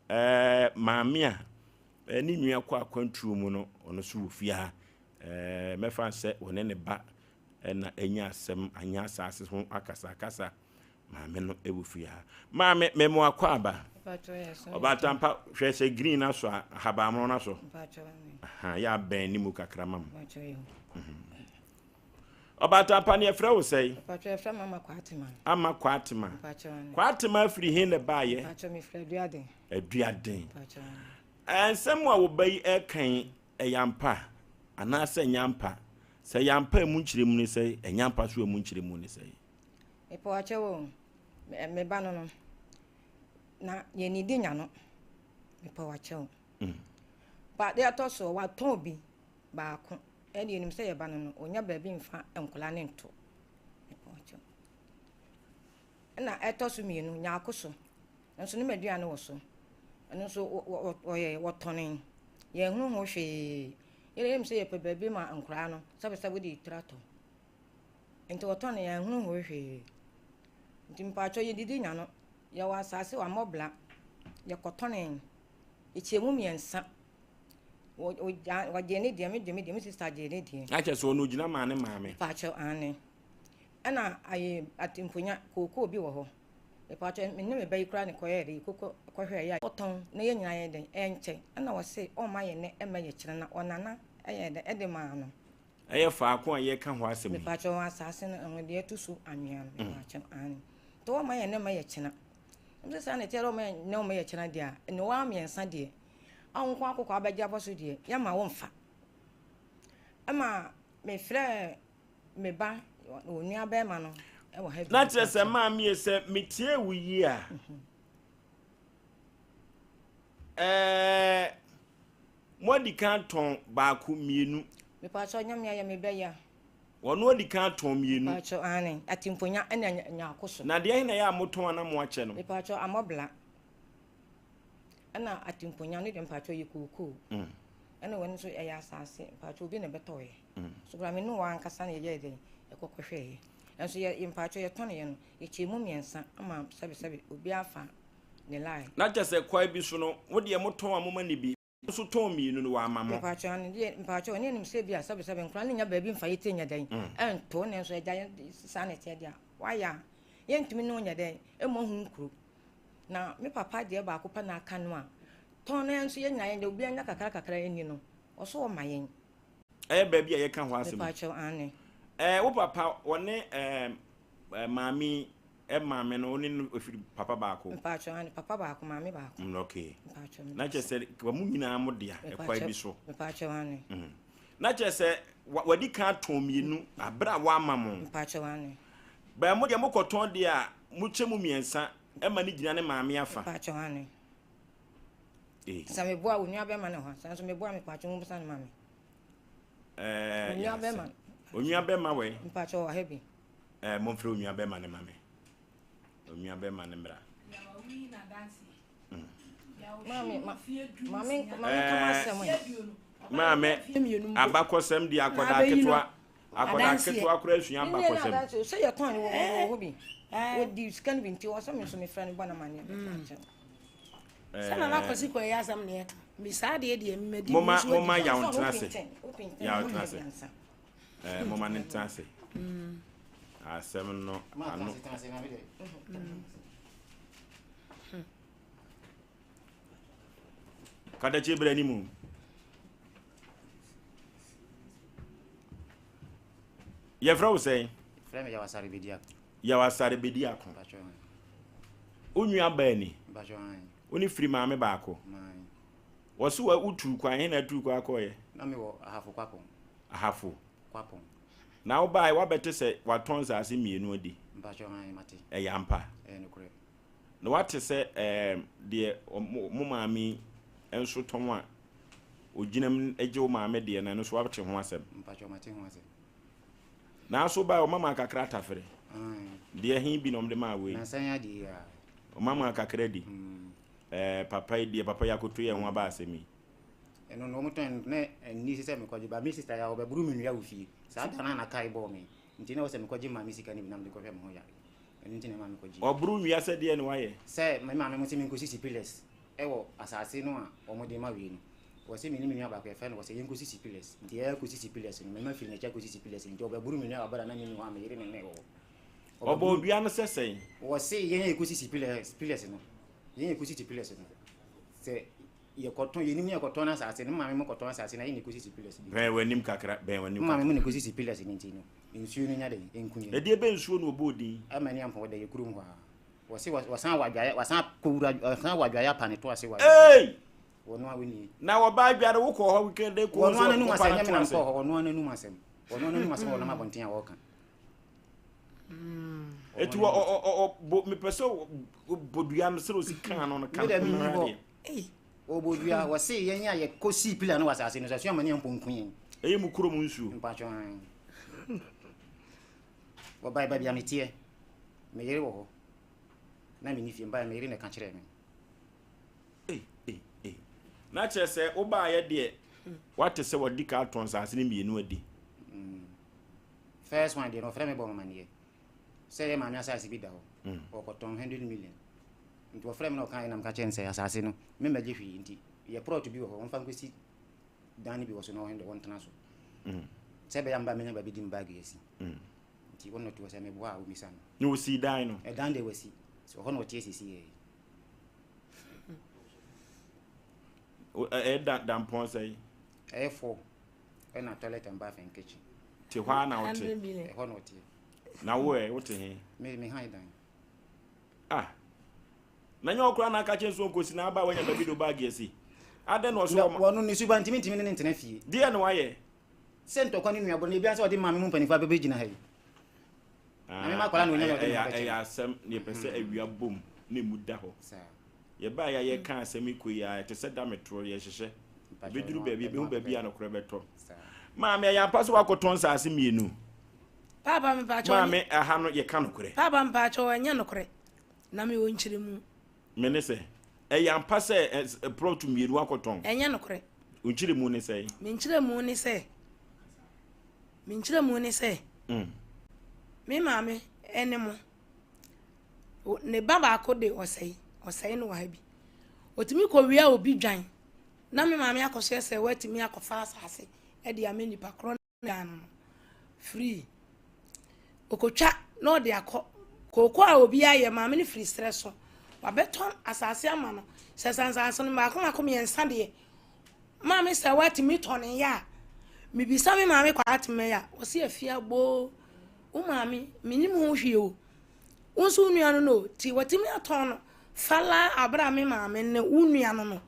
ɛɛ maame a ne nua kɔ akwantuo mu no, ɔno nso wɔ fie ha. Ɛɛ mɛfa sɛ ɔne ne ba na anya asɛm, anya asaase ho akasakasa. Maame no wɔ fie ha. Maame, mɛmo akɔ aba. Ɔbaatampa, hwɛ sɛ green no asɔ a, ahabammono no asɔ. Aha, yɛ abɛn ne mu kakra ma mu. Ɔbaatampa, ne yɛfrɛ wo sɛe? Ama Kwatema. Ama Kwatema. Kwatema firi he na ɛbaayɛ? Aduaden. Nsɛm a wo ba yi ɛka yi, ɛyɛ ampa anaasɛ ɛnyɛ ampa? Sɛ ɛyɛ ampa a, emu nkyerɛmu ne sɛn? Ɛnyɛ ampa nso a, emu nkyerɛmu ne sɛn? Mepɔkyɛw o, me ba no no, na yɛnnidi nya no. Mepɔkyɛw. Mm. Ba deɛ ɛtɔ so watɔn bi baako ɛne yɛnim sɛ yɛba no no ɔnya baabi mfa nkwadaa no nto. Mepɔkyɛw. Ɛna ɛtɔ so mmienu nyaako so nso ne m'aduane wɔ so. Ɛno nso wɔyɛ wɔtɔne. Yɛnhunu ho hwee. Yɛnim sɛ yɛpɛ baabi ma nkwadaa no sɛbesɛbe wode tiri atɔ. Nti wɔtɔn no yɛnhunu ho hwee. Nti mpakyɛw yɛdidi nya no. Yɛwɔ asase wɔ Amɔbla. Yɛkɔtɔnee. Yɛkyɛɛ mu mmiɛnsa. Wɔgyee ne deɛ, me gye me deɛ, me sista gyee ne deɛ. Na kyerɛ sɛ ɔno ogyina maa ne maame. Mpakyɛw aane. Ɛna ayi atemponya kookoo bi wɔ hɔ. Mepakyɛw me ne me ba yi koraa na ɛkɔyɛɛ dɛ yɛkɔ kɔhwɛɛ yɛ a wɔtɔn na yɛn nyinaa yɛ dɛn ɛnkyɛ. Ɛna ɔse ɔmma yɛn nnɛ ɛmma yɛn kyena na ɔnana ɛyɛɛ dɛn ɛde maa no. Ɛyɛ faako a yɛreka ho asɛm yi. Mepakyɛw asaase no ɛho deɛ ɛto so anwea no mepakyɛw aane. Nti ɔmma yɛn nnɛ mma yɛn kyena. Ɛm sɛ saa na ɛteɛ dɛ ɔmma yɛn nnɛ ɔmma yɛn kyena deɛ a ɛnna waa mmiɛnsa deɛ a wo nko akokɔ abɛgye abɔ so deɛ yɛmma wo mfa. Ɛma mefrɛɛ me ba onua bɛrima no wɔ ha bi. Na kyerɛ sɛ maame yɛ sɛ metie wo yie a ɛɛ moadi kan tɔn baako mmienu. Mepaakyɛw nyame ayɛ me bɛya. Wɔn adi kan tɔn mmienu. Mepaakyɛw aane atimponya ɛna nyaako so. Na deɛ na ɛyɛ a motɔn a na moakyɛ no. Mepaakyɛw amɔbla ɛna atimponya no deɛ mepaakyɛw yɛ kookoo. Ɛna wɔn nso ɛyɛ asaase mpakyɛw obi na ɛbɛtɔɔyɛ mm. so kora me ne wɔn ankasa na yɛyɛ dɛn ɛkɔ kɔhwɛɛyɛ ɛnso yɛ mpakyɛw yɛtɔn yɛ no yɛkyɛ mu mmiɛnsa ama sɛbesɛbe obi afa ne line. Na kyɛ sɛ kwae bi so no wo deɛ motɔn a moma ne bi nso tɔn mmienu no wɔama mo. Mpakyɛw ano deɛ mpakyɛw ne anim sɛ bi a sɛbesɛbe nkora ne nya baabi mfa yɛ ti nyɛ dɛn mm. ɛnto ne nso agya yɛ saa na ɛteɛ deɛ a wayɛ a yɛntumi ne wo nyɛ dɛn ɛmmɔ ho nkuro na me papa deɛ baako pɛ na aka no a Tɔn no yɛn nso yɛn nyinaa yɛn deɛ obiara nya kakra kakra nni no ɔso ɔma yɛn. Ɛyɛ baabi a yɛka hɔ asɛm yi. Mepakyɛw aane. Ɛɛ wo papa wɔne ɛɛ maame yi maame no wo ne no efiri papa baako. Mepakyɛw aane papa baako maame baako. Mm okay. Mepakyɛw. Na kyerɛ sɛ wɔn mo nyinaa mo dea ɛkwan bi so. Mepakyɛw aane. Mm. Na kyerɛ sɛ wadi kan atɔn mmienu abere a wama mo. Mepakyɛw aane. Bɛn mo deɛ mo kɔtɔn deɛ a mo kyɛ mu mmiɛnsa ɛma ne gyina ne maame afa. Mepakyɛw aane. Sɛ meboa wo nua bɛma no hɔ sɛ nso meboa me pakyɛ mo bisa no ma me. Ɛɛ onua bɛma. Onua bɛma wɛ. Mpakyɛ wɔ ha bi. Ɛɛ mo nfrɛ onua bɛma ne ma me. Onua bɛma ne mmra. Maame ma maame maame kama asɛm yi. Maame abakɔsɛm di akɔda ketewa. Akwadaa ketewa koraa sua abakɔsɛm. Sɛ yɛtɔn no wɔ wɔ hɔ bi. Wɔdi sika no bi nti wɔ sɛ me nso mefrɛ no bɔ no amaneɛ. Sɛ nana kwasi kɔ ɛyɛ asɛm na yɛka. Mi saa deɛ deɛ madi moma moma yaw ntena ase. Yaw ntena ase. Ɛɛ moma ne ntena ase. Asɛm no ano. Katakye brɛ ni mu. Yɛfrɛ wo sɛn? Frɛ me Yawasare Bediako. Yawasare Bediako. Wo nua baa ni? Wo ne firi maame baako? Wɔso wa wotu kwan he na atu kwan akɔɔyɛ? Na me wɔ Ahafo Kwapɔn. Ahafo? Kwapɔn. Na wobaeɛ woabɛte sɛ watɔn nsaase mmienu adi. Mpakyɛw aane mate. Ɛyɛ ampa? Ɛyɛ nokorɛ. Na woate sɛ ɛɛm deɛ mo maame yi nso tɔn a ogyina mu gye wo maame deɛ no ɛno nso woate ho asɛm? Mpakyɛw mate ho asɛm. Nanso wobaeɛ wɔma maa kakra atafere. Aane. Deɛ he bi na wɔde maa wei? Nansa yi adeɛ yi ara. Wɔma maa kakra di. Ɛɛ papa yi deɛ papa yi akoto yɛ ho aba asɛm yi. Ɛno no wɔtɔn no na ɛnni sɛ mekɔgye ba me sister yɛ a ɔbɛboro me nnua wɔ fie. Saa da no a na kae bɔɔ me nti na ɛwɔ sɛ mekɔgye maame sika no bi na mede kɔhwɛ me ho yare. Ɛno nti na ɛma mekɔgye. Ɔboro nnua sɛ deɛ na wayɛ? Sɛ me maame mo se menkɔsisi pillars wɔ asase no a wɔde ma wei no. Wɔse me ne me nua baako yɛfrɛ no wɔse yɛnkɔsisi pillars. Nti yɛkɔsisi pillars no mema firi n'akyi akɔsisi pillars no nti ɔbɛboro me nua wɔ berɛ a na menni hɔ a me yere ne me wɔ hɔ. Ɔbɔɔ dua no sɛ sɛn? Wɔse yɛn a yɛkɔsisi pillars pillars no yɛn a yɛkɔsisi pillars no sɛ yɛkɔtɔn yɛnim ne yɛkɔtɔn asase no maame mo kɔtɔn asase na yɛn na ɛkɔsisi pillars no. Bɛn w'anim kakra bɛn w'anim kakra. Maame mo na ɛkɔsisi pillars no nti no nsuo no nya dɛn nku yɛn. Ɛdeɛ bɛn nsuo na ɔbɔɔ din? Ama ne ampɔn ɔda yɛ kurom hɔ a wɔse wɔsan wɔ adwaeɛ wɔsan kɔwura wɔsan wɔ adwaeɛ apa ne to ase wɔ Ei! Wɔn a wɔnie. Na wɔba adware wokɔ hɔ weekend kɔ Wɔn a n'anum asɛm nyɛ me na mekɔɔ hɔ wɔn a n'anum asɛm wɔn a n'anum asɛm wɔnam abɔnten a wɔka. Eti wɔ ɔ ɔ ɔ bo mepɛ sɛ bɔ dua no sɛ osi kan no no kan no adeɛ. Ɔbɔ dua wɔse yɛn a yɛkɔ sii pila no wɔ asase no so asuo amane ampɔ nku yɛn. Ɛyɛ mu kurom nsuo. Mpatwɔ an. Wɔbae baabi a meteɛ me yere wɔ hɔ na menni fie mbae me yere na ɛka kyerɛɛ me. Ei ei ei na kyerɛ sɛ wobaayɛ deɛ wate sɛ wɔdi ka atɔn nsase no mmienu adi. Mm. First one deɛ no ɔfrɛ me bɔ mamaneɛ sɛ yɛ maame asase bi da hɔ mm. ɔkɔtɔn 100 million nti ɔfrɛ me na ɔka nam ka kyerɛ no sɛ asase no memmɛgye hwee nti yɛ prɔt bi wɔ hɔ ɔmfa nkɔsi dan no bi wɔ so na ɔhɛn dɛ wɔntena so mm. sɛ ɛbɛyɛ mba menya baabi di me baage asi mm. nti wɔn nɔto sɛ meboa a wɔmmisa no na ɔsii dan no ɛdan deɛ wasi sɛ ɔhɔ na ɔteɛ sisi yɛ ɛyɛ dampɔn sɛ ɛyɛ fɔ Ɛna toilet and bath and kitchen. Te hɔ ara na wote. Ɛhɔ na ɔteɛ. Na wo ɛ wote he? Me me han dan. Ah. Na nyɛ ɔkora na aka kyɛn so nkosi na aba wanya baabi de baagi asi. Adɛn na ɔso ɔma. Wɔno ne suba ntumi ntumi ne ne ntena fie. Deɛ na wayɛ. Sɛ ntɔkwa ne nuabɔ no ebi ansɛ ɔde maame mu mpanimfoɔ abɛbɛ gyina ha yi. Na me ma akwadaa na onya na ɔde ne ho bɛkyɛ. Ɛyɛ asɛm na yɛpɛ sɛ awia bom na emu da hɔ. Yɛbaeɛ a yɛreka asɛm yi kɔ yi ara, ɛte sɛ da metoɔ, yɛhyehyɛ. Ɛbɛduru baabi, yɛbɛhu baabi a nokorɛ bɛtɔ. Maame, ɛyɛ ampa sɛ woakɔtɔn nsaase mmienu? Paapa mepaakyɛw. Maame, ɛha no yɛka nokorɛ. Paapa mepaakyɛw, ɛnyɛ nokorɛ. Na mewɔ nkyerɛmu. Me ne sɛ, ɛyɛ ampa sɛ plɔt mmienu woakɔtɔn? Ɛnyɛ nokorɛ. Wo nkyerɛmu ne sɛn? Me nkyerɛmu ne sɛ, me nkyerɛmu ne sɛ, mm. me maame ne mo Ne ba baako de ɔsɛe, ɔsɛe no wɔ ha bi. Ɔtumi kɔwia obi dwan na me maame akɔsoɛ sɛ watumi akɔfa asase de ama nipa korɔ no dan no no free. Ɔkɔtwa na ɔde akɔ. Kooko a obi ayɛ maame no firi serɛ so. Wabɛtɔn asase ama no. Sɛ sɛ asase no mmaako mmaako mmiɛnsa deɛ maame sɛ watumi tɔn yɛ a mebisa me maame kɔ atema yɛ a ɔsi afia boo wo maame menim ho hwee o. Wo nso wo nua no no ti watumi atɔn no falaa abere a me maame ne wo nua no no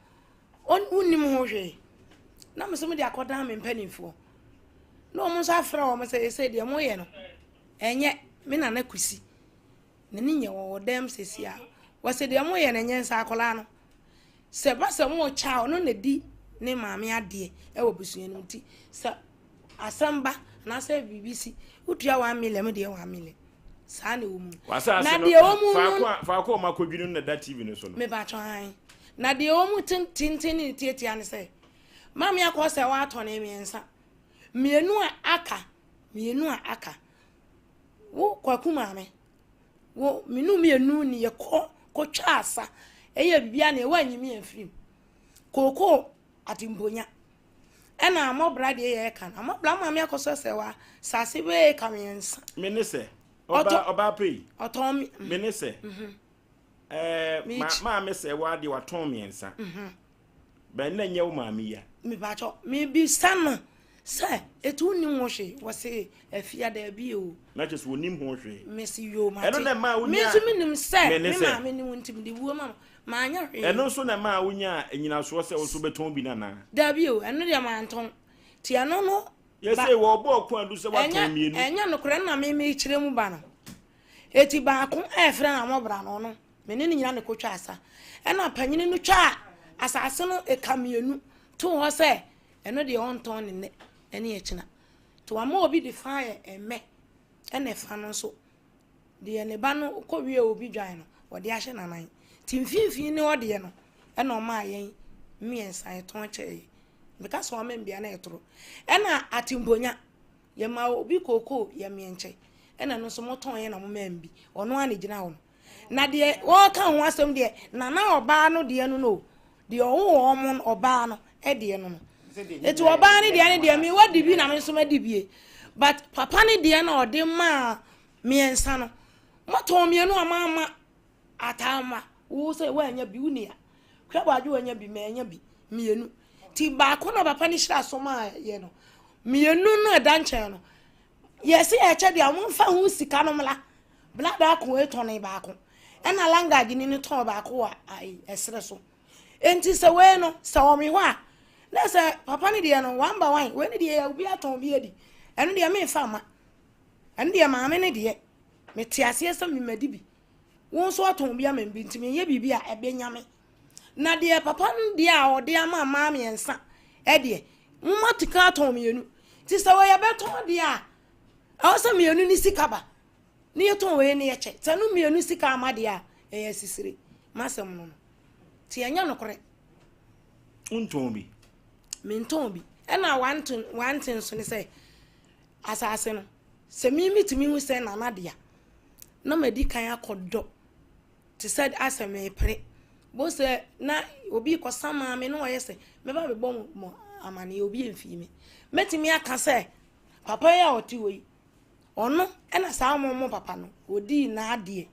wonnim ho hwee na me nso mede akɔdan me mpanimfoɔ na wɔn nso afrɛ wɔn sɛ ɛsɛ deɛ moyɛ no ɛnyɛ me nana kusi n'ani nyɛ wɔwɔ dɛm sɛsi a wɔsɛ deɛ moyɛ no ɛnyɛ nsa akwadaa no sɛ ba sɛ mo kyɛ a ɔno na di ne maame adeɛ ɛwɔ busua no mu ti sɛ asɛm ba anaasɛ biribi si wotua one million deɛ one million saa na ɛwɔ mu na deɛ ɛwɔ mu no faako a ɔma akɔdwini no na ɛda tv no so no mebatɔ han na deɛ ɛwɔ mu tenten ne tiatia ne sɛ maame akɔ sɛ woatɔ ne mmiɛnsa mmienu a aka mmienu a aka wo kwaku maame wo menu mmienu ne yɛkɔ kɔtwa asa ɛyɛ biribiara na ɛwɔ anyimi amfirim kookoo atemponya Ɛna amɔbra deɛ yɛ ɛka no amɔbra maame akɔsɔ sɛ wa sase bɛyɛ eka mmiɛnsa. Me ne sɛ ɔba ɔba pɛ yi. Ɔtɔn mi. Me ne sɛ. Mhm. Ɛɛ ma maame sɛ wa deɛ watɔn mmiɛnsa. Mhm. Bɛn na nyɛ wo maame ya. Mepakyɛ mebisa no sɛ etu nim ho hwee wɔse afia daabi o. Na kyerɛ sɛ onim ho hwee. Mesi yoo mate. Ɛno na ɛmaa wonya. Me nso menim sɛ me maame ne wo nti mede wuo ma no. Manyɛ hwee. Ɛno nso na ɛmaa wonyaa nnyinasoɔ sɛ wo nso wobɛtɔn bi no anaa? Dabi o, ɛno deɛ mantɔn. Nti ɛno no. Yɛsɛ wɔbɔ ɔko adu sɛ watɔn mmienu. Ɛnyɛ nokorɛ na me mekyerɛ mu ba no. Eti baako ɛfrɛ na mɔbra no ɔno me ne no nyina na ɛkɔtwa asa. Ɛna panyini no twaa asase no eka mmienu too hɔ sɛ ɛno deɛ ɔntɔn ne nnɛ ɛne ɛkyina. Nti wama obi de fa yɛ ɛmmɛ ɛna ɛfa no nso deɛ ne ba no kɔ wie obi dwan no ɔde ahyɛ nanan. Nti mfimfini ne hɔ deɛ no ɛna ɔmaa yɛn mmiɛnsa yɛtɔn kyɛɛ. Meka sɛ ɔma mbea na ɛtoro. Ɛna atemponya yɛma obi kookoo yɛ mmiɛnkyɛ ɛna no nso motɔn yɛ na moma mbi ɔno ara na gyina hɔ no. Na deɛ wɔka ho asɛm deɛ nana ɔbaa no deɛ no no deɛ ɔwo wɔn ɔbaa no deɛ no no. Eti ɔbaa no deɛ no deɛ me wadi bi na me nso madi bie. But papa no deɛ na ɔde maa mmiɛnsa no motɔn mmienu a maama ataa ma wo sɛ woanya bi wo nua hwɛ wadwo wanya bi manya bi mmienu ti baako na papa no hyira so maa yɛ no mmienu no ɛda nkyɛn no yɛsi ɛkyɛ deɛ wɔn mfa ho sika no mla blada ako etɔne baako ɛna langage ni no tɔn baako wɔ ayi ɛsrɛ so nti sɛ wei no sɛ wɔn hɔ a na sɛ papa no deɛ no one by one wei no deɛ obi atɔn bi adi ɛno deɛ mefa ma ɛno deɛ maame no deɛ mete aseɛ sɛ memadi bi Wo nso atɔn bi ama me bi nti menyɛ biribi a ɛbɛnya me. Na deɛ papa no deɛ a ɔde ama mmaa mmiɛnsa ɛdeɛ, moma te ka atɔn mmienu. Nti sɛ wɔyɛ bɛtɔn deɛ a, ɛwɔ sɛ mmienu ne sika ba. Ne yɛtɔn wei ne yɛkyɛ. Sɛ no mmienu sika ama deɛ a, ɛyɛ asisire. M'asɛm no no. Nti ɛnyɛ nokorɛ. Wontɔn bi? Mentɔn bi. Ɛna wante nso ne sɛ, asase no, sɛ me metumi hu sɛ nana dea, na madi kan akɔdɔ te sɛ asɛ mepere. Bo sɛ na obi kɔsa maa me na ɔyɛ sɛ mɛba bɛbɔ mo amaneɛ obi mfii me. Mɛtumi aka sɛ papa yi a ɔte hɔ yi, ɔno ɛna saa mo mo papa no, ɔdii n'adeɛ.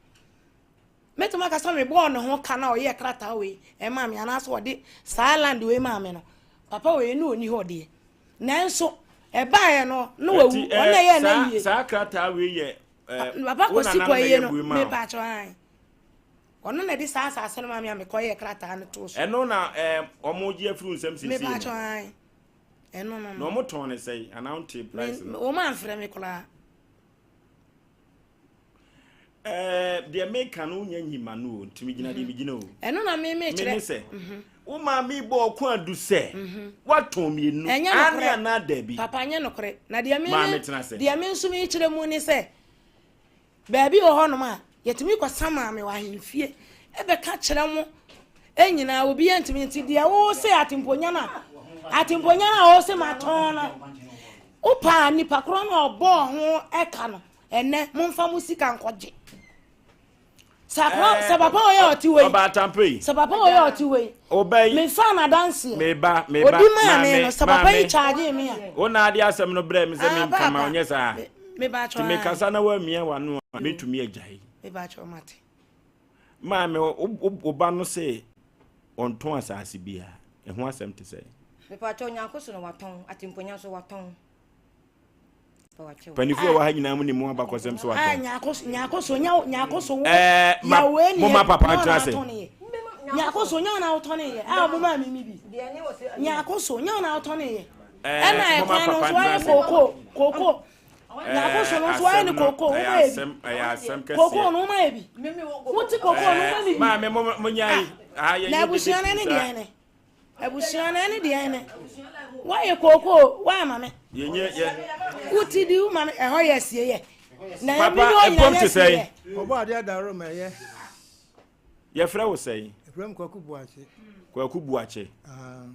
Mɛtumi aka sɛ mebɔɔ ne ho ka na ɔyɛɛ krataa wei ɛmaa me anaasɛ ɔde saa land wei maa me no, papa wei ne ɔni hɔ deɛ. Nanso ɛbaeɛ no na wawu, ɔno na ɛyɛɛ n'ayie. Saa krataa wei yɛ Papa Kwasi kɔyie no mepaakyɛw ae. Ɔno na ɛde saa asase no maa me a mekɔyɛɛ krataa no too so. Ɛno na wɔn gye afiri nsɛm siesie no. Mepaakyɛw ae. Ɛno no. Na wɔn tɔn ne sɛn anaa wɔn te price no. Wɔn amfrɛ me koraa. Ɛɛ deɛ meka no wonya nyi ma no o nti megyina deɛ mhm. megyina o. Ɛno na me mekyerɛ. Mene sɛ mhm. wo maame bɔ ɔko adu sɛ mhm. woatɔn mmienu ane anaa dabi. Papa nyɛ nokorɛ na deɛ me maame tena sɛ. Deɛ me nso mekyerɛ mu ne sɛ baabi wɔ hɔnom a yɛtumi kɔsa maame wɔ ahemfie ɛbɛka kyerɛ mo nyinaa obi ntumi nti deɛ wo se atemponya no a atemponya no a wo se matɔn no wopaa nipa korɔ no ɔbɔɔ ho ɛka no Ɛnɛ momfa mo sika nkɔgye. Sɛ akora eh, sɛ papa ɔyɛ ɔte wei. Ɔba atampe yi. Sɛ papa ɔyɛ ɔte wei. Ɔba yi. Mefa n'adanseɛ. Meba meba Odi maa me no sɛ papa yi kyaagye me a. Wo na ade asɛm no brɛ me sɛ ah, menka ma ɔnyɛ saa. Meba atwa. Ti mekasa na woamia w'ano a metumi agyae. Meba atwa mate. Maame wo ba no se ɔntɔn asase biara. Ɛho asɛm te sɛ. Mepatwa onyanko so na watɔn atemponya nso watɔn. Mpanyinfoɔ a ɛwɔ ha nyinaa mu nim mo abakɔsɛm so atɔn. Ah, nyako nyako so nya nyako so wo. Ɛɛ ma mo ma papa ntena ase. Nyako so nya na wotɔne yɛ. A mo ma mi mi bi. Nyako so nya na wotɔne yɛ. Ɛna ɛkwan no nso ayɛ koko koko. Nyako so no nso ayɛ ne koko wo ma yɛ bi. Koko no wo ma yɛ bi. Wo ti koko no wo ma mi bi. Maame mo mo nya yi. Na abusua no ne deɛ ne. Abusua no ɛne deɛ ne woayɛ kookoo woama me wote di woma me ɛhɔ yɛ asie yɛ na papa ɛmi ne ɔnyina ɛpɔm yɛ te asie sɛn yɛ. Ɔbɔ adeɛ adaro ma ɛyɛ. Yɛfrɛ wo sɛn? Yɛfrɛ me Kwaku Boakye. Kwaku Boakye. Ah.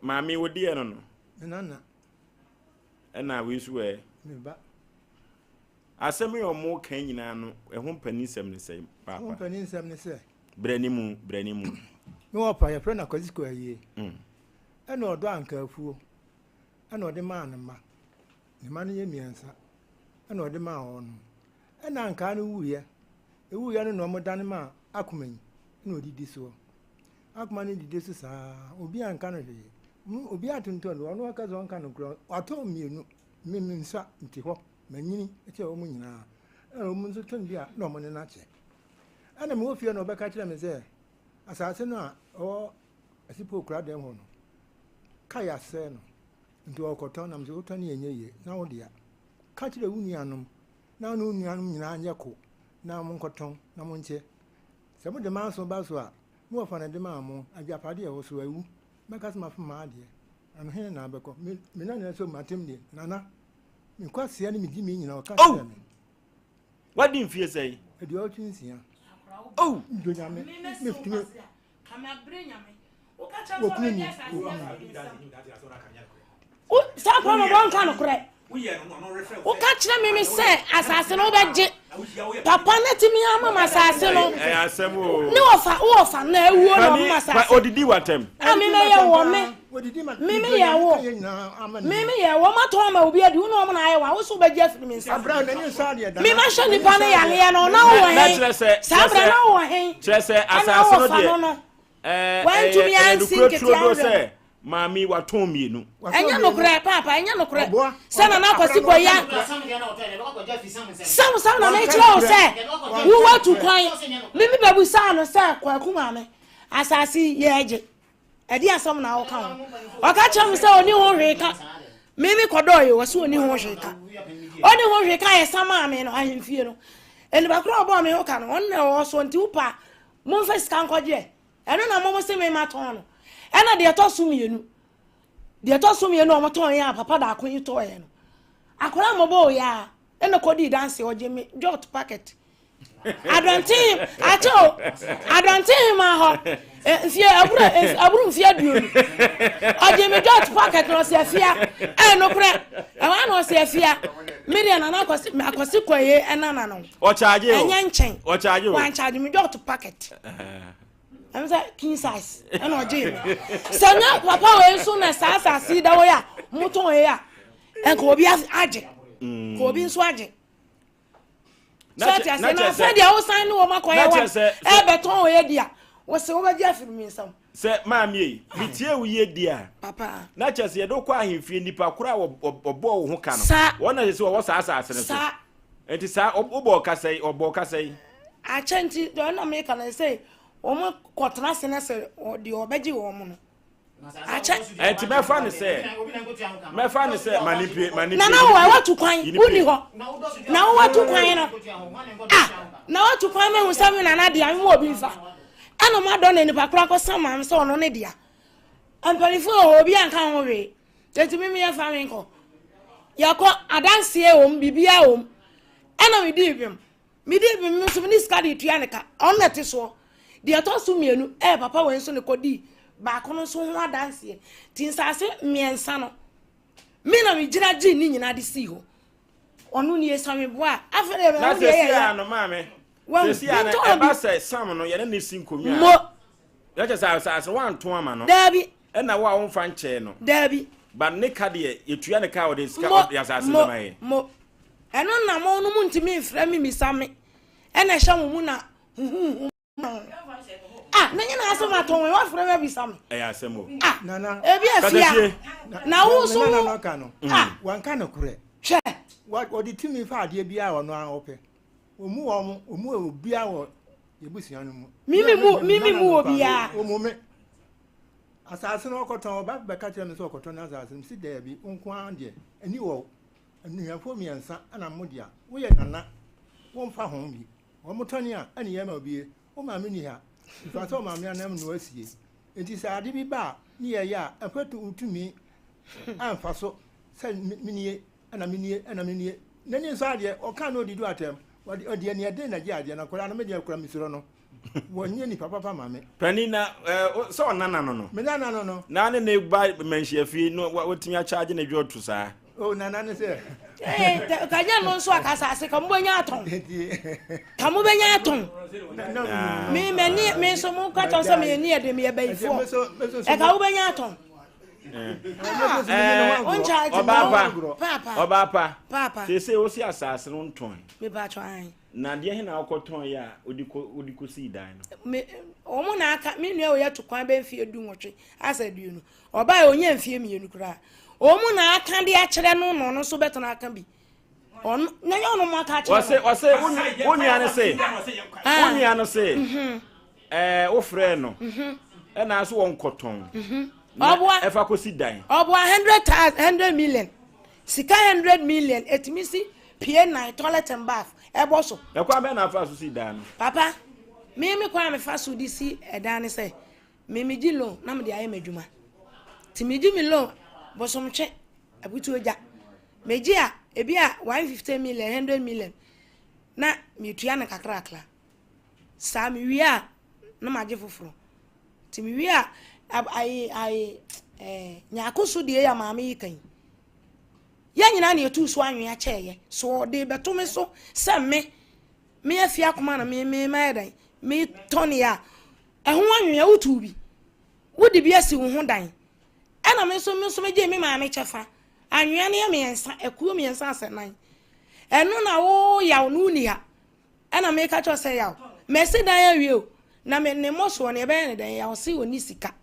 Maame wo deɛ no no? Me nana. Ɛna wei nso ɛ? Me ba. Asɛm yi a wɔka nyinaa no, ɛho mpaninsɛm ne sɛn, Paapa? Ɛho mpaninsɛm ne sɛ. Brɛ ne mu, brɛ ne mu. Me wɔfa, yɛfrɛ no Akwasi Kwayie. Mm. Ɛna ɔdɔ ankaafuo, ɛna ɔde maa ne mma. Ne mma no yɛ mmiɛnsa, ɛna ɔde maa wɔn. Ɛna ankaa no wuiɛ. Ɛwuiɛ no na wɔdane maa Akoma yi, ɛna ɔdidi soɔ. Akoma no didi so saa, obi anka no hwee. Obi atontɔn no, ɔno ɔka sɛ ɔnka no korɔ, watɔ mmienu, me me nsa nti hɔ. Manyini kyɛɛ wɔn nyinaa. Ɛna wɔn nso tɔ bi a na wɔn ne no akyɛ. Ɛna mewɔ fie na ɔbɛka kyerɛ me sɛ asase no a ɛwɔ Asipo kura dɛm hɔ no, kae asɛe no. Nti ɔkɔtɔn na mesɛ wotɔ ne ɛnyɛ yie na wo dea. Ka kyerɛ wo nuanom na wo ne wo nuanom nyinaa nyɛ ko na monkɔtɔn na monkyɛ. Sɛ mode manso ba so a, me wɔfa na ɛde maa mo, agyapadeɛ a ɛwɔ so awu. Mɛka sɛ mafom m'adeɛ. Ɛno he na abɛkɔ. Me me nana nso matem deɛ, nana, me kwasea ne me gyimii nyinaa ɔka Oh! kyerɛɛ me. Wadi mfie sɛn? 86. Oh! Dwo nyame, metumi. Okunu ni, okunu ni. Saa kora no wɔnka nokorɛ. Woka kyerɛ me me sɛ asase no wobɛgye. Papa no tumi ama m asase no. Ne wɔfa wɔfa na awuo na ɔmo asase. Odidi watɛm. A me mɛyɛ wɔ me. Me me yɛ wo. Me me yɛ wɔ matɔn ama obi adi wo na ɔmo na ayɛ wa wo so wobɛgye afiri me nsa. Me ma hyɛ nipa no yareɛ no na wowɔ he. Saa berɛ na wowɔ he. Kyerɛ sɛ Ɛna asase no wɔfa deɛ. no no. Ɛɛ, Wantumi ɛyɛ ansi nokorɛ nketewa turodoo werɛ sɛ maame yi watɔn mmienu. Ɛnyɛ nokorɛ paapa, ɛnyɛ nokorɛ sɛ Nana Akwasi Boya Sam Sam na mekyerɛ wo sɛ wo watu kwan. Me me bɛbusaa no sɛ Kwaku maame asase yi yɛgye ɛde asɛm na woka ho. Ɔka kyerɛ me sɛ ɔni ho hwee ka. Me me kɔdɔɔ yi wɔ sɛ ɔni ho hwee ka. Ɔni ho hwee ka yɛ sa maa me no ahemfie no. Nnipa korɔ a ɔbɔɔ me ho ka no ɔno na ɛwɔ so nti wopa Momfa sika nkɔgye ɛ. Ɛno na mo se me matɔn no. Ɛna deɛ ɛtɔ so mmienu, deɛ ɛtɔ so mmienu a wɔtɔn yɛ a papa daako yi tɔɔyɛ no, akwadaa mmɔbɔ yɛ a ɛna kɔdii danse ɔgye me jot packet. Adɔnten akyɛ o, adɔnten ma hɔ mfie aburo aburo mfie 20. Ɔgye me jot packet na ɔsi afia ɛyɛ nokorɛ ɛwɔ na ɔsi afia. Me deɛ nana akɔsi akɔsi kɔye ɛna na no. Ɔkyaagye o. Ɛnyɛ nkyɛn. Ɔkyaagye o. Wankyaagye me dɔɔto packet. Ɛm sɛ king size ɛna ɔgye me. Sɛ nyɛ papa wei nso na saa asase yi da hɔ yi a motɔn yi a ɛnka obi agye. Ka obi nso agye. Na Sɛ ɔte kyɛ aseɛ na na kyɛ afei sɛ deɛ wosan ne wɔn akɔyɛ na wa kyɛ sɛ sɛ ɛbɛtɔn wɔ yɛ di a wɔsɛ wobɛgye afiri me nsam. sɛ maame yi metie wo yie di a Papa. na kyɛ sɛ yɛde wo kɔ ahemfie nipa koro a wɔbɔɔ wo ho ka no Saa. wɔn na kyɛ sɛ wɔwɔ saa asase no so. Saa. Nti saa wobɔɔ kasa yi ɔbɔɔ kasa yi. Akyɛ nti deɛ ɔno na meka no sɛ wɔn kɔtena ase na sɛ deɛ ɔbɛgye wɔn no akyɛ. Nti mɛfa ne sɛ mɛfa ne sɛ ma ne pie ma ne pie. Nana wo watu kwan wonni hɔ na wo watu kwan no ah na watu kwan mahu sɛ me nana deɛ me wɔ obi nfa ɛna mo adɔ na nipa koro akɔsa maame sɛ ɔno ne dea mpanimfoɔ wɔ hɔ obi anka ho hwee. Enti me meyɛ fa me nkɔ. Yɛkɔ adanseɛ wɔ mu biribiara wɔ mu. Ɛna medii bem. Medii bem nso mene sika de tua ne ka. Ɔno na ɛte soɔ. Deɛ ɛtɔ so mmienu ɛyɛ papa wei nso ne kɔdii baako no nso ho adanseɛ. Nti nsaase mmiɛnsa no me na megyina gyee ne nyinaa de sii hɔ. Ɔno nie sɛ meboa a afei deɛ Na bɛho deɛ sɛsi yɛ a ya. no maame Wahu sɛsi a no mentɔn ɛba bi. sɛ Sam no yɛne ne si nkonnwa a Mo. na kyerɛ sɛ asase no wanto ama no. Daabi. Ɛna wo a womfa nkyɛɛ no. Daabi. But ne ka deɛ yɛtua ne ka a ɔde sika Mo, ɔde asase no mo, bɛma yɛn. mo. Ɛno na mo no montumi mfrɛ me mmisa me. Ɛna ɛhyɛ mo mu na huhuhu ma ho. Ah, ne nyinaa sɛ matɔn wei, woafrɛ me abisa me. Ɛyɛ asɛm o. Ah, Nana. ebi afia. Katasie. Na wo nso Nana wo. na ɔka no. Ah. Wanka nokorɛ. Hwɛ. Ɔde tumi fa adeɛ biara a ɔno ara ɔpɛ. Ɔmmu wɔn, ɔmmu obiara wɔ yɛbusua no mu. Mimi mu, mimi mu obiara. Ɔmmu me. Asase no ɔkɔtɔn, ɔba bɛka kyerɛ me sɛ ɔkɔtɔn n'asase no. Mese daabi, wo nko ara deɛ, ani wɔ wo. Anuafoɔ mmiɛnsa na mo dea. Woyɛ nana, womfa ho bi. Wɔn tɔne a, ɛne yɛma obie. Wo maame nni ha. Mfa sɛ wo maame anam na wasie. Enti sɛ ade bi ba a, ne yɛyɛ a, ɛmfa wo tumi amfa so sɛ menie, ɛna menie, ɛna menie. N'ani nsɔ adeɛ, ɔka na ɔdidi atɛm. Ɔde aniɛden na gye adeɛ, na akwadaa no, me deɛ koraa mesuro no. Wɔnyɛ nipa papa ma me. Panin na ɛɛ sɛ ɔnana no no. Me nana no no. Na ne ne ba manhyia fie no watumi akyagye ne dwɔ to saa. O oh, nana ne sɛ. Ee kanya no nso akasa ase ka mo bɛnya atɔn. Ka mo bɛnya atɔn. Me mɛ ni me nso mo ka kyɛw sɛ me yɛ ni yɛ de me yɛ bɛyifoɔ. Ɛka wo bɛnya atɔn. Ɔbaapa ɔbaapa sese wosi asase no ntɔn. Mepa atwa an. Na deɛ he na wokɔtɔn yɛ a wode kɔ wode kɔsii dan no? Me wɔn na aka me nua oyɛ to kwan bɛ mfie 18 asa 20 ɔbaa yɛ ɔnyɛ mfie mmienu koraa wɔn na aka de akyerɛ no na ɔno nso bɛtena aka bi ɔno na nyɛ ɔno mo aka akyerɛ wɔse wɔse wo nua no se wo nua no se mhm. ɛɛ wofrɛ no mhm. ɛna so wɔn kɔtɔn mhm. Na Ɔboa. ɛfa kɔsi dan. Ɔboa 100,000, 100 million. Sika 100 million, ɛtumi si pie nan, toilet and bath, ɛbɔ so. Ɛkwan bɛn na afa so si dan no? Papa, me me kwan a mefa so de si ɛdan ne sɛ, me megye loan na mede ayɛ m'adwuma. Nti megye me loan bosomtwe, abutuo gya. Megye a, ebi a 150 million, 100 million, na metua no kakrakra. Saa mewie a, na magye foforɔ. Nti mewie a, ayi ayi ɛɛ nyaako so deɛ yɛ maame yi kan. Yɛn nyinaa na yɛtuu so anwea kyɛɛyɛ. So ɔde bɛto me so sɛ me me afi akoma na me me mayɛ dɛn me tɔn yɛ a ɛho anwea wotuu bi wode bi asi wo ho dan ɛna me nso me nso megyee me maame kyɛfa anwea no yɛ mmiɛnsa akuo mmiɛnsa asɛ nan ɛno na wo yaw no wonni ha Ɛna meka kyerɛ sɛ yaw mɛsi dan awie o na me ne mmɔsoɔ no yɛbɛyɛ ne dɛn yaw se ɔni sika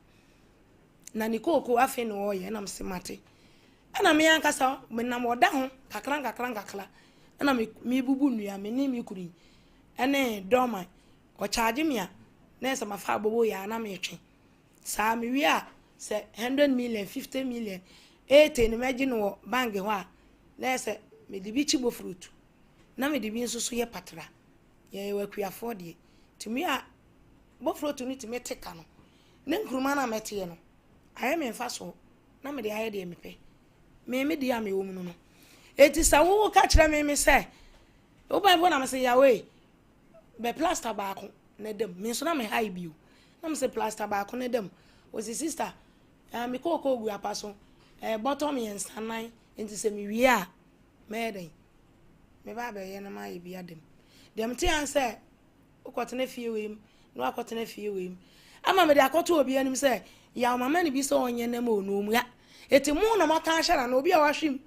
na ne kooko afei na ɔyɛ ɛna mese mate ɛna me ankasa menam ɔda ho kakra nkakra nkakra ɛna mebubu nnua me ne me kunu yi ɛne dɔma ɔkyaagye me a na ɛsɛ mafa abobo yɛ a na metwe saa mewie a sɛ 100 million 50 million 80 no mɛgye no wɔ bank hɔ a na ɛsɛ mede bi kyi bofrutu na mede bi nso so yɛ patra. Yɛyɛ akuafoɔ deɛ. Tumi a bofrotu no tumi te ka no, ne nkuruma no a mɛteɛ no, ayɛ me mfasoɔ na mede ayɛ deɛ mepɛ. Me me deɛ a mewɔ mu no no. Eti sɛ wo ka kyerɛ me me sɛ, wobɛn po na me sɛ Yahweh, bɛ plaster baako na da mu. Me nso na me hae bio. Na me sɛ plaster baako na da mu. Wɔsi sister, eh, me kookoo gu apa so, eh, bɔtɔ mmiɛnsa nan, nti sɛ mewie a, Mɛyɛ dɛn? Mɛba abɛyɛ na mayɛ bi ada mu. Deɛ mete ara ne sɛ wokɔtena fie wei mu na wakɔtena fie wei mu. Ama mede akɔto obi anim sɛ yaw mama no bi sɛ ɔnyɛ nam o na ɔmua. Eti mo na moaka ahyɛ no anaa obi a wahwe mu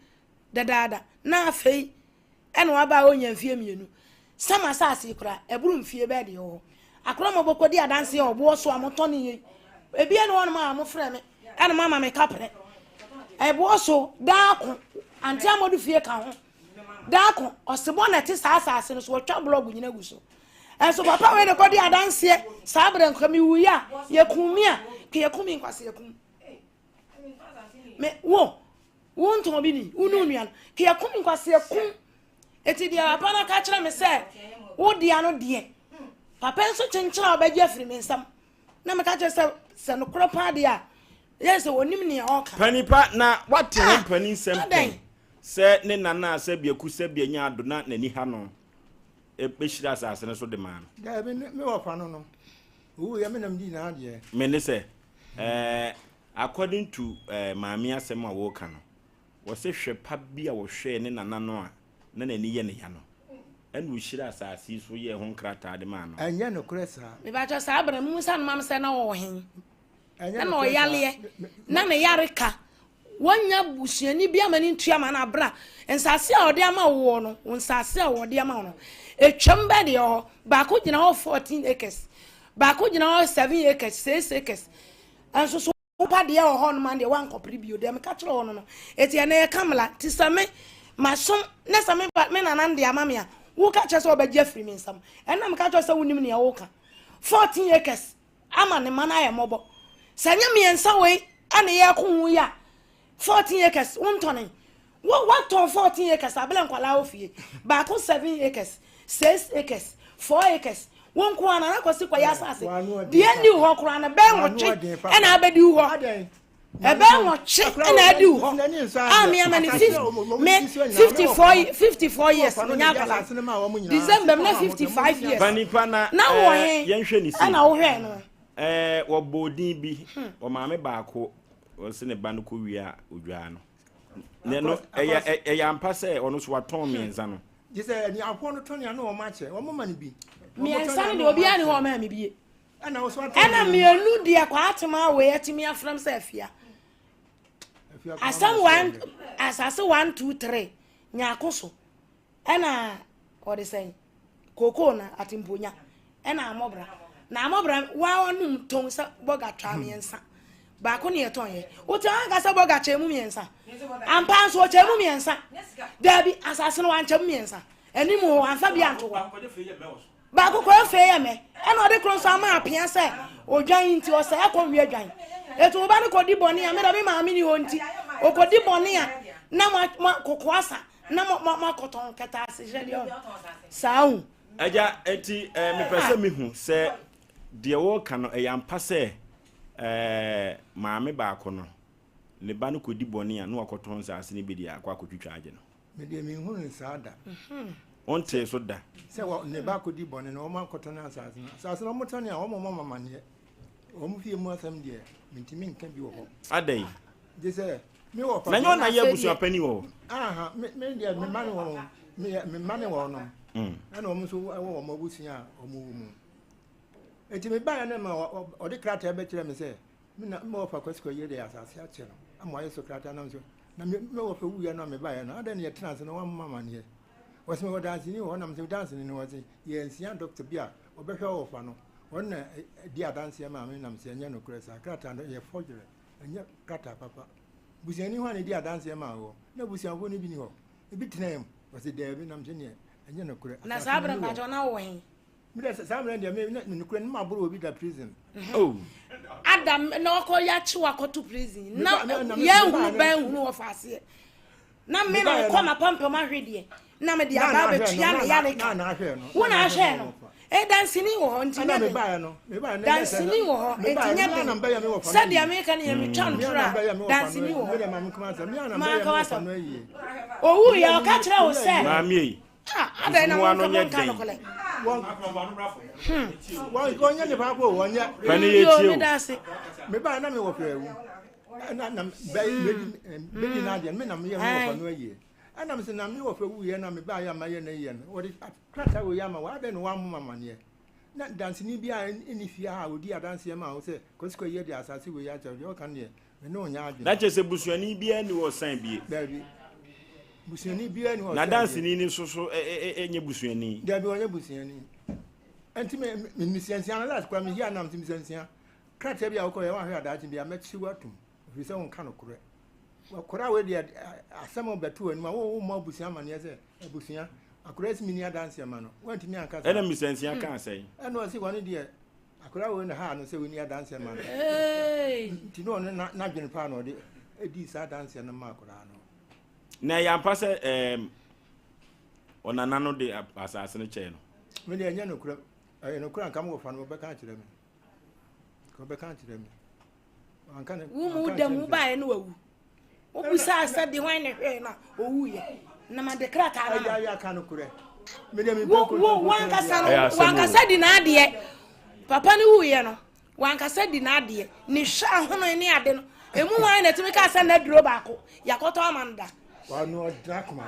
dadaada na afei ɛna waba a ɔnya mfie mmienu. Sɛ mo asase yi koraa ɛboro mfie bɛɛ deɛ wɔ hɔ. Akora mo bɔkɔdi adanseɛ ɔboɔ so a motɔ ne yei. Ebi ɛne wɔnom a mofrɛ me ɛna moama me kaprɛ. Ɛboɔ so daako ante amadu fie ka ho. Daako ɔsebɔ na ɛte saa asase no so wɔtwa blɔg nyina gu so. Ɛnso papa wei de kɔdi adanseɛ saa berɛ nka mewuiɛ a yɛkum me a ka yɛkum me nkwase yɛkum me wo wo ntɔn bi ni wo ne onua no ka yɛkum nkwase yɛkum Eti deɛ papa no ka kyerɛ me sɛ wo dea no deɛ papa nso kyenkyene a ɔbɛgye afiri me nsam na meka kyerɛ sɛ sɛ nokorɛ paa deɛ a yɛ sɛ ɔnim nea ɔka. Panipa na wate ne Ah, mpanin nsɛm adɛn? pɛn sɛ ne nana a sɛbea ku sɛbea nya ado na n'ani ha no bɛhyira asase no so de maa no. Daabi, me wɔfa no no, owuiɛ me na medi n'adeɛ. Me ne sɛ, eh, according to eh, maame asɛm a wɔreka no, Wɔse hwɛ pa bi a wɔhwɛɛ ne nana no a na n'ani yɛ no ya no, ɛna ɔhyiraa asase yi so yɛɛ ho nkrataa de maa no. Ɛnyɛ nokorɛ saa. Mepakyɛw saa bere no mumisa no ma me sɛ na ɔwɔ he? Ɛnyɛ Na na nokorɛ saa. ɔyaleɛ, na ne yare ka. Wɔnnya busuani bi ama no ntua ma no abere a nsase a ɔde ama woɔ no, wo nsase a wɔde ama wo no, etwam bɛ deɛ hɔ. Baako gyina hɔ 14 acres, baako gyina hɔ 7 acres, 6 acres. Ɛnso so Wo pa deɛ wɔ hɔ nom a deɛ wankɔpere bio deɛ meka kyerɛ wɔ no no eti ɛnɛ yɛka mmla nti sɛ me masom ne sɛ me ba me nana no de ama me a woka kyerɛ sɛ wɔbɛgye afiri me nsam ɛnna meka kyerɛ sɛ wonim nea woka 14 acres ama ne ma no ayɛ mmɔbɔ sɛ nyɛ mmiɛnsa wei ɛne yɛko ho yi a 14 acres wontɔne Wo watɔn 14 acres abelɛ nkwadaa wɔ fie baako 7 acres 6 acres 4 acres wo nko ara na akɔsi kɔyɛ asase deɛ nni hɔ koraa no bɛn nwɔtwe ɛna abɛdi wo hɔ ɛbɛn nwɔtwe ɛna adi wo hɔ a me ama ne me 54 54 years menya akwadaa December na 55 years Banipa na na wɔ he yɛnhwɛ ne sei ɛna wohwɛ no ɛɛ wɔbɔ din bi wɔ maame baako wɔsi ne ba no kɔ wie a odwaa no na ɛno ɛyɛ ɛyɛ ampa sɛ ɔno so watɔn hmm. mmiɛnsa no. gye sɛ ɛni ahoɔ no tɔn ano wɔn akyɛ wɔn ma no bi. mmiɛnsa no deɛ obiara ni hɔ ɔmaa mi bie ɛna mmienu deɛ kɔ atema awɔ yɛ tumi afram sɛ afia asɛm one asase one two three nyaako so. Ɛna ɔde sɛn kookoo na atemponya ɛna amɔbra na amɔbra waa ɔnum tɔn sɛ bɔga twa hmm. mmiɛnsa baako ne ɛtɔn yɛ wotu anka sɛ bɔga kyɛ mu mmiɛnsa ampa nso ɔkyɛ mu mmiɛnsa daabi asase no wankyɛ mu mmiɛnsa anim hɔ anfa bi anto hɔ baako kɔ efe yɛ mɛ ɛna ɔde koro nso ama apea sɛ odwan nti ɔsɛ ɛkɔ wie dwan. Etu wo ba no kɔdi bɔne a, me da me maame ni hɔ nti, ɔkɔdi bɔne a, na mo mo koko asa, na mo mo akɔtɔn kɛtɛ ase hwɛ deɛ saa ho. Agya, enti eh, mepɛ sɛ mehu sɛ deɛ wɔreka no ɛyɛ ampa sɛ eh, maame baako no ne ba no kɔdi bɔne a na wakɔtɔn nsaase no bi de akɔ akɔtwitwa agye no. Me deɛ menhunu no saa da. Wontee so da? Sɛ wɔ ne ba akɔdi bɔne no wɔn akɔtɔn asase no. Asase no wɔtɔn a wɔn mmɔ amaneɛ. Wɔn fie mu asɛm deɛ mentumi nka bi wɔ hɔ. Adɛn? Gye sɛ me wɔ Na nyɛ ɔna yɛ abusuapanin wɔ hɔ? Aha, me me deɛ me mma ne wɔn me me mma ne wɔn nom. Ɛna wɔn nso wɔ wɔn abusua a wɔn wɔ mu. Eti me baeɛ no ma ɔde krataa bɛkyerɛ me sɛ Me na me wɔfa Kwasi Kwayi de asase akyɛ no ama wayɛ so krataa nam so. Na me me wɔfa wuiɛ no a mebaeɛ no, adɛn na yɛtena ase na wammɔ amaneɛ? Wɔse mewɔ danseni wɔ hɔ nam sɛ danseni no wɔse yɛnsia dɔkta bi a ɔbɛhwɛ wo wɔfa no. Ɔno na di adanseɛ maa me nam sɛ ɛnyɛ nokorɛ saa krataa no yɛ forgery, ɛnyɛ krataa papa. Busuani hwan na ɛdi adanseɛ maa wɔ? Na abusuafoɔ no bi ni hɔ. Ebi tenaa mu. Wɔse daabi nam sɛ neɛ ɛnyɛ nokorɛ. Na saa berɛ mpakyɛw na wowɔ he? Me dɛ saa mmerɛ deɛ me ne nokorɛ no maboro obi da prison. Mhm. Oh. Adam na ɔkɔ yakye wakɔto prison na yɛnhunu bɛn hunu wɔ faaseɛ na me na mekɔ mapampam ahwe deɛ na mede aba abɛtua ne yare ka wo na ahwɛ no e danseni wɔ hɔ nti nyɛ den danseni wɔ hɔ nti nyɛ den sɛdeɛ meka no yɛ metwa ntoro a danseni wɔ hɔ manka wasɛm owu yɛ ɔka kyerɛ wo sɛ Ah, adɛn na Nsunoa no monka nyɛ monka den. nokorɛ? Hmm. Wɔnyɛ nipa ko wɔnyɛ. Pani yɛ Yo, tie o. meda ase. Me ba na me wɔ fɛ wu. Na na bɛ bɛ di na deɛ me na me yɛ me wɔ fɛ no ayie. Ɛna me sɛ na me wɔ fɛ wu yɛ na me ba yɛ ama yɛ na yɛ no. Wɔde krataa wɔ yɛ ama wɔ adɛn na wɔammo amaneɛ. Na danseni bi a ɛni fie ha a ɔdi adanseɛ ma wo sɛ kɔsikɔ yɛ de asase wei akyɛ deɛ ɔka no deɛ Me ne wo nyɛ adwene. Na kyerɛ sɛ busuani biara nni hɔ ɔsan bie. Dabi. Busuani biara nni hɔ ɔsan bie. Na danseni no nso so nyɛ busuani. Dabi, ɔnyɛ busuani. Ɛnti me me misiansia no last kora mehyia nam nti misiansia. Krataa bi a wokɔ yɛ wanhwɛ adaakye bi a mɛkye wo atum ɛfiri sɛ wonka nokorɛ. Akora wei deɛ asɛm bɛto w'anim a wo mmɔ abusua amaneɛ sɛ abusua akora si menni adanseɛ ma no woantumi anka saa. Ɛna misiansia kaa sɛn? Ɛna ɔse wɔne deɛ Akwadaa wei na haa no sɛ ɔnni adanseɛ ma no. Nti na ɔno n'adwene paa na ɔde dii saa adanseɛ no ma akwadaa no. Na ɛyɛ ampa sɛ ɛɛm ɔnana no de asase no kyɛɛ no. Me deɛ ɛnyɛ nokorɛ ɛyɛ nokorɛ anka mo wɔfa no wɔbɛka akyerɛ me wɔbɛka akyerɛ me. Wo mu da mu baeɛ no wawu. Wobisaa sɛ de hwan na hwɛɛ no a ɔwuiɛ na mede krataa no ma wo wankasa no wankasa di n'adeɛ papa no wuiɛ no wankasa di n'adeɛ ne hwɛ ahono ne ade no emu hwan na ɛtumi kaa sɛ n'aduro baako yɛakɔtɔ ama no da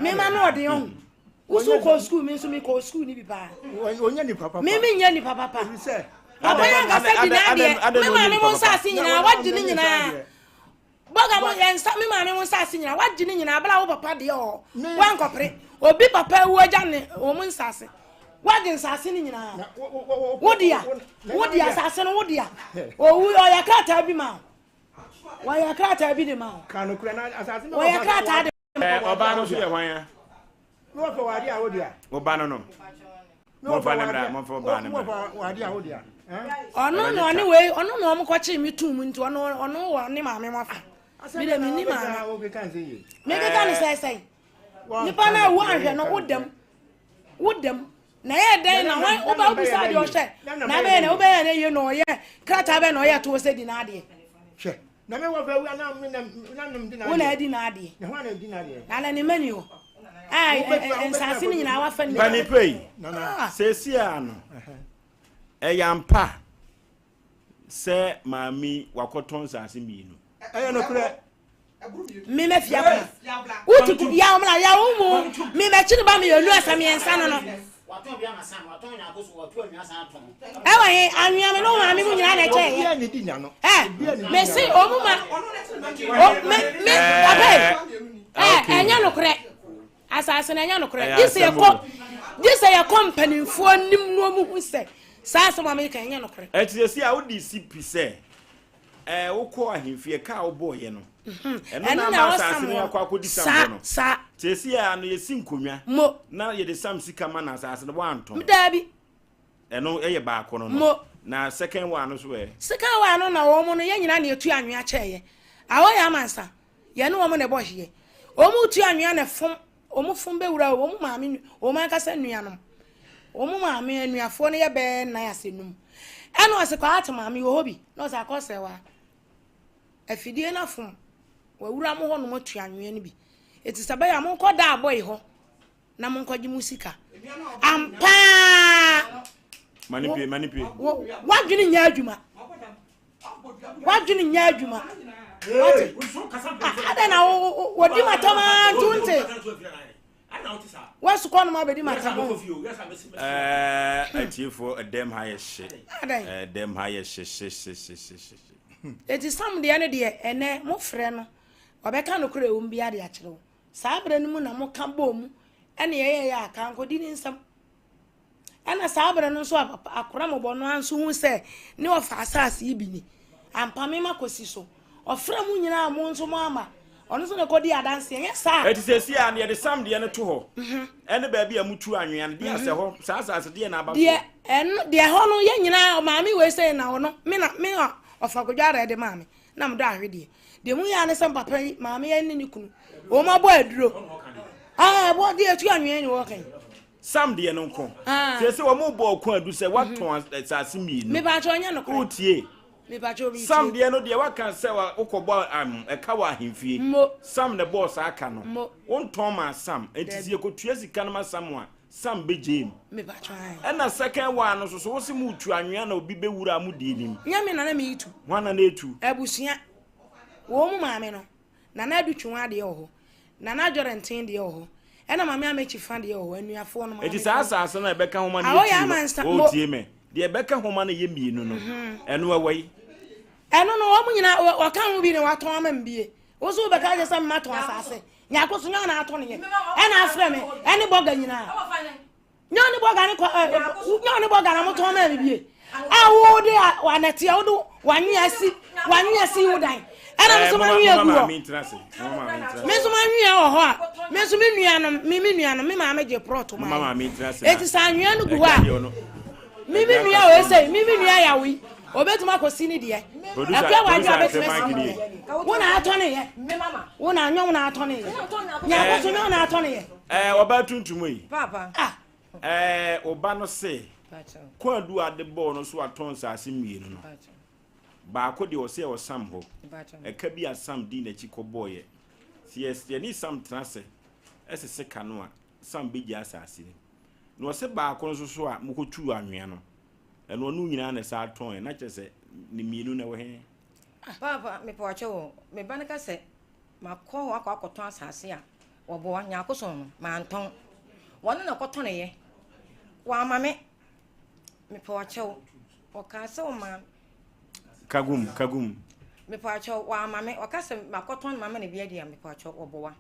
mema no ɔden ɔho woso kɔ sukuu mi nso mi kɔ sukuu ni bi paa mi mi nyɛ nipa papa papa yɛ ankasa di n'adeɛ me maame mo nsaase nyinaa wagye ne nyinaa Bɔga mo yɛn nsa me maame mo nsaase nyinaa wagye ne nyinaa abala wo papa deɛ ɔhɔ wankɔpere obi papa ewu agya ne wɔn nsaase wagye nsaase ne nyinaa wo dea wo dea nsaase no wo dea owu ɔyɛ krataa bi ma wo wɔyɛ krataa bi de ma wo wɔyɛ krataa de. Ɔbaa no nso yɛ hwan ya? Wo ba no no. Momfa ne mmra, momfa ɔbaa no mmra. Ɔno na ɔne wei, ɔno na ɔmo kɔkyee me tum nti ɔno ɔno wɔ ne maame mo afa. Me de me ni maame. Mekeka ne sɛ sɛn. Nipa no a wo ahwɛ no wo dam. Wo dam. Na ɛyɛ dɛn na wɔn woba wobisa adeɛ ɔhyɛ na abɛyɛ na wobɛyɛ na yie na ɔyɛ krataa bɛn na ɔyɛ to sɛ di n'adeɛ. Hwɛ na me wɔ fɛ wura na me na na nom di n'adeɛ. Wo na adi n'adeɛ. Na hwan na adi n'adeɛ. Na na ne mma ni hɔ. Ɛɛ nsaase no nyinaa wafa ne nyinaa. Panipa yi seesie a no ɛyɛ ampa sɛ maame wakɔtɔn nsaase mmienu. Ɛyɛ nokorɛ. Me mɛ fia kɔn wotu ku ya ɔmla ya wo mu me mɛ kyini ba mi yɛ nu ɛsɛ mmiɛnsa no no ɛwɔ he anwea me ne wo maame mu nyinaa na ɛkyɛ yɛ ɛ me se ɔmu ma o me me papa ɛ ɛnyɛ nokorɛ asase no ɛnyɛ nokorɛ gye sɛ yɛkɔ gye sɛ yɛkɔ mpanimfoɔ nim na ɔmu hu sɛ saa asɛm a meka ɛnyɛ nokorɛ. Ɛte sɛ si a wode si pi sɛ Ɛɛ, wokɔɔ ahemfie, ɛka a wobɔeɛ no, ɛno na ama asase no akɔ akɔdi sam hɔ no. Seesei a no yɛsi nkonnwa na yɛde sam sika ma na asase no woantɔn. Daabi. Ɛno yɛ baako no no. Na second one no so ɛ? Second one no na wɔn no yɛn nyinaa na yɛtu anwea kyɛɛyɛ. Awɔ yɛ amansa. Yɛne wɔn na ɛbɔ hyeɛ. Wɔn tu anwea na ɛfom. Wɔn fom bɛwura wɔn maame wɔn ankasa nuanom. Wɔn maame anuafoɔ no yɛ bɛɛ nnan ase num. Ɛna ɔse kɔ ate maame wɔ hɔ bi. Na ɔse akɔ sɛ wa. Afidie no afom. Wawura mo hɔ nom atu anwea no bi. Eti sɛ bɛyɛ a monkɔ da abɔe hɔ. na monkɔgye mo sika ampaa wadwene nyɛ adwuma wadwene nyɛ adwuma wate adɛn na wɔdi matam aa nti wonte wasukɔ nom abɛdi matam atiefoɔ ɛdɛm ha yɛ hye ɛdɛm ha yɛ hye hye hye hye hye eti sam deɛ no deɛ ɛnɛ mofrɛ no ɔbɛka nokorɛ ɛwom biara de akyerɛ wo Saa berɛ no mu na moka bɔɔ mu ne yɛyɛeɛ a, ka ankɔdi ne nsam. Ɛna saa berɛ no nso a akora mmɔbɔ no ara nso hu sɛ ne ɔfa asase yi bi ni. Ampa me makɔsi so. Ɔfrɛ mo nyinaa mo nso mo ama. Ɔno nso na ɛkɔdi adanseɛ. Nyɛ saa. Ɛti sɛsi a no yɛde sam deɛ no to hɔ mhm. ɛne baabi a mutu anwea no deɛ asɛ mhm. hɔ saa asase deɛ na aba so. Deɛ ɛno deɛ hɔ no yɛ nyinaa maame wei sɛ na ɔno me na me ɔfa kodwa ara ɛde maame. Na medɔ ahwedeɛ. Deɛ mu yɛ ara ne sɛ papa yi, maame yi ne ne kunu, wɔn abɔ aduro. Ah, ɛbɔ deɛ ɛtu anwea ni wɔka yi. Sam deɛ no nko. Ah. Sɛ sɛ wɔn bɔ ɔko adu sɛ watɔn mhm. asase mmienu. Mepatwa ɔnyɛ no korɛ. Wotie. Mepatwa obi tie. Sam deɛ no deɛ waka sɛ wokɔbɔ ɛka wɔ ahemfie. Mo. Sam na ɛbɔɔ saa ka no. Mo. Wontɔn maa Sam. Enti sɛ yɛkɔtua sika no ma Sam a, Sam bɛgyee mu. Ɛna second one no nso so wose mo tu anwea na obi bɛwura mo die nim. Nyɛ me na na meetu. Hwan na na etu? Abusua. Wɔn mu maame no, Nana Adu Twonwa deɛ wɔ hɔ, Nana Adworenten deɛ wɔ hɔ, ɛna Maame Amechi fa deɛ wɔ hɔ, anuafoɔ no maame. Eti saa asaase no a ɛbɛka homa no yɛ tu no, o tie me, deɛ ɛbɛka homa no yɛ mmienu no, mhm. ɛno ɛwɔ yi. Ɛno no wɔn nyinaa wɔka ho bi na wɔatɔn ama mbie. Wo nso wobɛka kyerɛ sɛ mmatɔn asase. Nyako so nyɛ ɔna atɔ ne yɛ. Ɛna afrɛ me ɛne bɔga nyinaa. Nyɛ ɔne bɔga ne kɔ ɛ nyɛ ɔne bɔga na motɔn maa me bie. A wo de wanɛteɛ wo de wanwea si wanwea si wo dan. Ɛna me nso manwea gu hɔ. Me nso manwea wɔ hɔ a me nso me nuanom me me nuanom me maame gye prɔto maa. Eti sɛ anwea no gu hɔ a. Me me nua wei sɛ me me nua yawo yi obetumi akɔsi ne deɛ akua wadwo a obetumi asi ne deɛ wo na atɔ ne yɛ wo na anyɔ wo na atɔ ne yɛ nyaako so nyɛ wo na atɔ ne yɛ. Ɛɛ ɔbaa tuntum yi. Ah. Ɛɛ ɔba no se kwaadu ade bɔɔ no so atɔn nsaase mmienu no baako deɛ ɔsɛ ɔsam hɔ ɛka bi a sam di n'akyi kɔ bɔɔyɛ sɛ yɛne sam tena ase ɛsese ka no a sam bɛgya asase no Na ɔse baako nso so a mokɔtuu anwea no, ɛno ɔno nyinaa na ɛsan tɔn ɛ, na kyerɛ sɛ ne mmienu na ɛwɔ he? Paapa, mepɔkyɛ wo, me ba no ka sɛ makɔ hɔ akɔ akɔtɔn asase a wɔboa Nyakoson no, mantɔn. Wɔno na ɔkɔtɔneeɛ. Wamma me. Mepɔkyɛ wo, ɔkaa sɛ ɔmaa me. Kagum, kagum. Mepɔkyɛ wo, wamma me. Ɔka sɛ makɔtɔn mama no bi adi a, mepɔkyɛ wo, wɔboa.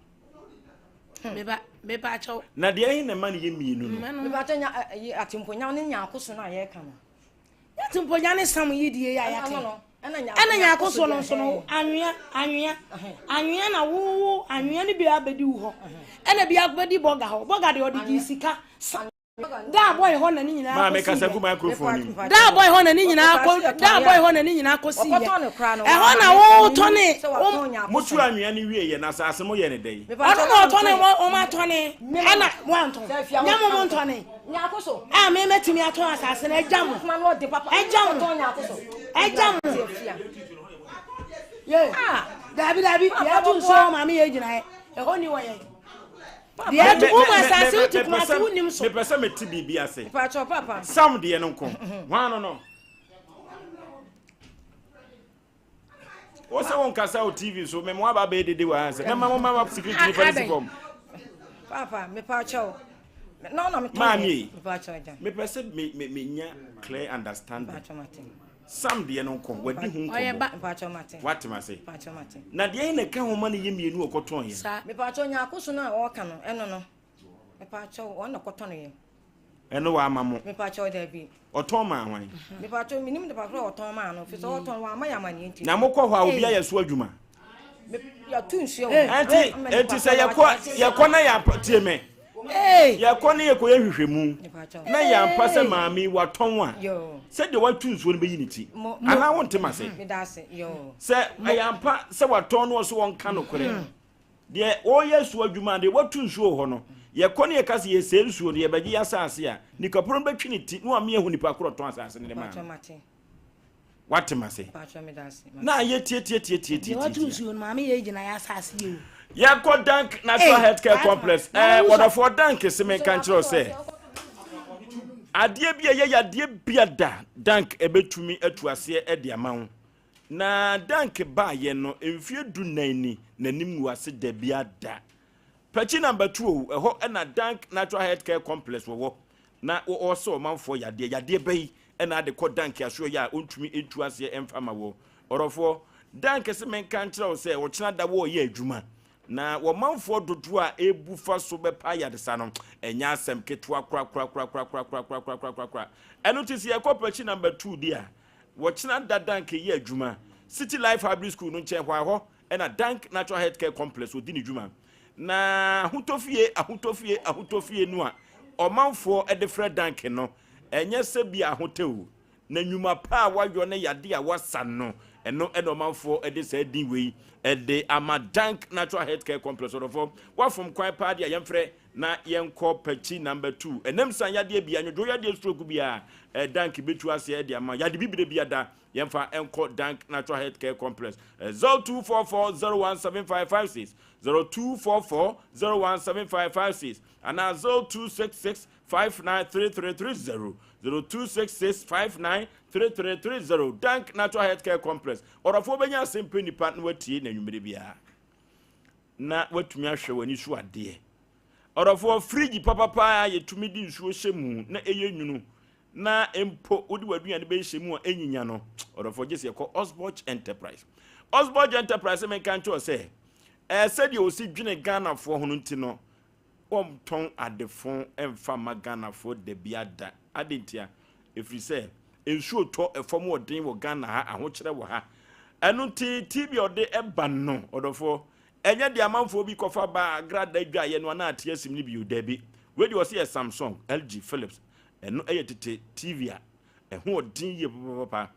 Meba meba kyɛw. Na deɛ ɛhe na ɛma no yɛ mmienu no? Meba kyɛw nya ɛyi atemponya ne nyaako so no a yɛreka no. Atemponya ne sam yi die yɛ a yɛaka. Ɛna nyaako so no nso no anwea anwea anwea na wowo anwea no bi abɛdi wo hɔ ɛna bi abɛdi bɔga hɔ bɔga deɛ ɔde gye sika sa. Da a bɔe hɔ na ne nyinaa Maame kɔsi kasa yɛ. gu microphone nim. Da a bɔe hɔ na ne nyinaa kɔ da a bɔe hɔ na ne nyinaa kɔsi yɛ. Ɛhɔ na wotɔne wo. Motu anwea no wie yɛ na asase mo yɛ ne dɛn? Ɔno na ɔtɔne wɔn atɔne ɛna wɔantɔn nyɛ mo mo ntɔne a me mɛtumi atɔn asase no agya mo agya mo agya mo ye daabi daabi yɛato nsuo maame yɛ gyina yɛ ɛhɔ ni wɔ yɛn. Deɛ ɛto wo ma asase wote Kumasi wonim so. Mepɛ sɛ mete biribi ase. Sam deɛ no nko. Hwan no no? Wo sɛ wo nkasa wɔ TV so mema waba bɛyɛ dede wɔ ha sɛ mɛma mo ma security nipa no si fam. Papa, mepa kyɛw. Na na metɔn. Maame, mepa kyɛw agya. Mepɛ sɛ me me menya clear understanding. Sam deɛ no nko, wadi ho nkɔmmɔ. Woate m'ase? Na deɛn na ɛka ho ma no yɛ mmienu a ɔkɔtɔn yɛn? Saa. Mepaakyɛw, Nyarko so no a ɔreka no, ɛno no, mepaakyɛw, ɔno na ɔkɔtɔn yɛn. Ɛno wamma mo? Mepaakyɛw, dabi. Ɔtɔn maa hwan? Mepaakyɛw, menim nipa korɔ a ɔtɔn maa no, firi sɛ ɔtɔn, wamma yɛn amaneɛ nti. Na mokɔ hɔ a, obi ayɛ so adwuma? Yɛto nsuo wɔ hɔ. Ɛnti, ɛnti sɛ yɛkɔ, yɛkɔ na yɛ, tie me, yɛkɔ na yɛkɔyɛ nhwehwɛmu. Na yɛ ampa sɛ maame yi watɔn a, sɛdeɛ watu nsuo no bɛyi ne ti. Anaa wonte ma se? Sɛ ɛyɛ ampa sɛ watɔn no ɔso wɔnka nokorɛ. Deɛ ɔreyɛ so adwuma deɛ watu nsuo wɔ hɔ no, yɛkɔ ne yɛka sɛ yɛsɛe nsuo no, yɛbɛgye yɛ asase a, nikaporo no bɛtwe ne ti na wame ahu nipa korɔ tɔn asase no de maa no. Wate ma se? Na ayɛ tiatiatiatiatiatia. Watu nsuo no maame yɛ gyina yɛ asase yɛ o. Yɛkɔ Dank Natural Health Care Complex. Ɛɛ wɔdɔfoɔ Dank se menka nkyerɛ wo sɛ adeɛ bi a ɛyɛ yadeɛ bi a da Dank ɛbɛtumi atu aseɛ de ama wo. Na Dank baayɛ no mfeɛ du nan ni n'anim ngu ase da bi ada. Pakyi number 2 o, ɛhɔ na Dank Natural Health Care Complex wɔwɔ. Na wɔsɛ ɔmanfoɔ yadeɛ. Yadeɛ bɛyi na ade kɔ Dank asoɛeɛ a ɔntumi ntu aseɛ mfa ma wɔ. Ɔdɔfoɔ, Dank se menka nkyerɛ wo sɛ ɔkyena da wɔreyɛ adwuma na wɔmanfoɔ dodoɔ a ɛrebu fa so bɛpa ayaresa no, ɛnyɛ asɛm ketewa korakorakorakorakorakorakorakorakora. Ɛno nti sɛ yɛkɔ Pakyi number 2 deɛ a, wɔkyena da Dank yɛ adwuma. City Life Hybrid School no nkyɛn hɔ a ɛhɔ na Dank Natural Health Care Complex wɔdi ne dwuma. Na ahotɔfie, ahotɔfie, ahotɔfie no a ɔmanfoɔ de frɛ Dank no, ɛnyɛ sɛ bi ahotɛ o, na nnwuma pa a wayɔ ne yade a wasa no, ɛno na ɔmanfoɔ de saa din wei de ama Dank Natural Health Care Complex. Ɔdɔfoɔ, woafom kwan paa deɛ a, yɛmfrɛ na yɛnkɔ Pakyi Number 2. Ɛnam san yadeɛ bia, nwodwo yadeɛ, stroke bia, Dank bɛtu aseɛ de ama. Yade bibire bia da, yɛmfa nkɔ Dank Natural Health Care Complex. 0244 017556, 0244 017556, anaa 0266 593330, 0266 593330. Dank Natural Health Care Complex. Ɔdɔfoɔ bɛnya asɛm pɛ nipa na watie n'anwummere biara na watumi ahwɛ w'ani so adeɛ. Ɔdɔfoɔ, firigyi papapa a yɛtumi de nsuo hyɛ mu na ɛyɛ nwunu na mpo wode w'aduane bɛhyɛ mu a ɛnyinya no, ɔdɔfoɔ, gye sɛ yɛkɔ Osborge Enterprise. Osborge Enterprise, menka nkyerɛ sɛ ɛɛ sɛdeɛ ɔsi dwene Ghanafoɔ ho no nti no, wɔntɔn adefo mfa mma Ghanafoɔ dabiada. Adɛn ntia? Ɛfiri sɛ nsuo tɔ, ɛfam wɔ den wɔ Ghana ha, ahokyerɛ wɔ ha. Ɛno nti TV a ɔde ba no, ɔdɔfoɔ, ɛnyɛ deɛ amanfoɔ bi kɔfa ba agrada dwaeɛ no anaa ate asim no bio, dabi. Wei deɛ ɔse yɛ Samsung, LG, Philips. Ɛno ɛyɛ tete TV a ɛho ɔden yie papapapa.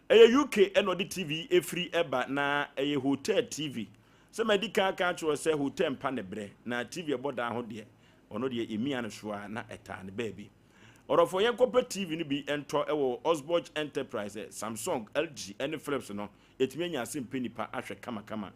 Ɛyɛ UK ɛna ɔde TV yi ɛfiri ɛba na ɛyɛ hotel TV. Sɛ madi kan aka akyerɛ wo sɛ hotel mpa ne brɛ, na TV a ɛbɔ dan ho deɛ, ɔno deɛ yɛmia no so ara na ɛtaa ne baabi. Ɔdɔfoɔ, yɛnkɔpɛ TV no bi ntɔ wɔ Osborge Enterprise, Samsung, LG ne Philips no, yɛtumi anya ase mpɛ nnipa ahwɛ kamakama.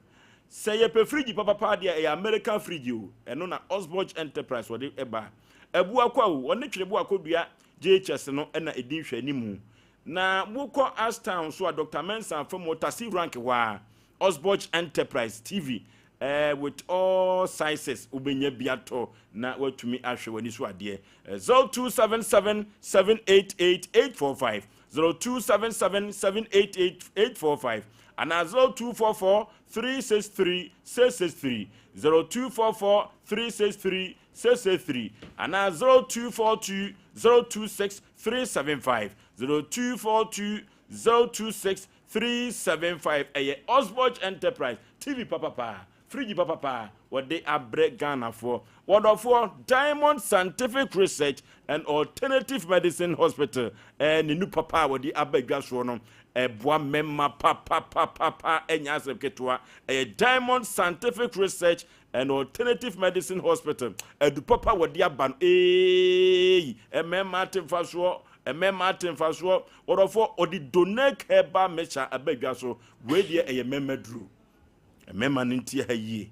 Sɛ yɛpɛ firigyi papapa deɛ a, ɛyɛ American firigyi o, ɛno na Osborge Enterprise wɔde ba. Abuakwa o, wɔne Twerebo Akodua JHS no na ɛdi nhwɛanimu. Na wokɔ Ashtown nso a, Doctor Mensah fa mu, Ɔtase Rank hɔ ara, Osborge Enterprise TV eh, with all sizes wobɛnya bi atɔ na woatumi ahwɛ w'ani so adeɛ. 0277 788 845, 0277 788 845 anaa 0244 363 663, 0244 363 663 anaa 0242 026 375, 0242 026 375. Ɛyɛ Osborge Enterprise TV papapa, fridge papapa wɔde abrɛ Ghanafoɔ. Wɔdɔfoɔ Diamond Scientific Research and Alternative Medicine Hospital ɛɛ ne nu papa a wɔde aba dwa soɔ no ɛboa mmarima papapapapa, ɛnyɛ asɛm ketewa. Ɛyɛ Diamond Scientific Research and Alternative Medicine Hospital adu papa wɔde aba no eeii mmarima ate mfasoɔ. Mmarima ate mfasoɔ. Wɔdɔfoɔ, ɔde Donec Herbal Mixture aba dwa so. Wei deɛ ɛyɛ mmarima duro. Mmarima no nti ha yie.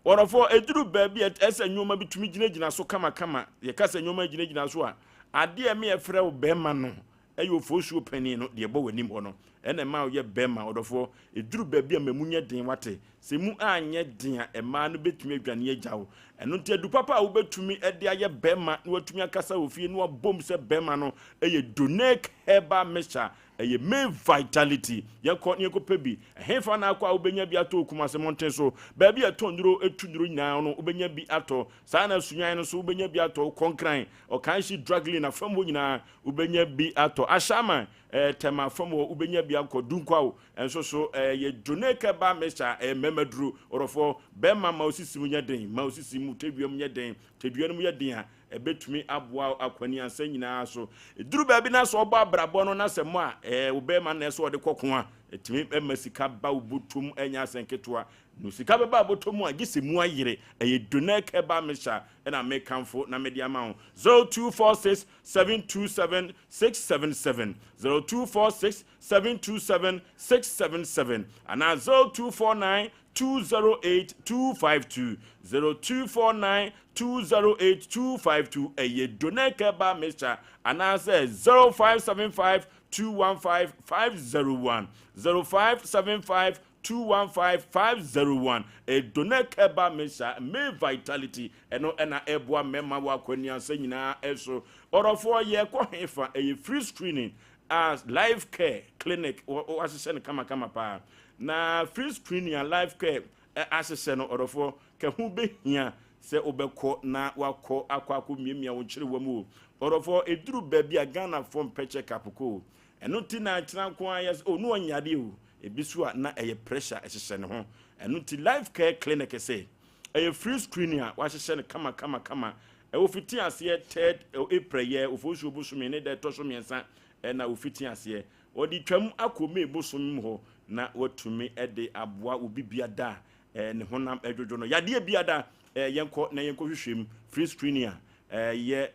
Wɔdɔfoɔ, ɛduru baabi a ɛsɛ nneɛma bi tumi gyinagyina so kamakama. Yɛka sɛ nneɛma gyinagyina so a, adeɛ a ɛma yɛfrɛ wo barima no ɛyɛ ofosuo panin no, deɛ ɛbɔ w'anim hɔ no, ɛna ɛma woyɛ barima. Ɔdɔfoɔ, ɛduru baabi a ma mu nyɛ den, wate. Sɛ emu anyɛ den a, mmaa no bɛtumi adwane agya wo. Ɛno nti, adu papa a wobɛtumi de ayɛ barima na watumi akasa wɔ fie na wabom sɛ barima no yɛ Donec Herbal Mixture. Ɛyɛ May Vitality. Yɛnkɔ na yɛnkɔpɛ bi. Ɛhefa na akɔ a wobɛnya bi atɔ wɔ Kumase mmɔnten so? Baabi a ɛtɔn nnuro, tu nnuro nyinaa no, wobɛnya bi atɔ. Saa na Sunyani no nso, wobɛnya bi atɔ. Wokɔ Nkran, Ɔkanhyi, Drug Lane, afam hɔ nyinaa, wobɛnya bi atɔ. Ashaiman, eh, Tema fam hɔ, wobɛnya bi akɔ. Dunkwaw, Nso so ɛyɛ Joneka ba Mesha, ɛyɛ mmarima duro. Ɔdɔfoɔ, bɛrima ma wo sisi mu nyɛ den, ma wo sisi mu tadua mu nyɛ den. Tadua no mu yɛ den a, Ɛbɛtumi aboa wo akwaniansa nyinaa so. Ɛduru baabi na sɛ ɔbɔ abrabɔ no na sɛ mo a ɛɛ wo bɛrima na ɛsɛ ɔde kɔko a, ɛtumi ma sika ba wo bɔtɔm ɛnyɛ asɛn ketewa. No sika bɛba abɔtɔ mu a, gye sɛ mu ayere. Ɛyɛ Donec Herbal Mixture na mekamfo na mede ama wo. 0246 727 677, 0246 727 677 anaa 0249 208 252, 0249 208 252. Ɛyɛ Donec Herbal Mixture anaasɛ 0575 215 501, 0575 215 501. Edonɛ Herbal Mixture, May Vitality, ɛno na ɛboa mmarima wɔ akwaniasa nyinaa so. Ɔdɔfoɔ, yɛkɔ hefa? Ɛyɛ free screening a Life Care Clinic wɔahyehyɛ no kamakama paa. Na free screening a Life Care ahyehyɛ no, ɔdɔfoɔ, ka ho bɛhia sɛ wobɛkɔ na wakɔ akɔ akɔ miamia wo nkyerewa mu o. Ɔdɔfoɔ, ɛduru baabi a Ghanafoɔ mpɛ check up kɔ o. Ɛno nti na akyena nko ara yɛ sɛ, oh, ne ɔnyɛ adeɛ o. Ebi so a na ɛyɛ pressure ɛhyehyɛ ne ho. Ɛno nti Life Care Clinic se ɛyɛ free screening a wɔahyehyɛ no kama kama kama. Ɛwɔ fiti aseɛ third April yɛ Oforisuo bosome ne da ɛtɔ so mmiɛnsa ɛna wɔfiti aseɛ. Wɔde twam akɔ May bosome mu hɔ na wɔatumi de aboa obi biada a ne honam dwodwo no. Yadeɛ biada yɛnkɔ na yɛnkɔ hwehwɛ mu. Free screening a ɛyɛ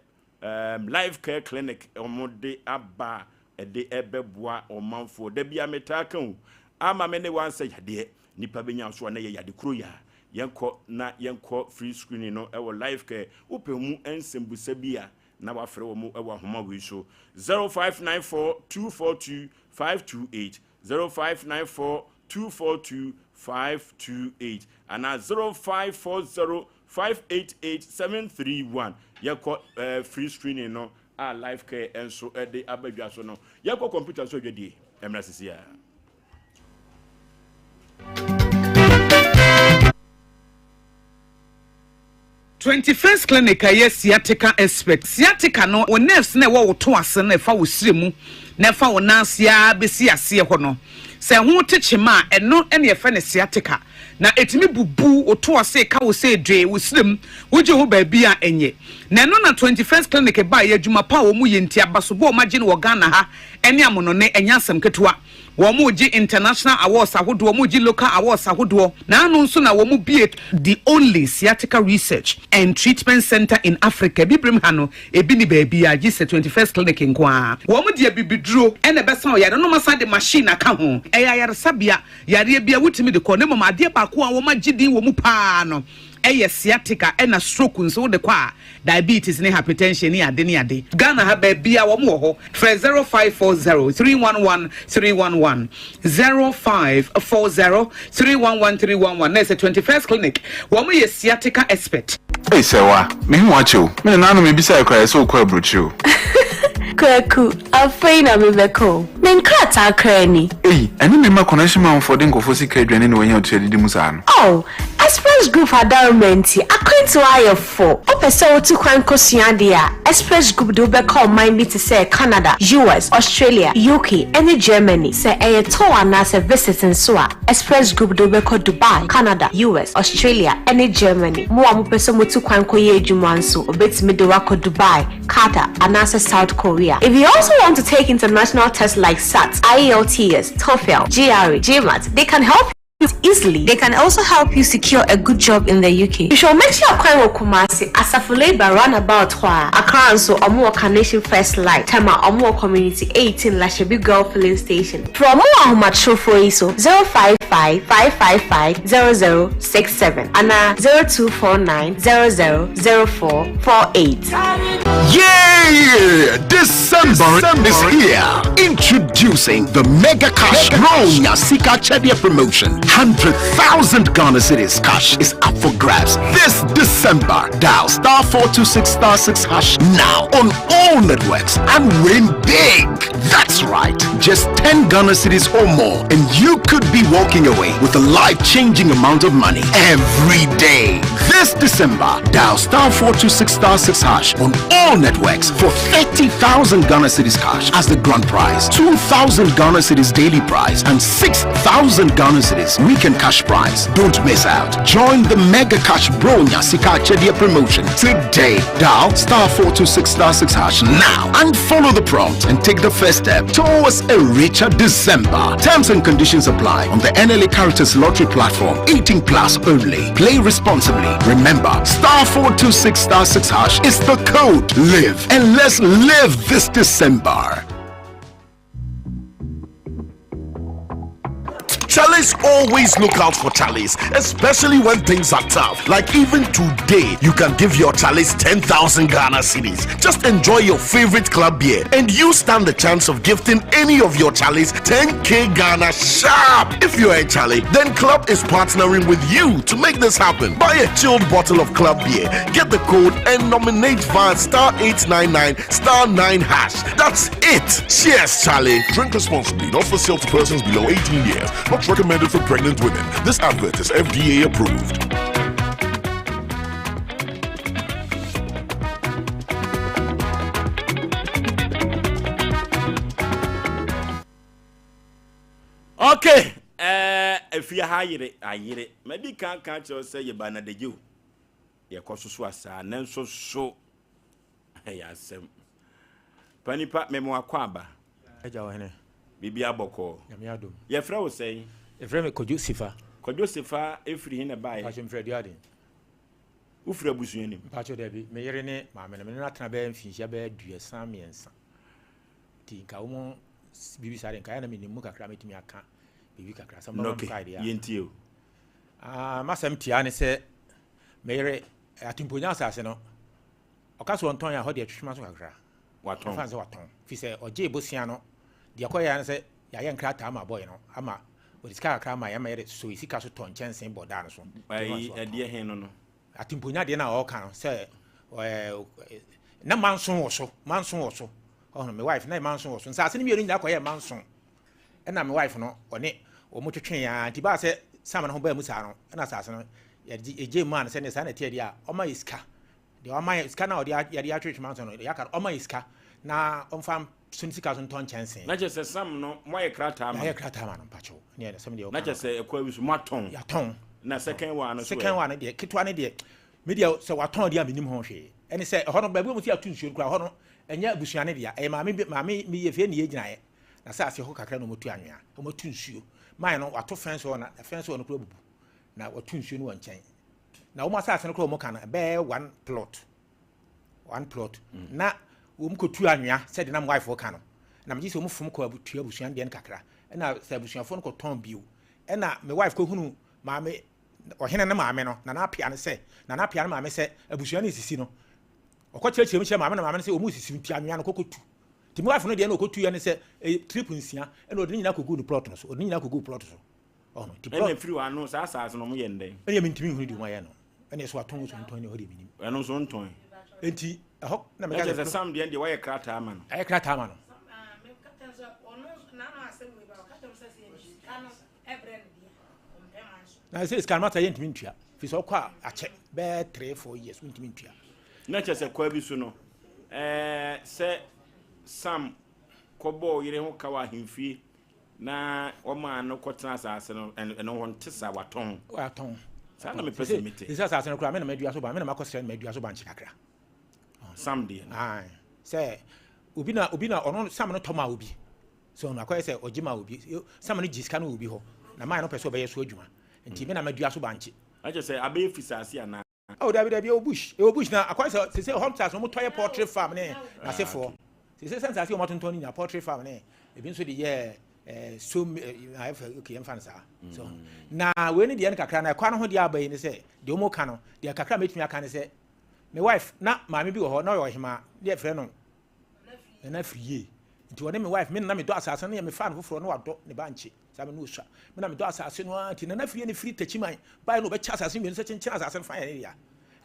Life Care Clinic wɔde aba a ɛde ɛbɛboa ɔmanfoɔ. Da bia metaa ka o, ama me ne wansɛ yadeɛ nipa bɛnya nso a na ɛyɛ yade koro yi a. Yɛnkɔ na yɛnkɔ free screening no ɛwɔ Life Care. Wopɛ mu nsɛmbusa bi a na wafrɛ wɔn ɛwɔ ahoma wei so 0594 242 528, 0594 242 528 anaa 0540 588 731. Yɛkɔ eh, free screening no a Life Care nso de aba dwa so no. Yɛkɔ computer so adwadie mmra sisi a. 21st Clinic a ɛyɛ sciatica expert. Sciatica no, wo nerves no a ɛwɔ wo to ase no ɛfa wo srɛ mu na ɛfa wo nan ase ara bɛsi aseɛ hɔ no, sɛ ɛho te kyema a, ɛno na yɛfrɛ no sciatica. Na ɛtumi bubu wo to ase, ka wo sɛ dwee, wo srɛ mu, wogye ho baabi a ɛnyɛ. Na ɛno na 21st Clinic baeɛ, adwuma pa a wɔyɛ nti, abasobɔ a wɔagye no wɔ Ghana ha ne amonɔne, ɛnyɛ asɛm ketewa. Wɔregye international awards ahodoɔ, wɔregye local awards ahodoɔ. Naano nso na wɔbue the only sciatica research and treatment centre in Africa. Abibirem ha no, ebi nni baabiara gye sɛ 21st Clinic nko ara. Wɔde abibiduro na ɛbɛsa wo yare na wɔasan de machine aka ho. Ɛyɛ ayaresabea, yareɛ biara wotumi de kɔ. Na mmom adeɛ baako a wɔagye din wɔ mu pa ara no yɛ sciatica ɛna stroke nso wode kɔ a, diabetes ne hypertension ne ade ne ade. Ghana ha baabia wɔn wɔ hɔ. Frɛ 0540 311 311, 0540 311 311 na ɛsɛ 21st clinic wɔn yɛ sciatica expert. Ei Sɛwa, mehu wo akyɛ o. Me nananom mebisae koraa yɛsɛ wokɔ aburokyire o. Kwaku, afei na mebɛkɔ o. Me nkrataa koraa ni. Ei, ɛne me mma connection manfoɔ de nkurɔfoɔ sika adwane na wanya wo tiri adidi mu saa no. Oh, Express Group adaworoma nti, akwantuo ayɛ fo. Wopɛ sɛ wotu kwan kɔsua adeɛ a, Express Group de wo bɛkɔ ɔman bi te sɛ Canada, US, Australia, UK, ne Germany. Sɛ ɛyɛ tour anaasɛ visit nso a, Express Group de wo bɛkɔ Dubai, Canada, US, Australia, ne Germany. Mo a mopɛ sɛ motu kwan kɔyɛ adwuma nso, wɔbɛtumi de wo akɔ Dubai, Qatar, anaasɛ South Korea. If you also want to take international tests like SAT, IELTS, TOEFL, GRE, GMAT, they can help you easily. They can also help you secure a good job in the UK. Hwehwɛ wɔn akyi akwan wɔ Kumasi, Asafo Labour roundabout hɔ a. Accra nso, wɔn wɔ Carnation First Light, Tema, wɔn wɔ Community 18 Lashibi Girl Filling Station. Frɛ wɔn wɔ ahomatrofoɔ yi so, 055 555 0067 anaa 0249 00 0448. Yeah! December is here. Introducing the Mega Cash Bronya Sika Chedia promotion. 100,000 Ghana Cedis cash is up for grabs this December. Dial star 426 star 6 hash now on all networks and win big. That's right. Just 10 Ghana cedis or more, and you could be walking away with a life-changing amount of money every day. This December, dial star 426 star 6 hash on all networks for 30,000 Ghana cedis cash as the grand prize. prize, 2,000 Ghana Cedis daily prize, and 6,000 Ghana Cedis weekend cash prize. Don't miss out. Join the Mega Cash Bronya Sika Achedia promotion today. Dial star 426 star 6 hash now and follow the prompt and take the first step towards a richer December. Terms and conditions apply on the NLA Caritas Lottery platform. 18 plus only. Play responsibly. Remember, star 426 star 6 hash is the code. Live and let's live this December. Chalice always look out for Chalice, especially when things are tough. Like even today, you can give your Chalice 10,000 Ghana cedis. Just enjoy your favorite club beer, and you stand the chance of gifting any of your Chalice 10k Ghana sharp. If you're a Charlie, then Club is partnering with you to make this happen. Buy a chilled bottle of Club beer, get the code, and nominate via star 899 star 9 hash. That's it. Cheers, Charlie. Drink responsibly, not for sale to persons below 18 years. Not recommended for pregnant women. This advert is FDA approved. Okay, eh, efie ha ayere, ayere. Madi kan kan kyerɛ sɛ yɛba na dagye o. Yɛkɔ so so asaa, nanso so ɛyɛ asɛm. Panipa, mema wakɔ aba. Agya ɔhene. Biribi abɔkɔɔ. Nyame adom. Yɛfrɛ wo sɛn? Yɛfrɛ me Kwadwo Sifa. Kwadwo Sifa efiri he na ɛbaeɛ? Mpakyɛ mefiri Aduaden. Wofiri abusua nim? Mpakyɛ dabi, me yere ne maame no, me ne no atena bɛyɛ mfinhyia bɛyɛ 33. Nti nka wɔn biribi saa de nka yɛ na menim mu kakra mɛtumi aka biribi kakra. Sɛ mbɛma Okay, mkae deɛ a. yɛntie o. Ah, m'asɛm tia ne sɛ me yere Atimponya asase no, ɔka sɛ ɔntɔn a ɛhɔ deɛ twetwe m'aso kakra. Watɔn. Ɛfa no sɛ watɔn. Firi sɛ ɔgyee bosea no, deɛ ɛkɔyɛɛ ara ne sɛ yɛayɛ nkrataa ama bɔe no ama ɔde sika kakra ama yɛn ama yɛde sɔ yɛn sika so tɔ nkyɛnsee bɔ daa no so. Nti ɛfa no Ayi, sɛ watɔn. ɛdeɛ he no no? Atimponya deɛ no a ɔreka no sɛ ɛɛ na manso wɔ so, manso wɔ so. Ɔhono, me wife na manso wɔ so. Nsaase no mmienu nyinaa kɔyɛɛ manso. Ɛna me wife no ɔne wɔn twetwee ara nti baa sɛ sam no ho baa mu saa no ɛna asase no yɛgye yɛgye maa no sɛdeɛ saa na ɛteɛ deɛ a ɔma yɛ sika deɛ ɔma yɛ sika na ɔde yɛde atwetwe manso no yɛaka no ɔma yɛ sika na ɔmfa so ne sika so ntɔ nkyɛnsee. Na kyerɛ sɛ sam no moayɛ krataa ma no. Yɛayɛ krataa ma no mpakyɛw ne ɛsɛm deɛ Na ɔka kyerɛ sɛ ɛkɔ awi so moatɔn. Yɛatɔn. Na second one no so ɛ? Second one no deɛ ketewa no deɛ me deɛ sɛ watɔn deɛ a menim ho hwee ɛne sɛ ɛhɔ no baabi a wɔn si ato nsuo no koraa ɛhɔ no ɛnyɛ abusua no dea ɛyɛ maame bi maame mi yɛ fie ne yɛ gyinaeɛ N'asase hɔ kakra na wɔatu anwea, wɔatu nsuo. Mine no, wɔato fɛnse hɔ na fɛnse hɔ no koraa abubu, na wɔatu nsuo no wɔ nkyɛn. Na wɔn asase no koraa wɔn ka no, ɛbɛyɛ one plot, one plot. Mm. Na wɔn kɔtu anwea sɛdeɛ na wife ka no. Na megye sɛ wɔn fom kɔ tua abusua no deɛ no kakra. Ɛna sɛ abusuafoɔ no kɔtɔn bio. Ɛna me wife kɔhunu maame ɔhene no maame no, Nana Apia no sɛ, Nana Apia no maame sɛ abusua no resisi no. Ɔkɔkyerɛkyerɛ mu kyerɛ maame na maame no sɛ wɔn resisi nti anwea no kɔkɔtu. Nti me wife no deɛ na ɔkɔtuiɛ ne sɛ ɛyɛ trip nsia ɛna ɔde ne nyinaa kɔguu ne plot no so ɔde ne nyinaa kɔguu plot so ɔho nti plot ɛna firi hɔ ano saa asaase no ɔmo yɛ no dɛn? Ɛna mentumi nhunu deɛ ɔmo ayɛ no ɛna ɛso atɔn so ntɔn ne ɛhɔ deɛ menim. Ɛno nso ntɔn. Nti ɛhɔ na meka sɛ Sam deɛ deɛ wayɛ krataa ama no. Ayɛ krataa ama no. Na sɛ sika no masa yɛntumi ntua firi sɛ ɔkɔ a akyɛ bɛyɛ 3 4 years wontumi ntua. Na kyerɛ sɛ kwa bi so no, ɛɛ sɛ Sam kɔbɔɔ yere ho ka wɔ ahemfie na wɔmaa no kɔtena asase no, ɛno hɔ nte saa, watɔn. Watɔn. Saa na mepɛ sɛ mete. Sɛ asase no koraa, me na madua so ban, me na makɔsrɛ no madua so bankye kakra. Sam deɛ no. Ae. Sɛ obi na obi na ɔno Sam no tɔ maa obi. So ɔno akɔyɛ sɛ ɔgye maa obi. Sam no gye sika no wɔ obi hɔ. Na maa no pɛ sɛ ɔbɛyɛ so adwuma. Nti me na madua so bankye. Na kyerɛ sɛ abɛyɛ fisaase anaa? Oh dabi dabi ɛwɔ bush ɛwɔ bush na akɔyɛ sɛ sese hɔ nsaase wɔn tɔ yɛ poultry farm ne n'asefoɔ sese sɛ nsaase wɔn atontɔn ne nyinaa poultry farm ne ebi nso de yɛ ɛɛ so ɛɛ ayɛ fɛ okay yɛn fa no saa so na wei ne deɛ no kakra na ɛkwa no ho deɛ aba yi ne sɛ deɛ wɔn ka no deɛ kakra mɛtumi aka ne sɛ me wife na maame bi wɔ hɔ na ɔyɛ ɔhemaa deɛ frɛ no Nana firi yie. Nti ɔne me wife, me na medɔ asase no yɛ mefaa no foforɔ na wadɔ ne ba nkye. Saa me ne ɔsua. Me na medɔ asase no ara nti Nana firi yie ne firi Takyiman baeɛ na ɔbɛkyɛ asase mmienu sɛ kyenkyene asase no fa yɛ ne dea.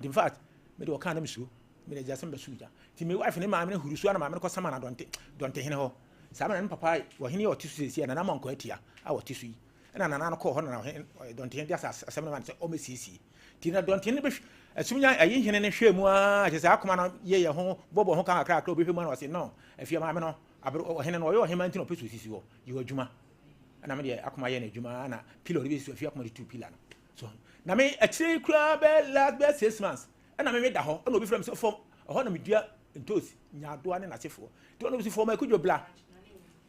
Nti in fact, me de ɔkaa na mesuro. Me de agya sɛ mebɛso gya. Nti me wife ne maame no huru so ara na maame no kɔsama no Adɔnte, Dɔntehene hɔ. Saa mmerɛ no ne papa, ɔhene yi a ɔte so seesei a Nana Amankwaa Atia a ɔte so yi, ɛna Nana no kɔɔ hɔ na ɔhene, Dɔntehene de asase asɛm no ma no sɛ ɔmmɛsiesie. Nti na Dɔntehene bɛhwɛ, Asumnya ayi hene no hwɛɛ mu ara kyerɛ sɛ akoma no yɛ yɛ ho bɔbɔ ho ka kakra kakra obɛhwɛ mu ara na ɔse no, afie maame no. Aber ɔhene no ɔyɛ ɔhemaa nti na ɔpɛ sɛ osisi hɔ. Yɛ w'adwuma. Ɛna me deɛ akoma yɛ n'adwuma na pillar ɔde bɛsi so afie akoma de tu pillar no. So na me akyire yi koraa bɛyɛ last bɛyɛ six months ɛna me meda hɔ ɛna obi frɛ me sɛ fam ɛhɔ na medua ntoosi nyaadoa ne n'asefoɔ. Nti ɔna obi si fam akudwo bla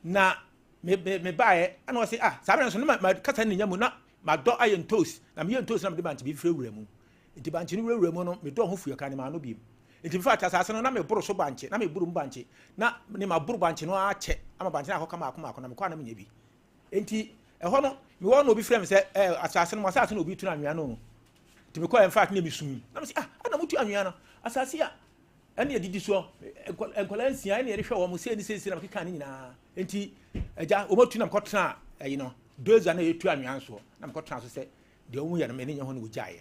na me me me baeɛ ɛna ɔse ah saa bɛrɛ nso ne ma ma kasa ne nya mu na madɔ ayɛ ntoosi na meyɛ ntoosi na mede bankye bi firi wura mu. Nti bankye no wurawura mu no medɔɔ ho fui ɔka ne maano biem. Nti mefaa asase no na meboro so bankye, na meboro mu bankye, na ne maboro bankye no ara kyɛ ama bankye no akɔka mmaako mmaako, na mekɔ a na menya bi. Nti ɛhɔ no, mewɔ hɔ na obi frɛ me sɛ, eh, asase no, mo asase no obi tu no anwea no o. Nti mekɔɛ, in fact, na mesui. Na mese, ah, ana motu anwea no? Asase a ɛne yɛdidi soɔ, nkwadaa nsia ɛne yɛde hwɛ wɔn, sei ne sei sei na mekeka ne nyinaa. Nti, agya, wɔatu na mekɔtena ayi no, doza na yɛtu anwea nsoɔ, na mekɔtena so sɛ deɛ wɔn yɛ no m'ani nyɛ ho na wɔgyaeɛ.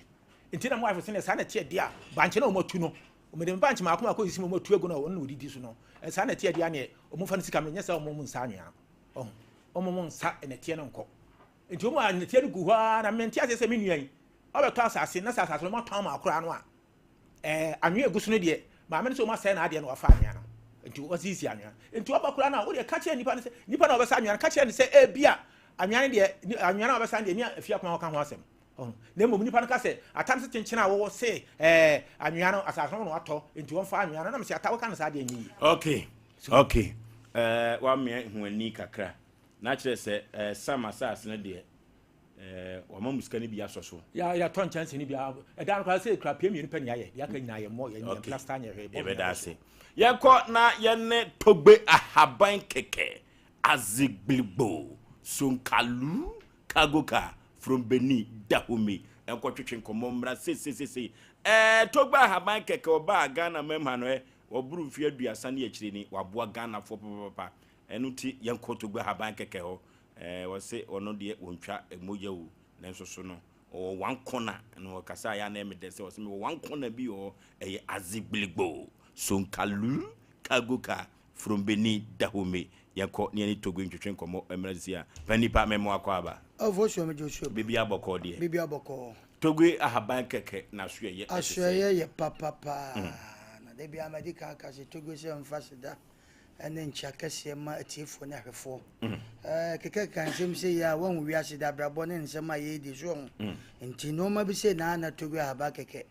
Nti na mo wife sɛ saa na ɛteɛ deɛ a bankye na wɔn atu no wɔn de bankye mako mako sisi wɔn atu agu na wɔn na wɔdidi so no saa na ɛteɛ deɛ neɛ wɔn fa no sika menyɛ sɛ wɔn nsa anwea ɔho wɔn mo nsa nɛteɛ no nkɔ nti wɔn a nɛteɛ no gu hɔ ara na mente aseɛ sɛ me nua yi ɔbɛtɔ asase na sɛ asase no wɔn atɔn ama akora no a ɛɛ anwea egu so no deɛ maame no sɛ wɔn asɛe n'adeɛ na wafa anwea no nti wɔsisi anwea nti ɔba koraa no a wodeɛ ka kyerɛ nipa no sɛ nipa na ɔbɛsa anwea no ka kyerɛ no sɛ ebi a anwea no deɛ anwea no a ɔbɛsa no deɛ ni afie akoma ɔka ho asɛm Ɔho. Na mmom nnipa no ka sɛ, Ata no se kyenkyen a wɔwɔ se ɛɛ anwea no, asase no na watɔ, enti wɔmfa anwea no. Na mese, Ata, woka no saa deɛ ɛnyɛ yie. Okay, okay. Ɛɛ wamea ho ani kakra. Na kyerɛ sɛ ɛɛ Sam asase no deɛ ɛɛ wama mu sika no bi asɔ so. Ya yɛatɔ nkyɛnse no bi a ɛdan no koraa sɛ ekura pie mmienu pɛ ne yɛayɛ. Deɛ aka nyinaa yɛmmɔ yɛn Okay. plaster nyɛ hwee. Bɔ Yɛbɛda ase. Yɛnkɔ na yɛne Togbe Ahaban Kɛkɛ, Azigbiligbo, Sonkalu, Cargo car from Benin, Dahomey nkɔtwetwe nkɔmmɔ mmra seiseiseisei. Ɛɛ Togba Ahaban kɛkɛ ɔbaa Ghana mam ha no ɛ, ɔboro mfeɛ aduasa ne akyire ni, waboa Ghanafoɔ papapapa. Ɛno nti yɛnkɔ Togba Ahaban kɛkɛ hɔ. Ɛɛ ɔse ɔno deɛ ɔntwa mogya o, nanso so no ɔwɔ one corner na ɔkasa a ɛyɛ a na ɛyɛ me dɛ sɛ ɔse mewɔ one corner bi wɔ hɔ, ɛyɛ Azigbiligbo, Sonkalu Cargo car From Benin, Dahomey, yɛnkɔ ne yɛne Togo ntwetwe nkɔmmɔ mmra sisi a. Pa nipa me mmoa kɔ aba. Ɔfo suo me gye osuo ba. Biribiara bɔkɔɔ deɛ. Biribiara bɔkɔɔ. Togo ahaban kɛkɛ na asoɛyɛ ɛte sɛn? Asoɛyɛ yɛ papa paa. Na da biara madi kan aka sɛ Togo sɛ mfa aseda ne nkyea kɛseɛ mma atiefoɔ ne ahwɛfoɔ. Kekakeka nsɛm sei a woahu wiase de abrabɔ ne nsɛm a yɛredi so ho. Nti nnoɔma bi sei na na Togo ahaban kɛkɛ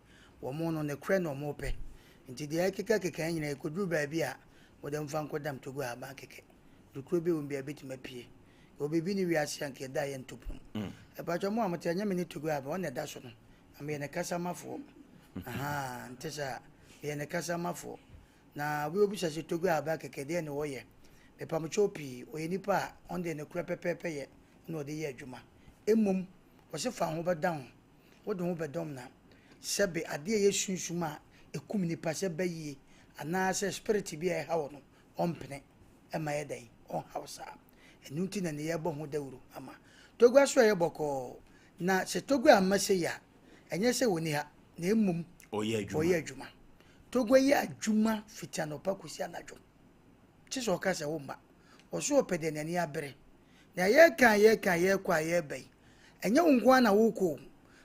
wɔn no nokorɛ na wɔn pɛ. Nti deɛ ɛkekakeka yi nyinaa ɛkɔduru baabi a, wode mfa nkɔdam Togo ahaban kɛkɛ. Dukuro bi wɔ mu bi a ɛbɛtumi apue. Yɛwɔ biribi ne wiase a nka ɛda a yɛnto pono. Ɛpakyɛ mo a mote ɛnyɛ me ne Togo ahaban, ɔno na ɛda so no. Na meyɛ ne kasamafoɔ. Ahaa, nte saa. Meyɛ ne kasamafoɔ. Na obi bɛbisa sɛ Togo ahaban kɛkɛ deɛ ne ɔyɛ. Mepamokyɛw pii, ɔyɛ nipa a ɔno deɛ nokorɛ pɛpɛɛpɛ yɛ na ɔde yɛ adwuma. Mmom, ɔse fa ho bɛda ho. Wode wo ho bɛdɔm na sɛbe adeɛ a ɛyɛ sunsum a ɛkum nipa sɛ bayie anaa sɛ spirit bi a ɛha wo no ɔmpene ɛma ɛyɛ dɛn ɔnha wo saa. Ɛno nti na ne yɛbɔ ho dawuro ama Togo aso ɛyɛ bɔkɔɔ na sɛ Togo amma sei a ɛnyɛ sɛ ɔnni ha na mmom ɔyɛ adwuma. Ɔyɛ adwuma. Togo yɛ adwuma fiti anɔpa kɔsi anadwo. Kye sɛ ɔka sɛ womma. Ɔso ɔpɛ deɛ n'ani abere. Nea yɛreka a yɛreka a yɛrekɔ a yɛreba yi, ɛnyɛ wo nko ara na worekɔ o.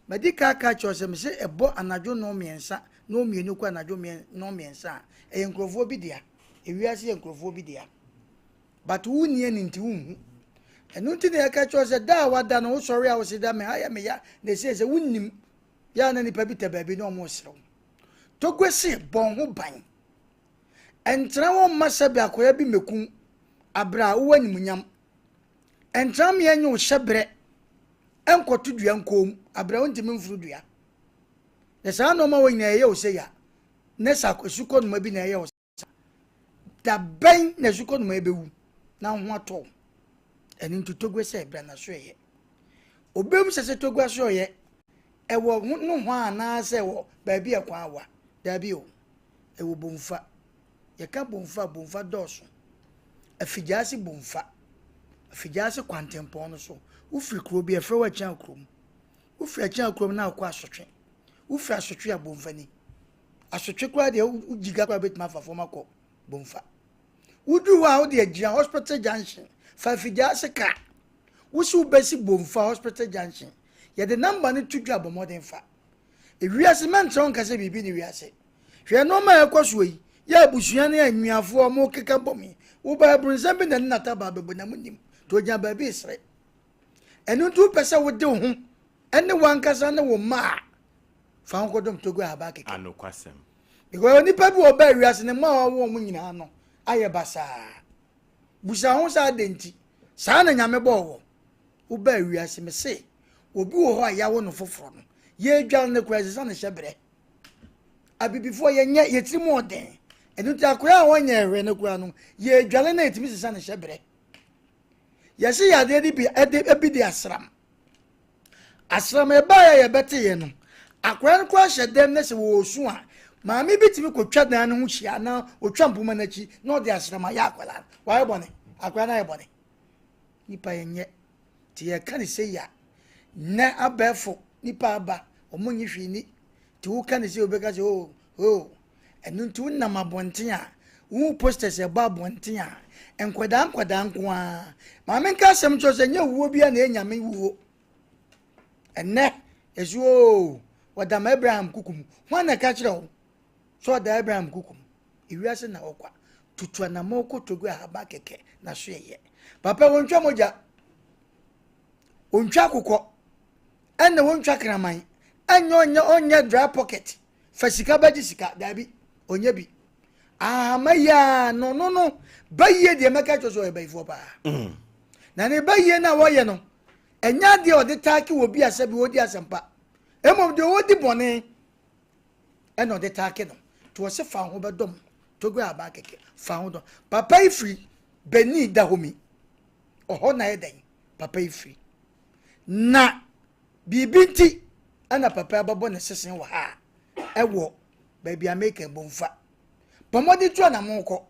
Madi kan aka akyerɛ wo sɛ mese ɛbɔ anadwo nnɔnmiɛnsa, nnɔnmienu kɔ anadwo nnɔnmiɛnsa a, ɛyɛ nkurɔfoɔ bi dea. Ewiase yɛ nkurɔfoɔ bi dea. But wonni ani nti wonhu. Ɛno nti na yɛka kyerɛ wo sɛ da a wada no wosɔre a wose da me ha yɛ me ya na ɛsei sɛ wonnim. Yɛ a na nnipa bi tɛ baabi na wɔreserew. Togbe se bɔ wo ho ban. Ɛntena hɔ mma sɛbe akoya bi mmɛku wo aberɛ a wowɔ animuonyam. Ɛntena mmea nye wo hyɛberɛ nkɔto dua nkɔn mu aberɛ a wontumi mforo dua. Na saa nnoɔma wɔ nyinaa ɛyɛ wo sɛ ya ne sa asukɔnoma bi na ɛyɛ wo sa. Da bɛn na asukɔnoma yi bɛwu na wo ho atɔ wo? Ɛno nti Togo sɛ bra na so ɛyɛ. Obɛmu sɛ sɛ Togo aso ɔyɛ ɛwɔ nohoa anaasɛ wɔ baabi a kwan wa? Daabi o. Ɛwɔ Bomfa. Yɛka Bomfa a, Bomfa dɔɔso. Afigyaase Bomfa. Afigyaase kwantempɔn no so. Wofiri kuro bi a, yɛfrɛ hɔ Akyea kurom. Wofiri Akyea kurom na akɔ Asotwe. Wofiri Asotwe a, Bomfa ni. Asotwe koraa deɛ, wogyiga koraa bɛtumi afa fam akɔ Bomfa. Woduru hɔ a, wode agyina Hospital Junction. Fa Afigyaase kaa. Wosi wobɛsi Bomfa Hospital Junction. Yɛde namba no to dwa a, bɔ mmɔden fa. Ewiase mɛntra wo nka sɛ biribi ne wiase. Hwɛ nneɛma a ɛkɔ soɔ yi, yɛ abusua ne anuafoɔ a wɔkeka bom yi. Wobaa aburunsɛm bi na ne nata baa bɛbɔ na monim. Nti ogyina baabi resere. Ɛno nti wopɛ sɛ wode wo ho ne w'ankasa ne wo mma a, fa ho kɔdɔm Togo ahaban kɛkɛ. Anokwasɛm. Because onipa bi wɔ ɔbaa wiase ne mma a wawo wɔn nyinaa no ayɛ basaa. Busa ho sɛ adɛn nti. Saa na Nyame bɔɔ wɔ. Wobaa wiase me se obi wɔ hɔ a yɛawo no foforɔ no yɛredware no koraa ɛsesa ne hyɛberɛ. Abibifoɔ yɛnyɛ yɛtiri mu ɔden. Ɛno nti akwadaa a ɔnyɛ hwee no koraa no yɛredware no a yɛtumi sesa ne hyɛberɛ. Yɛse yadeɛ no bi ɛde ebi de asram. Asram ɛbaeɛ a yɛbɛteeɛ no akwadaa no koraa hyɛ dɛm na sɛ wɔresu a maame bi tumi kɔtwa dan no ho hyia anaa ɔtwa mpoma no akyi na ɔde asram ayɛ akwadaa no. Wayɛ bɔne? Akwadaa no ayɛ bɔne? Nipa yɛnyɛ. Nti yɛka ne sei a nnɛ abɛɛfo nipa aba wɔn nye hwee ni. Nti woka ne sei wobɛka sɛ oh oh. Ɛno nti wonam abɔnten a wohu posters ɛbɔ abɔnten a nkwadaa nkwadaa nko ara. Maame nka asɛm kyerɛ sɛ nyɛ wuo bia na ɛyɛ nyame wuo. Ɛnnɛ yɛsi oo wɔdam Abraham kuku mu. Hwan na ɛka kyerɛ wo sɛ ɔda Abraham kuku mu? Ewiase na hɔ kwa. Tutu anamɔ kɔ Togo ahaba kɛkɛ na so ɛyɛ. Papa wɔntwa mogya, wɔntwa akokɔ, ɛna wɔntwa kraman, ɛnyɛ ɔnyɛ ɔnyɛ dry pocket. Fa sika bɛgye sika, daabi, ɔnyɛ bi. Ahama yi a no no no bayie deɛ mɛka kyerɛ sɛ ɔyɛ bayifoɔ paa. Mm. Na ne bayie no a wɔyɛ no, ɛnyɛ adeɛ a ɔde taake wɔ bi asɛ bi ɔdi asɛmpa. Mmom deɛ ɔdi bɔne ɛna ɔde taake no. Nti wɔse fa ho bɛdɔm Togo aban kɛkɛ fa ho dɔm. Papa yi firi Benin Dahomey. Ɔhɔ na yɛ dɛn? Papa yi firi. Na biribi nti ɛna papa yi abɛbɔ ne sesen wɔ ha a ɛwɔ baabi a meka Bomfa. Bɔ mmɔden tu anamon kɔ.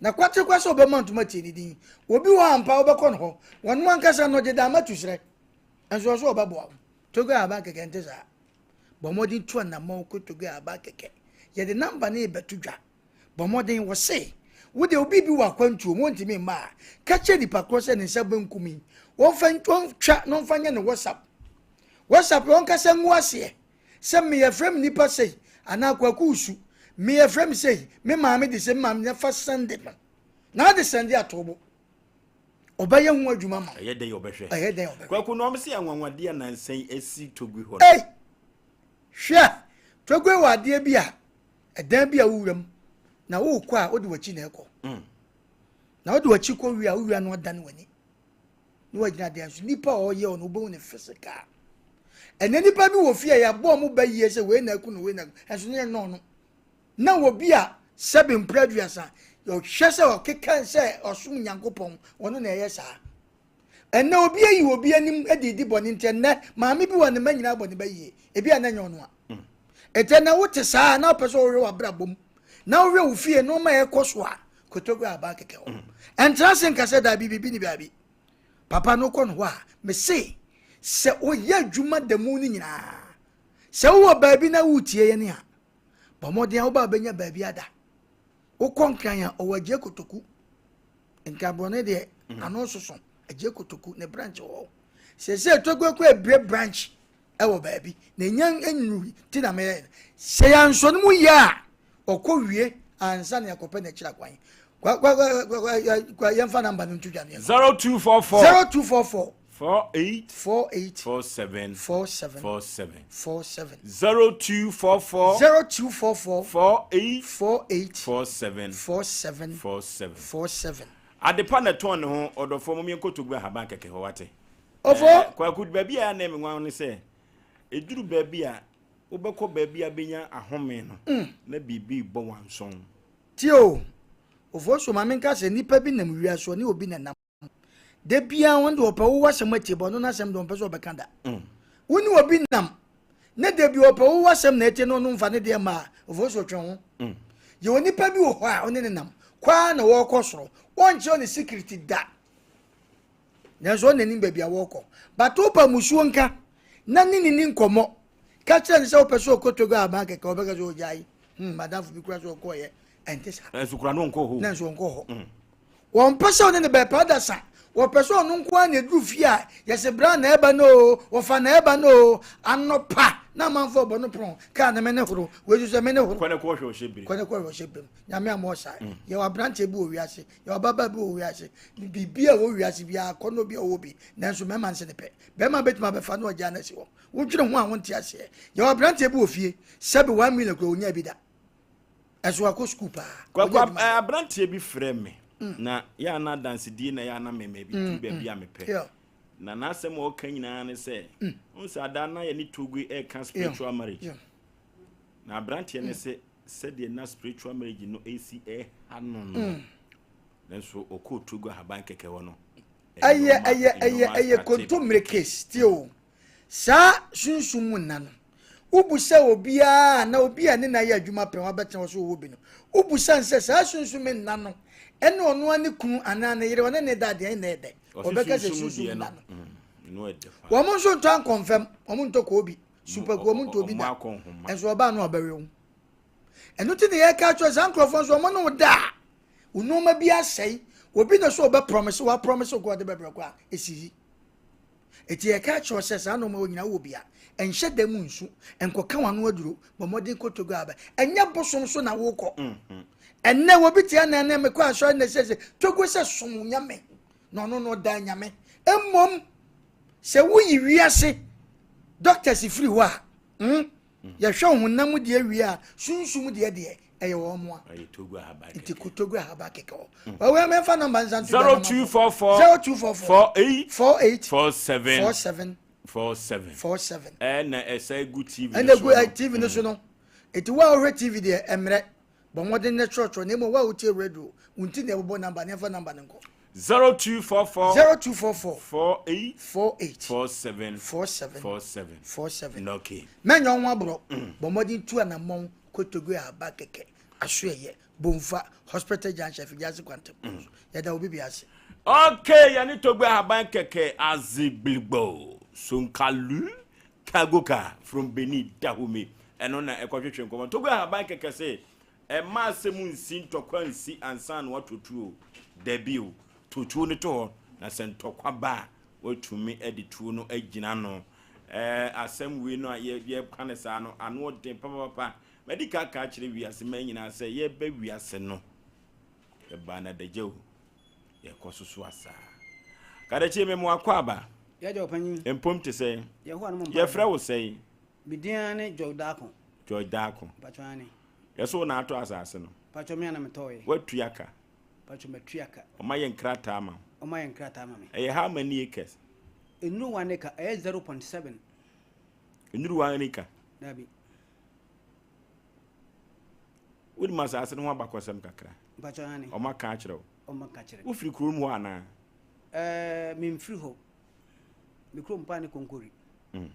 Na kwaterekwa sɛ ɔbɛma ntoma tie ne din. Obi wɔ hɔ ampa wobɛkɔ no hɔ. Wɔn ankasa no ɔgye dama tu serɛ. Nso ɔso ɔbɛboa wo. Togo aban kɛkɛ nte saa. Bɔ mmɔden tu anammɔn kɔ Togo aban kɛkɛ. Yɛde namba no rebɛto dwa. Bɔ mmɔden, wɔse, wo deɛ obi bi wɔ akwantuo mu, ɔntumi mma a, ka kyerɛ nipa korɔ sɛ ne nsa benkum yi, wɔmfa ntwa na ɔmfa nyɛ ne WhatsApp. WhatsApp ɔnkasa ngu aseɛ sɛ me yɛfrɛ me nipa sei anaa Kwaku Wusu, me yɛfrɛ me sei, me maame de sei, me maame de fa sɛnde no. Na ade sɛnde ato bo. Ɔbɛyɛ ho adwuma ma. Ɛyɛ dɛn ɔbɛhwɛ. Ɛyɛ dɛn ɔbɛhwɛ. Kwaku na wɔn se anwanwadeɛ nansa yi asi Togui hɔ no. Ei! Hwɛ! Togui wɔ adeɛ bi a, ɛdan bi a wowura mu, na wokɔ a wode w'akyi na ɛkɔ. Mm. Na wode w'akyi kɔ wie a, wowia no adane w'ani. Na wagyina adeɛ nso, nipa a ɔyɛ ɔno wobɛhu ne physical. Ɛnɛ nipa bi wɔ fie a yɛabɔ ɔmo ba yie sɛ wei na aku no wei na aku ɛnso ne yɛ nɔɔ no. Na obi a sɛbe mprɛ aduasa ɔhwɛ sɛ ɔkeka sɛ ɔsom Nyankopɔn, ɔno na ɛyɛ saa. Ɛnnɛ obi ayi obi anim de redi bɔne nti ɛnnɛ maame bi wɔ ne mma nyinaa bɔ ne ba yie, ebi a na ɛnyɛ ɔno a. Ɛnti ɛnnɛ wote saa a na wopɛ sɛ wohwɛ w'abrabɔ mu na wohwɛ wo fie nneɛma a ɛkɔ so a, kotodwe aba kɛkɛ hɔ. Ɛntena ase nka sɛ daabi biribi ni baabi. Papa no kɔ no hɔ a, mese sɛ ɔyɛ adwuma da mu no nyinaa, sɛ wowɔ baabi na woretie yɛn a, Bɔ mmɔden a woba a wobɛnya baabi ada. Wokɔ Nkran a, ɔwɔ Agyei Kotoku. Nkran borɔno deɛ, mm. ano soso. Agyei Kotoku, ne branch wɔ hɔ. Seesei Togo kɔ ebire branch ɛwɔ baabi. Na enya nnuru ti na meyɛ. Sɛ yɛansɔ no mu yie a, ɔkɔ wie ansa na yɛakɔpɛ n'akyiri akwan. Kwa kwa kwa kwa yɛmfa namba no nto dwa no. 0244 0244 48 48 47 47 47 47 0244 0244 48 48 47 47 47 47. Adepa na ɛtɔn ne ho ɔdɔfoɔ mom yɛnkɔ Togbe ahaban kɛkɛ hɔ wate. Ɔfo. Eh, Kwaku baabi a na ɛme nwanwa ne sɛ ɛduru baabi a wobɛkɔ baabi a bɛnya ahome no mm. na biribi bɔ wansɔn. Tie o, Ofosu ma menka sɛ nnipa bi nam wiase ɔne obi na nam. Da biara wɔn de ɔpɛ wo asɛm atie bɔ ɔno n'asɛm de ɔmpɛ sɛ ɔbɛka da. Mm. Wo ne obi nam ne da bi ɔpɛ wo asɛm na atie na ɔno mfa ne deɛ ma a Ofosu twe ho. Mm. Yɛ onipa bi wɔ hɔ a ɔne ne nam kwaa na wɔrekɔ soro wɔnkyerɛ ne security da. Nanso ɔna nim baabi a wɔrekɔ. But wopa musuo nka na ne ne ni nkɔmmɔ ka kyerɛ ne sɛ wopɛ sɛ ɔkɔ Togo aban kɛkɛ ɔbɛka sɛ ɔgyae. Hmm, madamfo bi kura sɛ ɔkɔɔyɛ ɛnte saa. Nanso kura no ɔnkɔ hɔ. Nanso ɔnkɔ hɔ. Mm. Wɔmpɛ sɛ ɔne ne bɛpa adasa. Wɔpɛ sɛ ɔno nko ara na ɛduru fie a yɛsɛ bra na ɛba no o, wɔfa na ɛba no o. Anɔpa Na amanfoɔ bɔ no prɔn, kaa no me ne horo, wei nso sɛ me ne horo. Kɔ ne kɔ hwɛ ɔhyɛ bere. Kɔ ne kɔ hwɛ ɔhyɛ bere mu. Nyame ama ɔsae. Mm. Yɛwɔ aberanteɛ bi wɔ wiase, yɛwɔ ababaa bi wɔ wiase, biribi a ɛwɔ wiase biara akɔnnɔ bi a ɔwɔ bi, nanso mmarima nse ne pɛ. Barima bɛtumi abɛfa na ɔgyaa no asi hɔ. Wodwene ho a wonte aseɛ. Yɛwɔ aberanteɛ bi wɔ fie, sɛbe one million kura ɔnyaa bi da. Ɛso akɔ sukuu paa. Kwaku eh, aberanteɛ bi frɛ me mm. na yɛ ana adansedie na yɛ ana mɛmɛ bi mm, baabi a mm. mepɛ. Na n'asɛm a ɔka nyinaa ne sɛ, wohu sɛ adaa na yɛne Togui ɛreka spiritual marriage. Na aberanteɛ no se sɛdeɛ na spiritual marriage no ɛsi ɛha no no, nanso ɔkɔɔ Togo ahaban kɛkɛ hɔ no. Ɛyɛ ɛyɛ ɛyɛ ɛyɛ kontommire case tie o. Saa sunsum mu nna no, wobu sɛ obiara na obi a ne na yɛ adwuma pɛn wabɛtena hɔ so ɔwɔ bi no, wobu sɛ nsɛ saa sunsum nna no ɛne ɔno ara ne kunu anaa ne yere ɔne ne da deɛ ɛna ɛdɛ. Ɔbɛka sɛ sunsum nna no. Mm, wɔn nso ntɔ ankɔnfɛm, wɔn ntɔ koobi, supaku wɔn ntɔ obi da. Nso ɔbaa no ɔbɛwe wo. Ɛno ti na yɛka akyerɛ saa nkurɔfoɔ nso wɔn ne wo da a, wo nneɛma bi asɛe. Obi na so ɔbɛ promise, wa promise kɔ ɔde bɛbrɛ kɔ a, esi yi. Eti yɛka akyerɛ sɛ saa nneɛma wɔ nyinaa wɔ bi a, ɛnhyɛ da mu nsu, nkɔka w'ano aduro, bɔ mmɔden kɔ Togo aba. Ɛnyɛ bosom so na wokɔ. Mm-hmm. Ɛnnɛ obi te anan na mekɔ asɔre na sɛ sɛ Togo sɛ som nyame na ɔno no ɔda nyame. Mmom sɛ woyi wiase doctors firi hɔ a, mm, yɛhwɛ honam deɛ wie a, sunsum deɛ deɛ ɛyɛ wɔn mo a. Nti ko Togo ahaba kɛkɛ hɔ. Wɔwɔ mɛmfa nɔmba nsa nto 0244 0244 48 48 47 47 47 47 ɛna ɛsɛ gu TV no so. Ɛna gu TV no so no. Eti wo a wohwɛ TV deɛ ɛmmerɛ. Bɔ mmɔden na kyerɛkyerɛ na mmom wo a wotie radio, wo nti na yɛbobɔ namba no, yɛmfa namba no nkɔ. 0244 0244 48 48 47 47 47 47. Okay. Mɛnyɛ wo ho aborɔ. Bɔ mmɔden tu anammɔn kɔ Togo Aba kɛkɛ, Asoɛyɛ, Bomfa, Hospital Junction, Afigyase Kwantempɔn so. Yɛda obi bi ase. Okay, yɛne Togo Ahaban kɛkɛ Azigbiligbo Sonkalu Kagoka from Benin, Dahomey, ɛno na ɛkɔtwetwe nkɔmmɔ. Togo ahaban kɛkɛ se, Ɛmma asɛm nsi ntɔkwa nsi ansa na woatɔ tuo. Dabi o, tɔ tuo no to hɔ, na sɛ ntɔkwa ba a, woatumi de tuo no agyina ano. Ɛɛ, asɛm wei no a yɛka no saa no, ano ɔden papapapa. Madi kan aka akyerɛ wiase mmaa nyinaa sɛ yɛreba wiase no, yɛbaa no adagya o. Yɛkɔ so so asaa. Kadakye me mo akɔ aba. Yɛgya ɔpanyin. Mpom te sɛn? Yehowa no mo mpa. Yɛfrɛ wo sɛn? Me din ara ne George Darko. George Darko. Mpatsɔ ane. Yɛsɛ wo na atɔ asase no. Mpatsɔ me ana metɔɔyɛ. Woatua ka. Mpatsɔ matua ka. Ɔma yɛ nkrataa ma wo. Ɔma yɛ nkrataa ma me. Ɛyɛ how many acres? Nnuru one acre, ɛyɛ 0.7. Nnuru one acre? Dabi. Wonim asase no ho abakɔsɛm kakra? Mpatsɔ ane. Ɔma ka akyerɛ wo. Ɔma ka kyerɛ me. Wofiri kurom hɔ anaa? Ɛɛ, memfiri hɔ. Me kurom paa ne Konkori. Mm.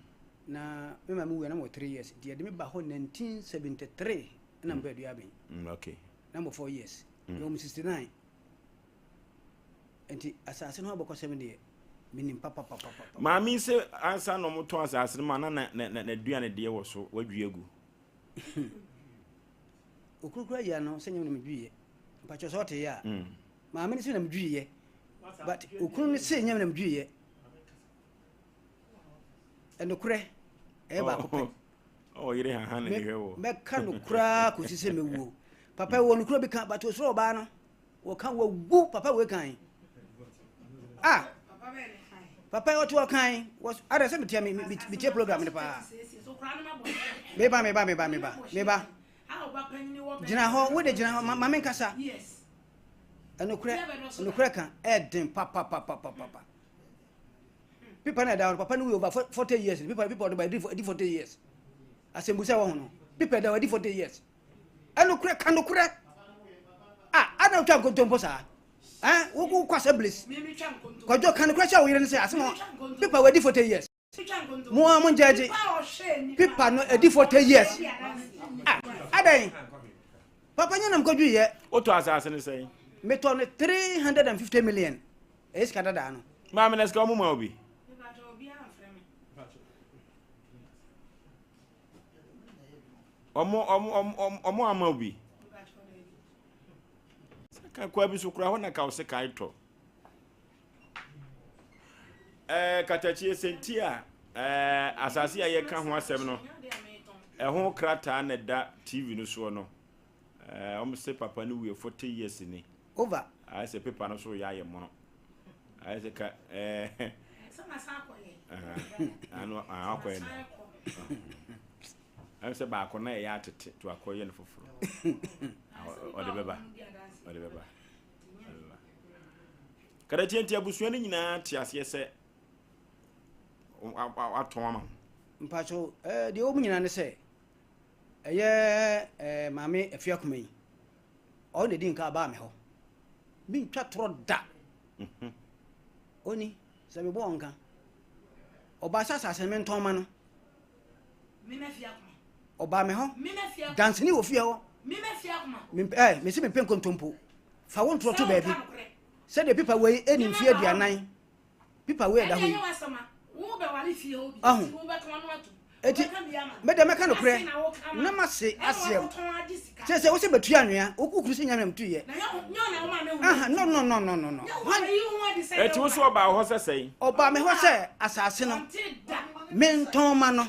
Na me maame wuiɛ na mewɔ 3 years. Nti yɛde me ba hɔ 1973 ɛna mm. mebaa Aduaben. Mm, okay. Na mewɔ 4 years. Mm. Yɛwɔ mu 69. Nti asase no ho abakɔsɛm deɛ menim papapapapa. Maame yi sɛ ansa na wɔtɔn asase no ma na n'aduane deɛ wɔ so wadwi agu. Okurokuro ayia no sɛ nyɛ na medwiiɛ. Mpakyɛ sɛ ɔte yɛ a. Mm. Maame no sɛ na medwiiɛ. But okunu no sɛ nyɛ na medwiiɛ. Ɛnokorɛ ɛyɛ baako pɛ. Ɔyere haha na ɛhwɛ wɔ. Mɛka nokoraa kɔsi sɛ mɛwuo. Papa wɔ nokorɛ bi ka but osoro ɔbaa no. Wɔka wawu papa wei kan. Ah papa ɔte ɔkan ada sɛ metia metie program no paa. Meba meba meba meba meba. Gyina hɔ wode gyina hɔ ma menkasa. Ɛnokorɛ nokorɛ ka ɛden papapapapapa. Pipa na ɛda hɔ no papa no wui over 40 years pipa pipa ɔde ba ɛdi 40 years. Asɛmbusa wɔ ho no pipa ɛda hɔ ɛdi 40 years. Ɛnokorɛ ka nokorɛ a ana wotwa nkontompo saa ɛn wokɔ kɔ assemblies kwadwo ka nokorɛ kyerɛ wo yere no sɛ asɛm a pipa wadi 40 years mo a mo ngyɛgye pipa no adi 40 years a adɛn papa nyɛ nam kɔdwo yɛ wotɔ asase no sɛn metɔ no 350 million ɛyɛ sika dadaa no maame na sika ɔmo ma obi Ɔmo ɔmo ɔmo ɔmo ama wo bi. Sɛ ka kwa bi so kora hɔ na ka wo se kae tɔ. Ɛɛ katakyie sɛnti a ɛɛ asase a yɛka ho asɛm no. Ɛho krataa na ɛda TV no soɔ no. Ɛɛ wɔn se papa no wuiɛ 40 years ni. Over. Ayɛ sɛ paper no so yɛ ayɛ mono. Ayɛ sɛ ka ɛɛ. Sɛ ma san akɔyɛ. Ano akɔyɛ no. Ɛm sɛ baako na ɛyɛ atete to akɔyɛ no foforɔ. Ɔde bɛba. Ɔde bɛba. Ɔde bɛba. Kadakyɛ nti abusua no nyinaa te aseɛ sɛ atɔn ama ho. Mpakyɛw, ɛɛ deɛ ɛwɔ mu nyinaa ne sɛ ɛyɛ ɛɛ maame Afiakuma yi, ɔno na ɛdi nka baa me hɔ. Mentwa torɔ da. Mhm. Oni, sɛ mebɔ wɔn nka. Ɔbaa sɛ asase no mentɔn ma no. Ɔbaa me hɔ. Danseni wɔ fie hɔ. Mempɛ ɛɛ mesi mempɛ nkontompo. Fa wo ntorɔ to baabi. Sɛdeɛ pipa wei ɛni mfeɛ aduanan. Pipa wei ɛda hɔ yi. Ahu. Eti me deɛ mɛka nokorɛ na mase aseɛ sɛ sɛ wosɛ bɛtu anwea wo kuru sɛ nyame mtuyɛ. Aha no no no no no no. Eti wo so ɔbaa hɔ sɛ sɛn? Ɔbaa me hɔ sɛ asase no mentɔn ma no.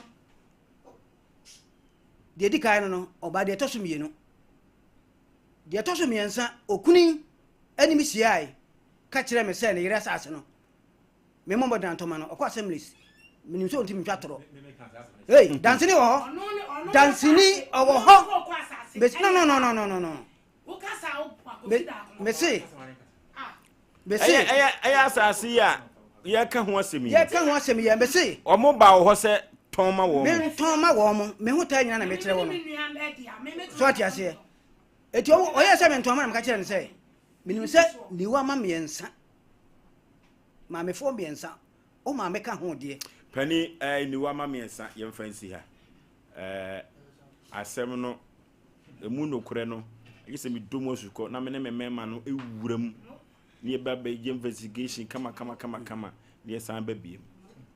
Deɛ di kan no no ɔbaa deɛ ɛtɔ so mmienu. Deɛ ɛtɔ so mmiɛnsa okuni anim hyiae ka kyerɛɛ me sɛ ne yere asase no, memmɔ mmɔden antɔ ma no. Ɔkɔ assemblies. Menim sɛ ɔntumi ntwa torɔ. Hey, danseni wɔ hɔ. Danseni ɔwɔ hɔ. Mesi no no no no no no no. Mesi. Mesi. Ɛyɛ ɛyɛ asase yi a yɛka ho asɛm yi. Yɛka ho asɛm yi mesi. Wɔn ba wɔ hɔ sɛ tɔn ma wɔn. Mentɔn ma wɔn mo. Me ho taa nyina na mekyerɛ wɔn. So ate aseɛ. Eti ɔyɛ sɛ mentɔn ma na meka kyerɛ no sɛ Menim sɛ niwa ma mmiɛnsa, maamefoɔ mmiɛnsa, wo maame ka ho deɛ. Pani eh, niwa ma mmiɛnsa, yɛmfa nsi ha. Eh, asɛm no, emu nokorɛ no, agye sɛ medɔ mu asukɔ na me ne me mmarima no wura mu na yɛba bɛyɛ investigation kama kama kama kama na yɛsan ba biem.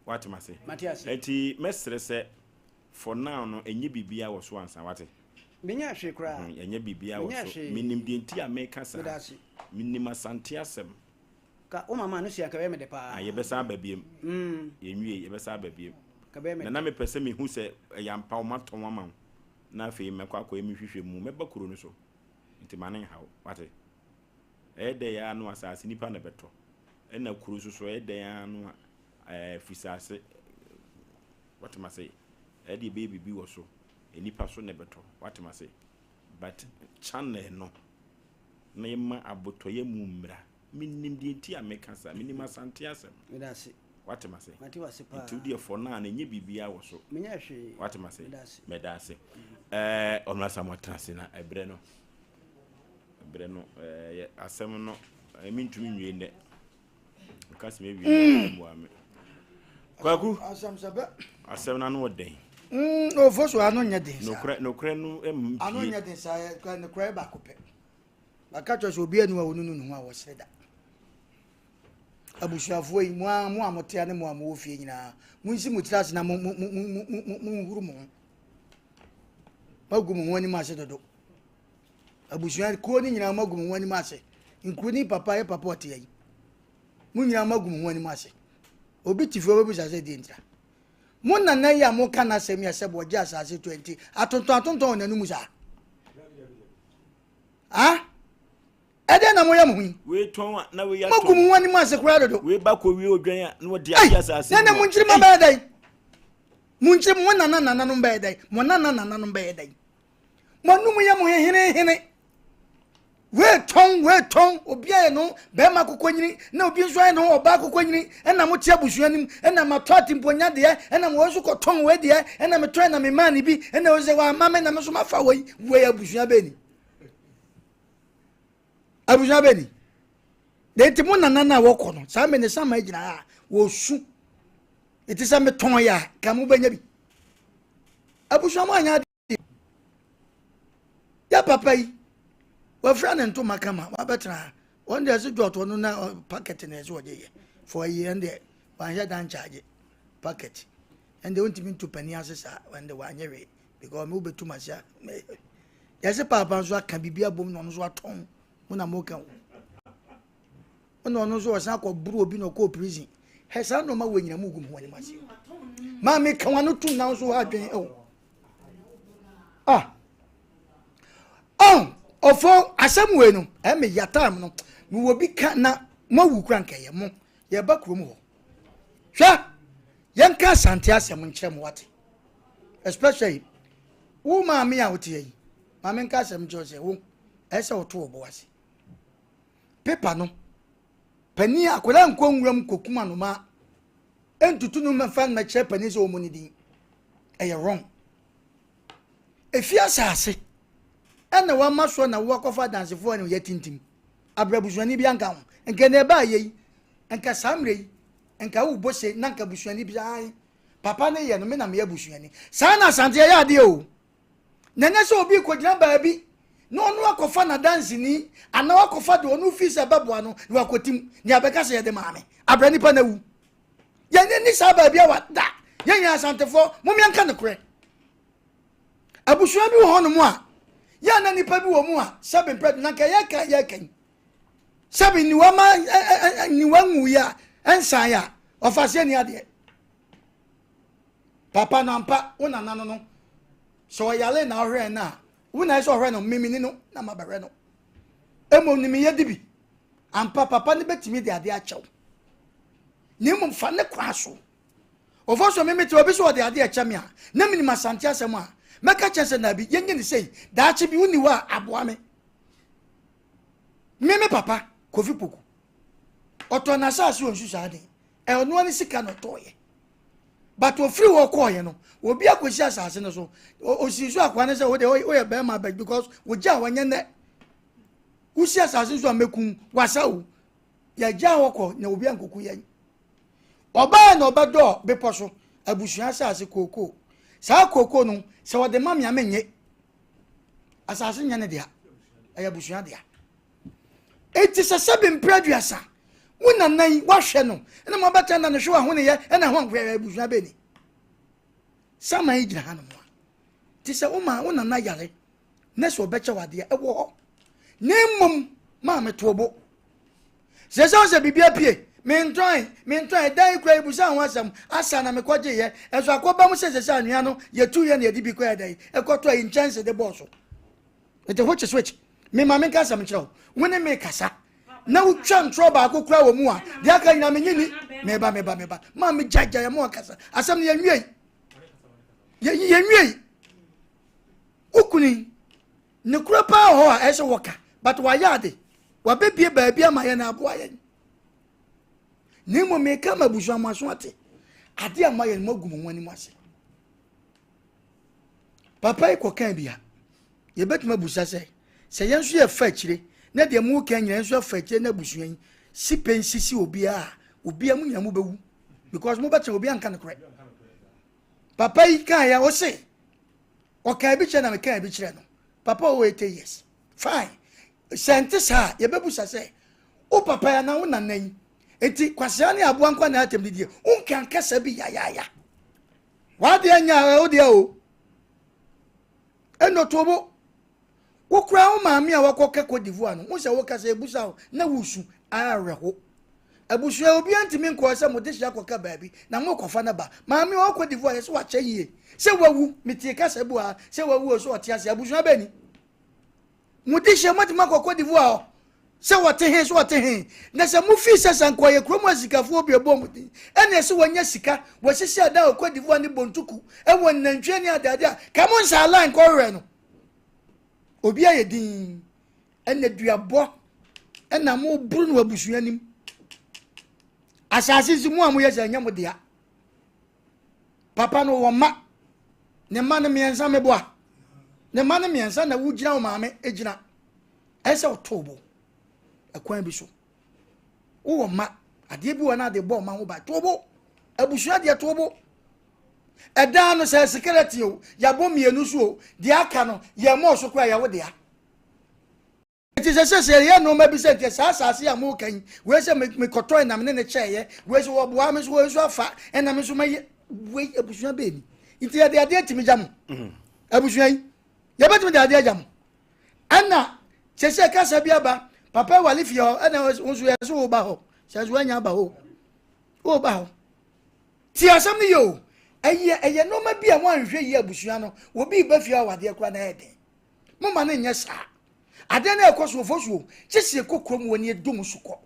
Wate m'ase? Mate ase. Enti mɛsrɛ sɛ for now no, ɛnyɛ biribiara wɔ so ansa, wate? Menyɛɛ hwee koraa. Hmm, ɛnyɛ biribiara wɔ Menyɛɛ so. hwee. Menim deɛ nti a meka saa. Meda ase. Menim Asante asɛm. Ka wo mama no si a, nka ɛbɛyɛ me dɛ paa. Ah, yɛbɛsan aba biom. Mm. Yɛnwie, yɛbɛsan aba biom. Ka ɛbɛyɛ me Na dɛ. na mepɛ sɛ mehu sɛ ɛyɛ ampa wɔatɔn ama wo. Na afei mɛkɔ akɔyɛ me nhwehwɛmu. Mɛba kuro no so. Nti ma no nha wo. Wate? Ɛyɛ dɛn ara no asase nipa na ɛbɛtɔ. Ɛna kuro nso so ɛyɛ dɛn ara no a ɛɛ fisase. Wate m'ase? Ɛyɛ deɛ ɛbɛyɛ biribi wɔ so. Nnipa so na ɛbɛtɔ wate mase but channel no na yɛma abotɔyɛ mu mmra menim deɛ nti a meka saa menim asante asɛm Medase. wate mase Mate wase paa. nti wodeɛ for now no ɛnyɛ biribiara wɔ so Menyɛ hwee. wate mase Medase. mɛda ase ɛɛ ɔno asa mo atena ase na ɛbrɛ no ɛbrɛ no ɛɛ asɛm no ɛɛ mentumi nwie nnɛ Nka sɛ mewie mm. mmoa me. Kwaku. Asɛm sɛ bɛ. Asɛm no ano ɔden. Mm, ofo so ano nyɛ den saa. Nokorɛ nokorɛ no mpie. Ano nyɛ den saa yɛ nokorɛ yɛ baako pɛ. Baka kyerɛ sɛ obi anu a onunu ne ho a wɔsere da. Abusuafoɔ yi mo a mo a motea ne mo a mowɔ fie nyinaa monsi mo tiri ase na mo mo mo mo mo monhuru mo ho. Moagu mo ho anim ase dodo. Abusua kuo no nyinaa moagu mo ho anim ase. Nkuroni papa yɛ papa ɔte ayi. Mo nyinaa moagu mo ho anim ase. Obi te fie ɔbɛbisa sɛ deɛ ntira. Mo nana yi a moka n'asɛm yi a sɛ wɔgye asase 20 atontɔn atontɔn wɔ n'anum saa. Ah? Ɛdɛn na moyɛ mo ho yi? Wei tɔn a na wei atɔn. Moagu mo ho anim ase koraa dodo. Wei ba kɔ wie odwan a na wɔde agye asase. Na na mo nkyiri ma bɛyɛ dɛn? Mo nkyiri mo nana nananom bɛyɛ dɛn? Mo nana nananom bɛyɛ dɛn? Mo anum yɛ mo hehenehene. Wei tɔn wei tɔn obi ayɛ no bɛrima akokɔnyini na obi nso ayɛ no ɔbaa akokɔnyini ɛna mo te abusua nim ɛna ma tɔ atimponya deɛ ɛna mo nso kɔtɔn wei deɛ ɛna metɔn ɛna me maa ne bi ɛna wɔn sɛ wɔama me na me nso ma fa wei wei abusua bɛɛ ni abusua bɛɛ ni deɛ nti mo nana no a wɔkɔ no saa mene sama gyina ha wɔsu ɛti sɛ metɔn yɛ a ka mo bɛnya bi abusua mo anyɛ Yɛ papa yi, wafira ne ntoma kama, wabɛtena ha. Wɔn deɛ ɛsɛ dɔɔto no na packet na ɛsɛ wɔde yɛ. For ayi ɛn deɛ wanhyɛ dan charge packet. Ɛn deɛ wontumi ntu panin ase saa, ɛn deɛ wanyɛ hwee because me wobɛtu m'ase a. Yɛse paapa nso aka biribi abom na ɔno nso atɔn mo na moka o. Ɛna ɔno nso ɔsan akɔ boro obi na ɔkɔɔ prison. Hɛ saa nneɛma wɔ nyina mu gu mu anim ase. Maame ka wano tum na nso ha adwene ɛwɔ. Ah. Oh, ɔfo asɛm wei no, ɛmɛ ya time no. Mewɔ bi ka na moawu kura nkɛyɛ mo. Yɛba kurom hɔ. Hwɛ, yɛnka Asante asɛm nkyerɛ mo wate. Especially wo maame a wote yi. Maame nka asɛm nkyerɛ sɛ wo ɛsɛ woto wo bo ase. Pepa no, panin akwadaa nkɔ nwuram kɔkum anomaa ntutu no mfa mmɛkyerɛ panin sɛ wɔn ne din. Ɛyɛ wrong. Efi asase ɛna wama soɔ na wakɔfa adansefoɔ ɛna yɛtintim. Abrɛ busuani bi anka ho. Nka na ɛbaa yɛ yi, nka saa mmerɛ yi, nka wo bɔ se na nka busuani bi ae. Papa ne yɛ no, me na meyɛ busuani. Saa na Asante yɛyɛ adeɛ o. Na ɛnyɛ sɛ obi rekɔgyina baabi na ɔno akɔfa n'adanseni anaa wakɔfa deɛ ɔno fii sɛ ɛbɛboa no na wakɔtim nea bɛka sɛ yɛde maame abrɛ nipa no awu. Yɛnyɛ ni saa baabi a wada. Yɛn nyinaa Asantefoɔ, mom yɛnka nokorɛ. Abusua bi wɔ hɔnom a yɛ na nipa bi wɔ mu a sɛbe mpɛ na nka yɛka yɛka yi sɛbe niwa ma niwa nwu yi a ɛnsan a ɔfa seɛ ni adeɛ. Papa no ampa wo nana no no sɛ ɔyare na ɔhwɛ no a wo na ɛsɛ ɔhwɛ no memini no na mabɛhwɛ no mmom ne meyɛ di bi ampa papa no bɛtumi de adeɛ akyɛw na mmom fa ne kwan so ɔfɔ so meme te obi sɛ ɔde adeɛ kyɛ me a na menim Asante asɛm a mɛka kyɛ sɛ naabi yɛnyɛ ne sei daakye bi wonni hɔ a aboa me. Me me papa Kofi Poku ɔtɔ n'asase wɔ nsu saa den ɛnoa ne sika na ɔtɔɔyɛ but ofiri hɔ kɔɔyɛ no obi akɔsi asase no so osi so akoa no sɛ wode woyɛ bɛrima bɛ because wogya a wɔnyɛ nnɛ wosi asase so a mɛkum wasa o yɛgya hɔ kɔ na obi ankoku yɛn ɔbaa na ɔbɛdɔɔ bepɔ so abusua asase kookoo saa kookoo no sɛ wɔde ma me a menye asase nyɛ ne dea ɛyɛ abusua dea eti sɛ sɛbi mpere 30 wo nana yi wahwɛ no ɛna mo abɛtɛ na ne hwɛ wahoneyɛ ɛna ho ahoyɛ abusua bɛni sama yi gyina ha nom a ti sɛ wo ma wo nana yare na sɛ ɔbɛkyɛ wadeɛ ɛwɔ hɔ na mmom maame to bo sɛ sɛ sɛ biribi apue mentɔn mentɔn ɛdan yi kura ebusa ho asɛm asa na mekɔgye yɛ ɛnso akɔba mu sɛ sɛ sɛ anwea no yɛtu yɛ na yɛde bi kɔ ɛdan ɛkɔtɔ ayi nkyɛnse de bɔɔ so nti which is which me ma menka asɛm nkyerɛ wo wo ne me kasa na wotwa ntorɔ baako kura wɔ mu a deɛ aka nyina menye ni meba meba meba ma megyagya yɛ mo akasa asɛm no yɛnwiei yɛnwiei wokuni ne kura paa wɔ hɔ a ɛsɛ wɔka but wayɛ ade wabɛbie baabi ama yɛn na aboa yɛn na mmom meka ma abusua mo aso ate ade a moayɛ no moagu mo ho anim ase papa yi kɔkaa bi a yɛbɛtumi abusa sɛ sɛ yɛn nso yɛfa akyire na deɛ mo ka nyina nso afa akyire na abusua yi si pɛ nsisi obiara a obiara mo nyina mobɛwu because mobɛkyerɛ obiara nka nokorɛ papa yi kaa yɛ wo se ɔkaa bi kyerɛ na mekaa bi kyerɛ no papa ɔwɔ 80 years fine sɛ nte saa yɛbɛbusa sɛ wo papa yi anaa wo nana yi nti kwasea ne aboa nkwa na atɛm didie wonka nkasa bi yayaaya wadeɛ nya a wo deɛ o ɛnɔ tobo wokura wo maame a wakɔka Cote d'Ivoire no wo sɛ woka sɛ ebusa wo na wosu awerɛho abusua obi antumi nkɔɔ sɛ mo de hyɛ akɔka baabi na mo kɔfa no ba maame ɔwɔ Cote d'Ivoire yɛ sɛ wakyɛ yie sɛ wawu metie kasa bu ha sɛ wawu o sɛ ɔte ase abusua bɛni mo de hyɛ moatumi akɔ Cote d'Ivoire hɔ sɛ wɔte he sɛ wɔte he na sɛ mofii sɛ sɛ nka ɔyɛ kurom asikafoɔ bi ɛbɔ mu din ɛne ɛsɛ wɔanya sika wɔasisi ada wɔ Cote d'Ivoire ne bontuku ɛwɔ nnantwie ne adeade a ka mo nsa ala nkɔwerɛ no obi ayɛ din ɛna duabɔ ɛna moboro no abusua nim asase nso mu a moyɛ sɛ ɛnyɛ mo dea papa no wɔ mma ne mma no mmiɛnsa meboa ne mma no mmiɛnsa na wogyina wo maame gyina ɛsɛ ɔtoo bo ɛkwan bi so wowɔ mma adeɛ bi wɔ no ade bɔ ɔma ho ba too bo abusua deɛ too bo ɛdan no sɛ sekerɛte o yɛabɔ mmienu so o deɛ aka no yɛn mɔɔ so koraa yɛwo dea Enti sɛ sɛ sɛ yɛyɛ nneɛma bi sɛ nti saa asase a moreka yi, wei sɛ mekɔtɔe na me ne no kyɛeɛ, wei sɛ wɔboa me nso wei nso afa, ɛna me nso mɛyɛ wei abusua bɛɛ ni. Nti yɛde adeɛ tumi gya mo. Mm. Abusua yi, yɛbɛtumi de adeɛ agya mo. Ɛna sɛ sɛ kasa bi aba, papa wale fie hɔ, ɛna wo nso yɛ so woba hɔ, sɛ nso woanya aba hɔ, woba hɔ. Ti asɛm no yɛ o. Ɛyɛ ɛyɛ nneɛma bi a wɔanhwɛ yie abusua no obi ba fie awadeɛ koraa na ɛyɛ den. Moma no nyɛ saa. Adeɛ no ɛkɔ so ofosuo kyesi ɛkɔ kurom wɔ ne ɛdum so kɔ.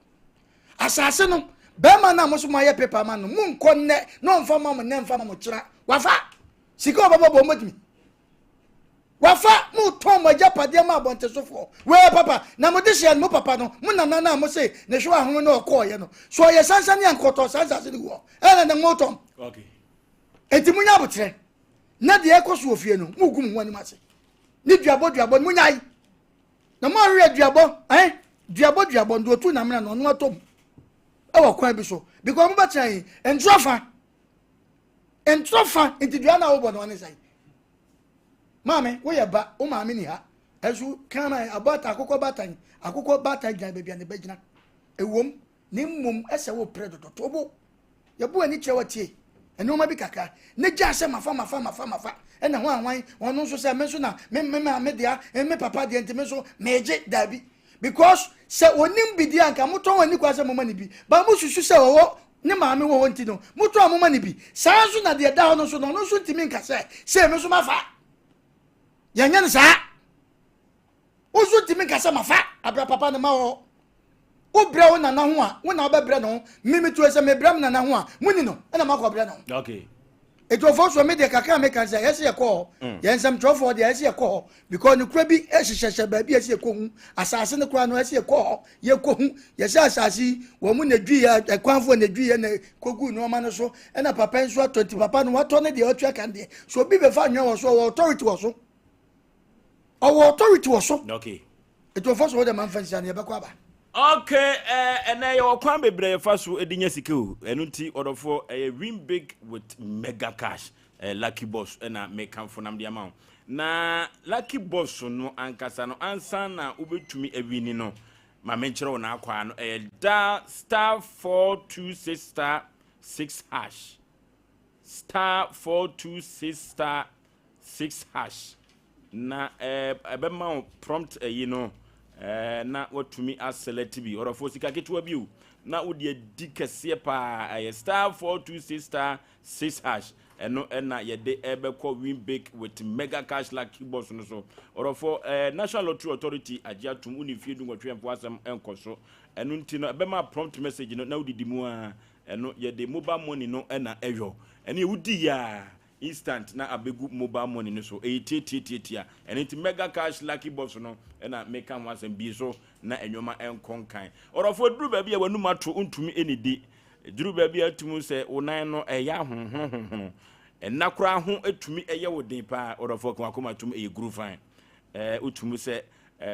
Asase no bɛrima no a mo so mo ayɛ pepa ma no mo nkɔ nnɛ na ɔmfa ma mo nnɛ mfa ma mo kyena wafa sika ɔbɛbɔ bɔ mɔtumi wafa mo tɔn mo agyapadeɛ ma abɔntesofoɔ wee papa na mo de hyɛ no mo papa no mo nana no a mo se ne hwɛ ahono na ɔkɔɔyɛ no so ɔyɛ sansane a nkɔtɔ saa nsase no gu hɔ ɛna na mo tɔn enti mo nya abotrɛ na deɛ ɛkɔ so wɔ fie no mo gu mo ho anim ase ne duabɔ duabɔ no mo nyae na mo ahwehwɛ duabɔ ɛn eh? duabɔ duabɔ no deɛ otu namena no ɔno atɔ mu ɛwɔ kwan bi so because mo bɛtena yi ntorɔ fa ntorɔ fa nti dua na awobɔ no ɔne sɛn maame woyɛ ba wo maame ni ha ɛso kraman abɔta akokɔ batan akokɔ batan gyina baabi a ne ba gyina ewom na mmom ɛsɛ wo pere dodo to bo yɛbu ani kyerɛ watie nneɛma bi kakra ne gya sɛ mafa mafa mafa mafa ɛna ho ahwan ɔno nso sɛ me nso na me me maame dea me papa deɛ nti me nso megye daabi because sɛ onim bi deɛ anka motɔn ani kwa sɛ moma ne bi ba mo susu sɛ ɔwɔ ne maame wɔ hɔ nti no motɔn moma ne bi saa nso na deɛ da hɔ no nso no ɔno nso ntumi nka sɛ sɛ me nso mafa yɛnyɛ no saa Wo nso ntumi nka sɛ mafa abira papa no ma wɔ. Wobrɛ wo nana ho a, wo na wobɛbrɛ ne ho. Me metu sɛ mebrɛ me nana ho a, muni no ɛna makɔ brɛ ne ho. Okay. Etuofoɔ so me deɛ kakra meka sɛ yɛsɛ yɛkɔ hɔ. Mm. Yɛn nsɛmtwerɛfoɔ deɛ yɛsɛ yɛkɔ hɔ because ne kura bi hyehyɛhyɛ baabi yɛsɛ yɛkɔ hu asase no koraa no yɛsɛ yɛkɔ hɔ yɛkɔ hu yɛsɛ asase yi wɔn mu na dwi yɛ ɛkwanfoɔ na dwi yɛ na kogu nneɛma no so ɛna papa nso atɔ nti papa no watɔ ne deɛ watua kan deɛ so obi bɛfa anwea wɔ so ɔwɔ authority wɔ so. ɔwɔ authority wɔ so okay ètò ɔfɔ so wɔ dɛ ma nfa nsia no yɛbɛkɔ aba. Okay, eh, ɛnɛ yɛwɔ kwan bebree yɛfa so de nya sika o. Ɛno nti ɔdɔfoɔ ɛyɛ win big with mega cash. Eh, lucky boss ɛna mekamfo nam de ama wo. Na lucky boss no ankasa no ansa na wobɛtumi awini no ma menkyerɛ wo n'akwaa no ɛyɛ dial star 426 star 6 hash star 426 star 6 hash na ɛbɛma wo prompt ayi no na watumi aselect bi ɔdɔfoɔ sika ketewa bi o na wode adi kɛseɛ paa ɛyɛ star 426 star 6 hash ɛno ɛna yɛde ɛbɛkɔ win big with mega cash lucky box no so ɔdɔfoɔ ɛɛ national lottery authority agye atum wone mfie du nwɔtwe ɛmfo asɛm ɛnkɔ so ɛno nti no ɛbɛma prompt message no na wodidi mu a ɛno yɛde mobile money no ɛna ɛyɔ ɛne wodi yɛ a Instant na abegu mobile money no so. Ɛyɛ tiatiatiatia. Ɛno nti mega cash lucky box no na meka ho asɛm. Bie so na nneɛma nkɔ nkan. Ɔdɔfoɔ duru baabi a w'anum ato wontumi nnidi. Duru baabi a atumi sɛ wo nan no ɛyɛ ahohonohohono. Ɛnna koraa ho tumi yɛ wo den paa. Ɔdɔfoɔ ka w'akoma tom ɛyɛ guru fine. Ɛɛ wotumi sɛ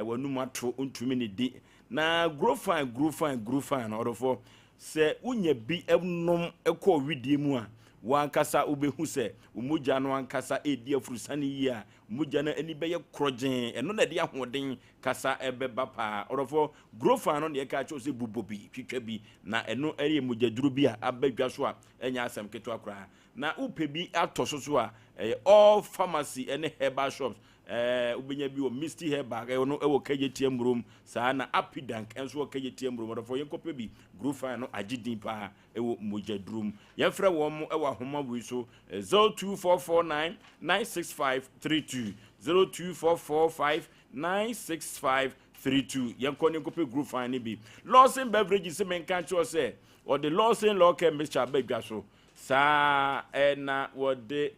w'anum ato wontumi nnidi. Na guru fine guru fine guru fine no ɔdɔfoɔ Sɛ wunya bi nom kɔ wedeɛ mu a, wo ankasa wobɛhu sɛ wo mogya no ankasa redi afurusane yie a, mogya no ani bɛyɛ korɔgyenn. Ɛno na ɛde ahoɔden kasa bɛba paa. Ɔdɔfoɔ, Grofan no na yɛka akyerɛ wo sɛ bobɔ bi, twitwa bi, na ɛno yɛ mogyaduro bi a aba dwa so a ɛnyɛ asɛm ketewa koraa. Na wopɛ bi atɔ so so a, ɛyɛ all pharmacy ne herbal shops. Ɛɛ wobɛnya bi wɔ Misty Herbal, ɛwɔ no ɛwɔ Kejetia Murom, saa na Apidank nso wɔ Kejetia Murom. Ɔdɔfoɔ yɛnkɔpɛ bi, Grofan no agye din paa ɛwɔ mogyaduro mu. Yɛmfrɛ wɔn ɛwɔ ahoma wei so 02449 965 32, 02445 965 32. Yɛnkɔ ne nkɔpɛ Grofan no bi. Lawson Beverages sɛ menka nkyerɛ sɛ wɔde Lawson Law Care Mixture aba dwa so. Saa ɛna wɔde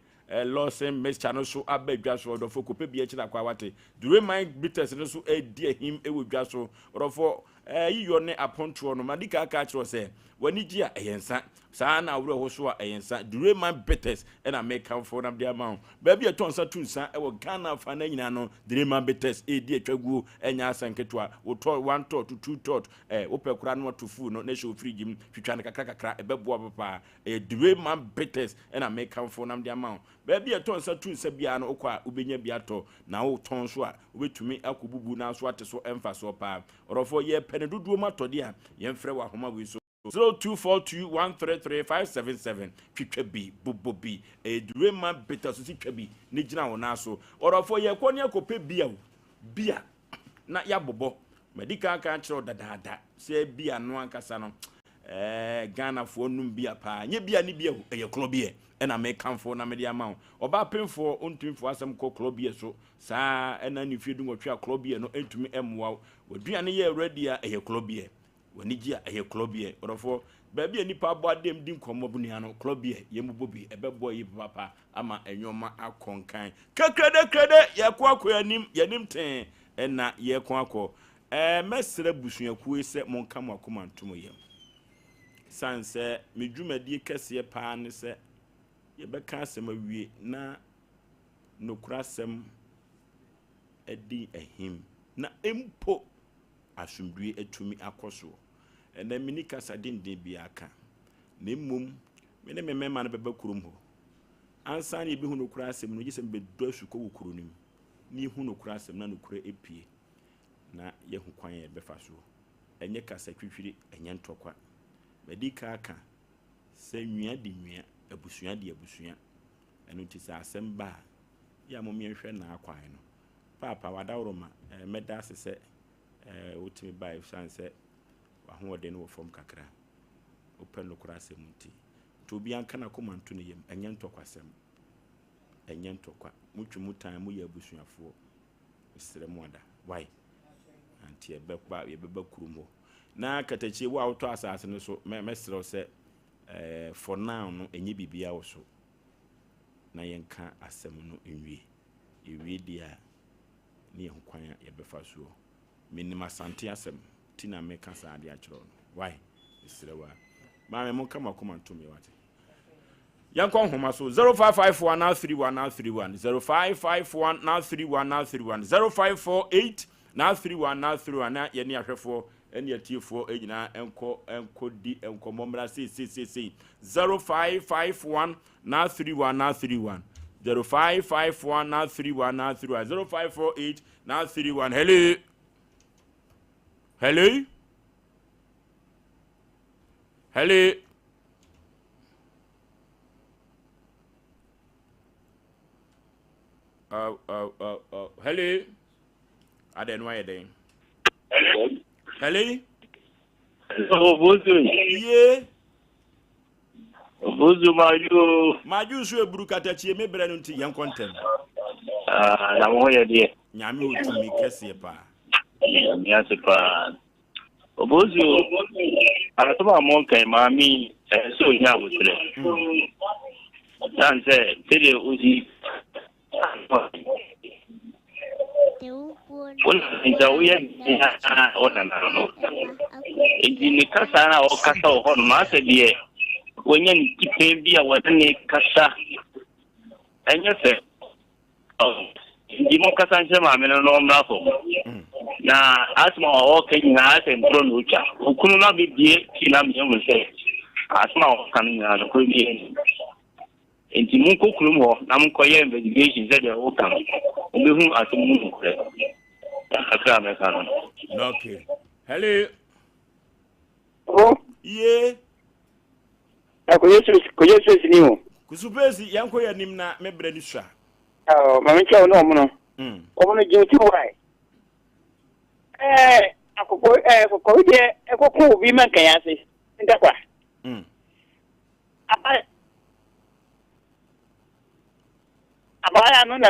Lawson mixture no so aba dwa so. Ɔdɔfo kɔpɛ bi akyiri akwa wate. Dureman bitters no so adi ahim wɔ dwa so. Ɔdɔfo yiyɔ ne apontoɔ no madi kan aka akyerɛ wo sɛ w'ani gye a ɛyɛ nsa. Saa na awerɛho so a ɛyɛ nsa. Dureman bitters ɛna mekamfo na mede ama wo. Baabi a ɛtɔ nsa tu nsa wɔ Ghana afa no nyinaa no Dureman bitters ɛredi atwa guo ɛnyɛ asɛm ketewa. Wotɔ one tot to two tot eh, wopɛ koraa na wato fuu no na ɛhyɛ wo fridge mu twitwa no kakra kakra ɛbɛboa paa. Ɛyɛ Dureman bitters ɛna mekamfo na mede ama wo. Baabi a ɛtɔ nsa tu nsa biara no wokɔ a wobɛnya bi atɔ na wotɔn nso a wobɛtumi akɔbubu na nso ate so mfasoɔ paa. Ɔdɔfoɔ yɛpɛ no dodoɔ mu atɔdeɛ a yɛmfrɛ wɔ ahoma wei so 0242133577 twitwa bi, bobɔ bi, ɛyɛ Dureman bitters nso twa bi na gyina wo nan so. Ɔdɔfoɔ yɛkɔ ne akɔpɛ bia o, bia na yɛabobɔ. Madi kan aka akyerɛ wo dadaada sɛ bia no ankasa no. Ɛɛ Ghanafoɔ nom bia paa. Nyɛ bia ne bia o, ɛyɛ klɔ beer ɛna mekamfo na mede ama wo. Ɔbaa pemfoɔ ɔntumi mfa w'asɛm nkɔ klɔ beer so. Saa ara ɛna ne mfeɛ dunwɔtwe a klɔ beer no ntumi mmoa wo. W'aduane yɛ ready a, ɛyɛ klɔ beer. W'ani gye a, ɛyɛ klɔ beer. Ɔdɔfoɔ, baabi a nnipa abɔ adam di nkɔmmɔ nua no, klɔ beer, yɛmmobɔ bi. Ɛbɛboa yie papaapa ama nnoɔma akɔ nkan. Kɛkrɛdɛkrɛdɛ, yɛreko akɔ yɛn anim, yɛn anim tee na yɛreko akɔ. Ɛɛ, mɛsrɛ abusuakuo yi sɛ monka mo akoma nto mo yam. Ɛsiane sɛ me dwumadie kɛseɛ paa ne sɛ yɛbɛka asɛm awie na nokorasɛm adi ahim na mpo asomdwoeɛ atumi akɔ soɔ. Ɛnnɛ menni kasa denden biara ka, na mmom me ne me mmarima no bɛba kurom hɔ. Ansa na yɛbɛhu nokorɛ asɛm no, gye sɛ mebɛdɔ asukɔ wɔ kuro no mu na yɛhu nokorɛ asɛm na nokorɛ apue na yɛahu kwan a yɛbɛfa soɔ. Ɛnyɛ kasa twitwiri, ɛnyɛ ntɔkwa. Madi kan aka sɛ nwia di nwia, abusua di abusua. Ɛno nti sɛ asɛm ba a, yɛ a mom yɛnhwɛ n'akwan no. Paapa, w'adaworoma, eh, mɛda ase sɛ eh, wotumi bae ɛsiane sɛ w'ahoɔden no wɔ fam kakra. Wopɛ nokorɛ asɛm nti. Nti obiara nka n'akoma nto ne yam, ɛnyɛ ntɔkwasɛm. Ɛnyɛ ntɔkwa. Motwe mo tan, moyɛ abusuafoɔ. Mesrɛ mo ada. Why? Nti yɛbɛba, yɛbɛba kurom hɔ. Na katakyie, wo a wotɔ asase no so, mɛ, mɛsrɛ wo sɛ, eh, for now no, ɛnyɛ biribiara wɔ so. Na yɛnka asɛm no nwie. Yɛwie deɛ a, ne yɛhu kwan a yɛbɛfa soɔ. Menim Asante asɛm, ti na meka saa de akyerɛ wo no. Why? Mesrɛ wo a. Maame, monka mo akoma ntom yɛ wate. Yɛnkɔ nhoma so 0554 931 931 0551 931 931 0548 931 931 na yɛne ahwɛfoɔ ne atiefoɔ nyinaa nkɔ nkɔdi nkɔmmɔ mmra seiseiseisei 0551 931 931 0551 931 931 0548 931 hello hello hello Uh, uh, uh, uh, hello. Adɛn no ayɛ dɛn? Hello. Hello, Bozo. Ye. Bozo Maju. Maju nso eburu katakyie me brɛ no nti yɛn kɔ ntɛm. Ah, na mo ho yɛ deɛ. Nyame otumi kɛseɛ paa. Nyame ase paa. Obozu, asɛm a moka yi, maame yi, ɛsɛ sɛ onya aboterɛ. Ɛsiane sɛ sɛdeɛ osi wona nti a woyɛ nea wo nana no. Nti ne kasa no a ɔkasa wɔ hɔ no, asɛ deɛ wanya ne tipɛn bi a wɔne ne kasa ɛnyɛ fɛ. Nti monkasa nkyerɛ maame no na ɔmmra fam. Na asɛm a ɔreka nyinaa sɛ ntorɔ na ɔtwa. Okunu no abɛbie ti na mehu sɛ asɛm a ɔreka no nyinaa nokorɛ biara nni mu. Nti monkɔ kurom hɔ na monkɔyɛ investigation sɛdeɛ woka no, mobɛhu asɛm mu nokorɛ. Kakra a mɛka no. Okay. Hello. Oh. Ye. Kɔyɛ space ni o. Kusupesi yɛn kɔ yɛn anim na me brɛ ni sua. Ɔ maame nkyɛn ɔno ɔmo no. Ɔmo no gyina ti wae. Ɛɛ akɔkɔ ɛɛ kɔkɔre deɛ ɛkɔkɔ obi ma nkɛyɛ ase ntakwa. Aba abaayewa no na.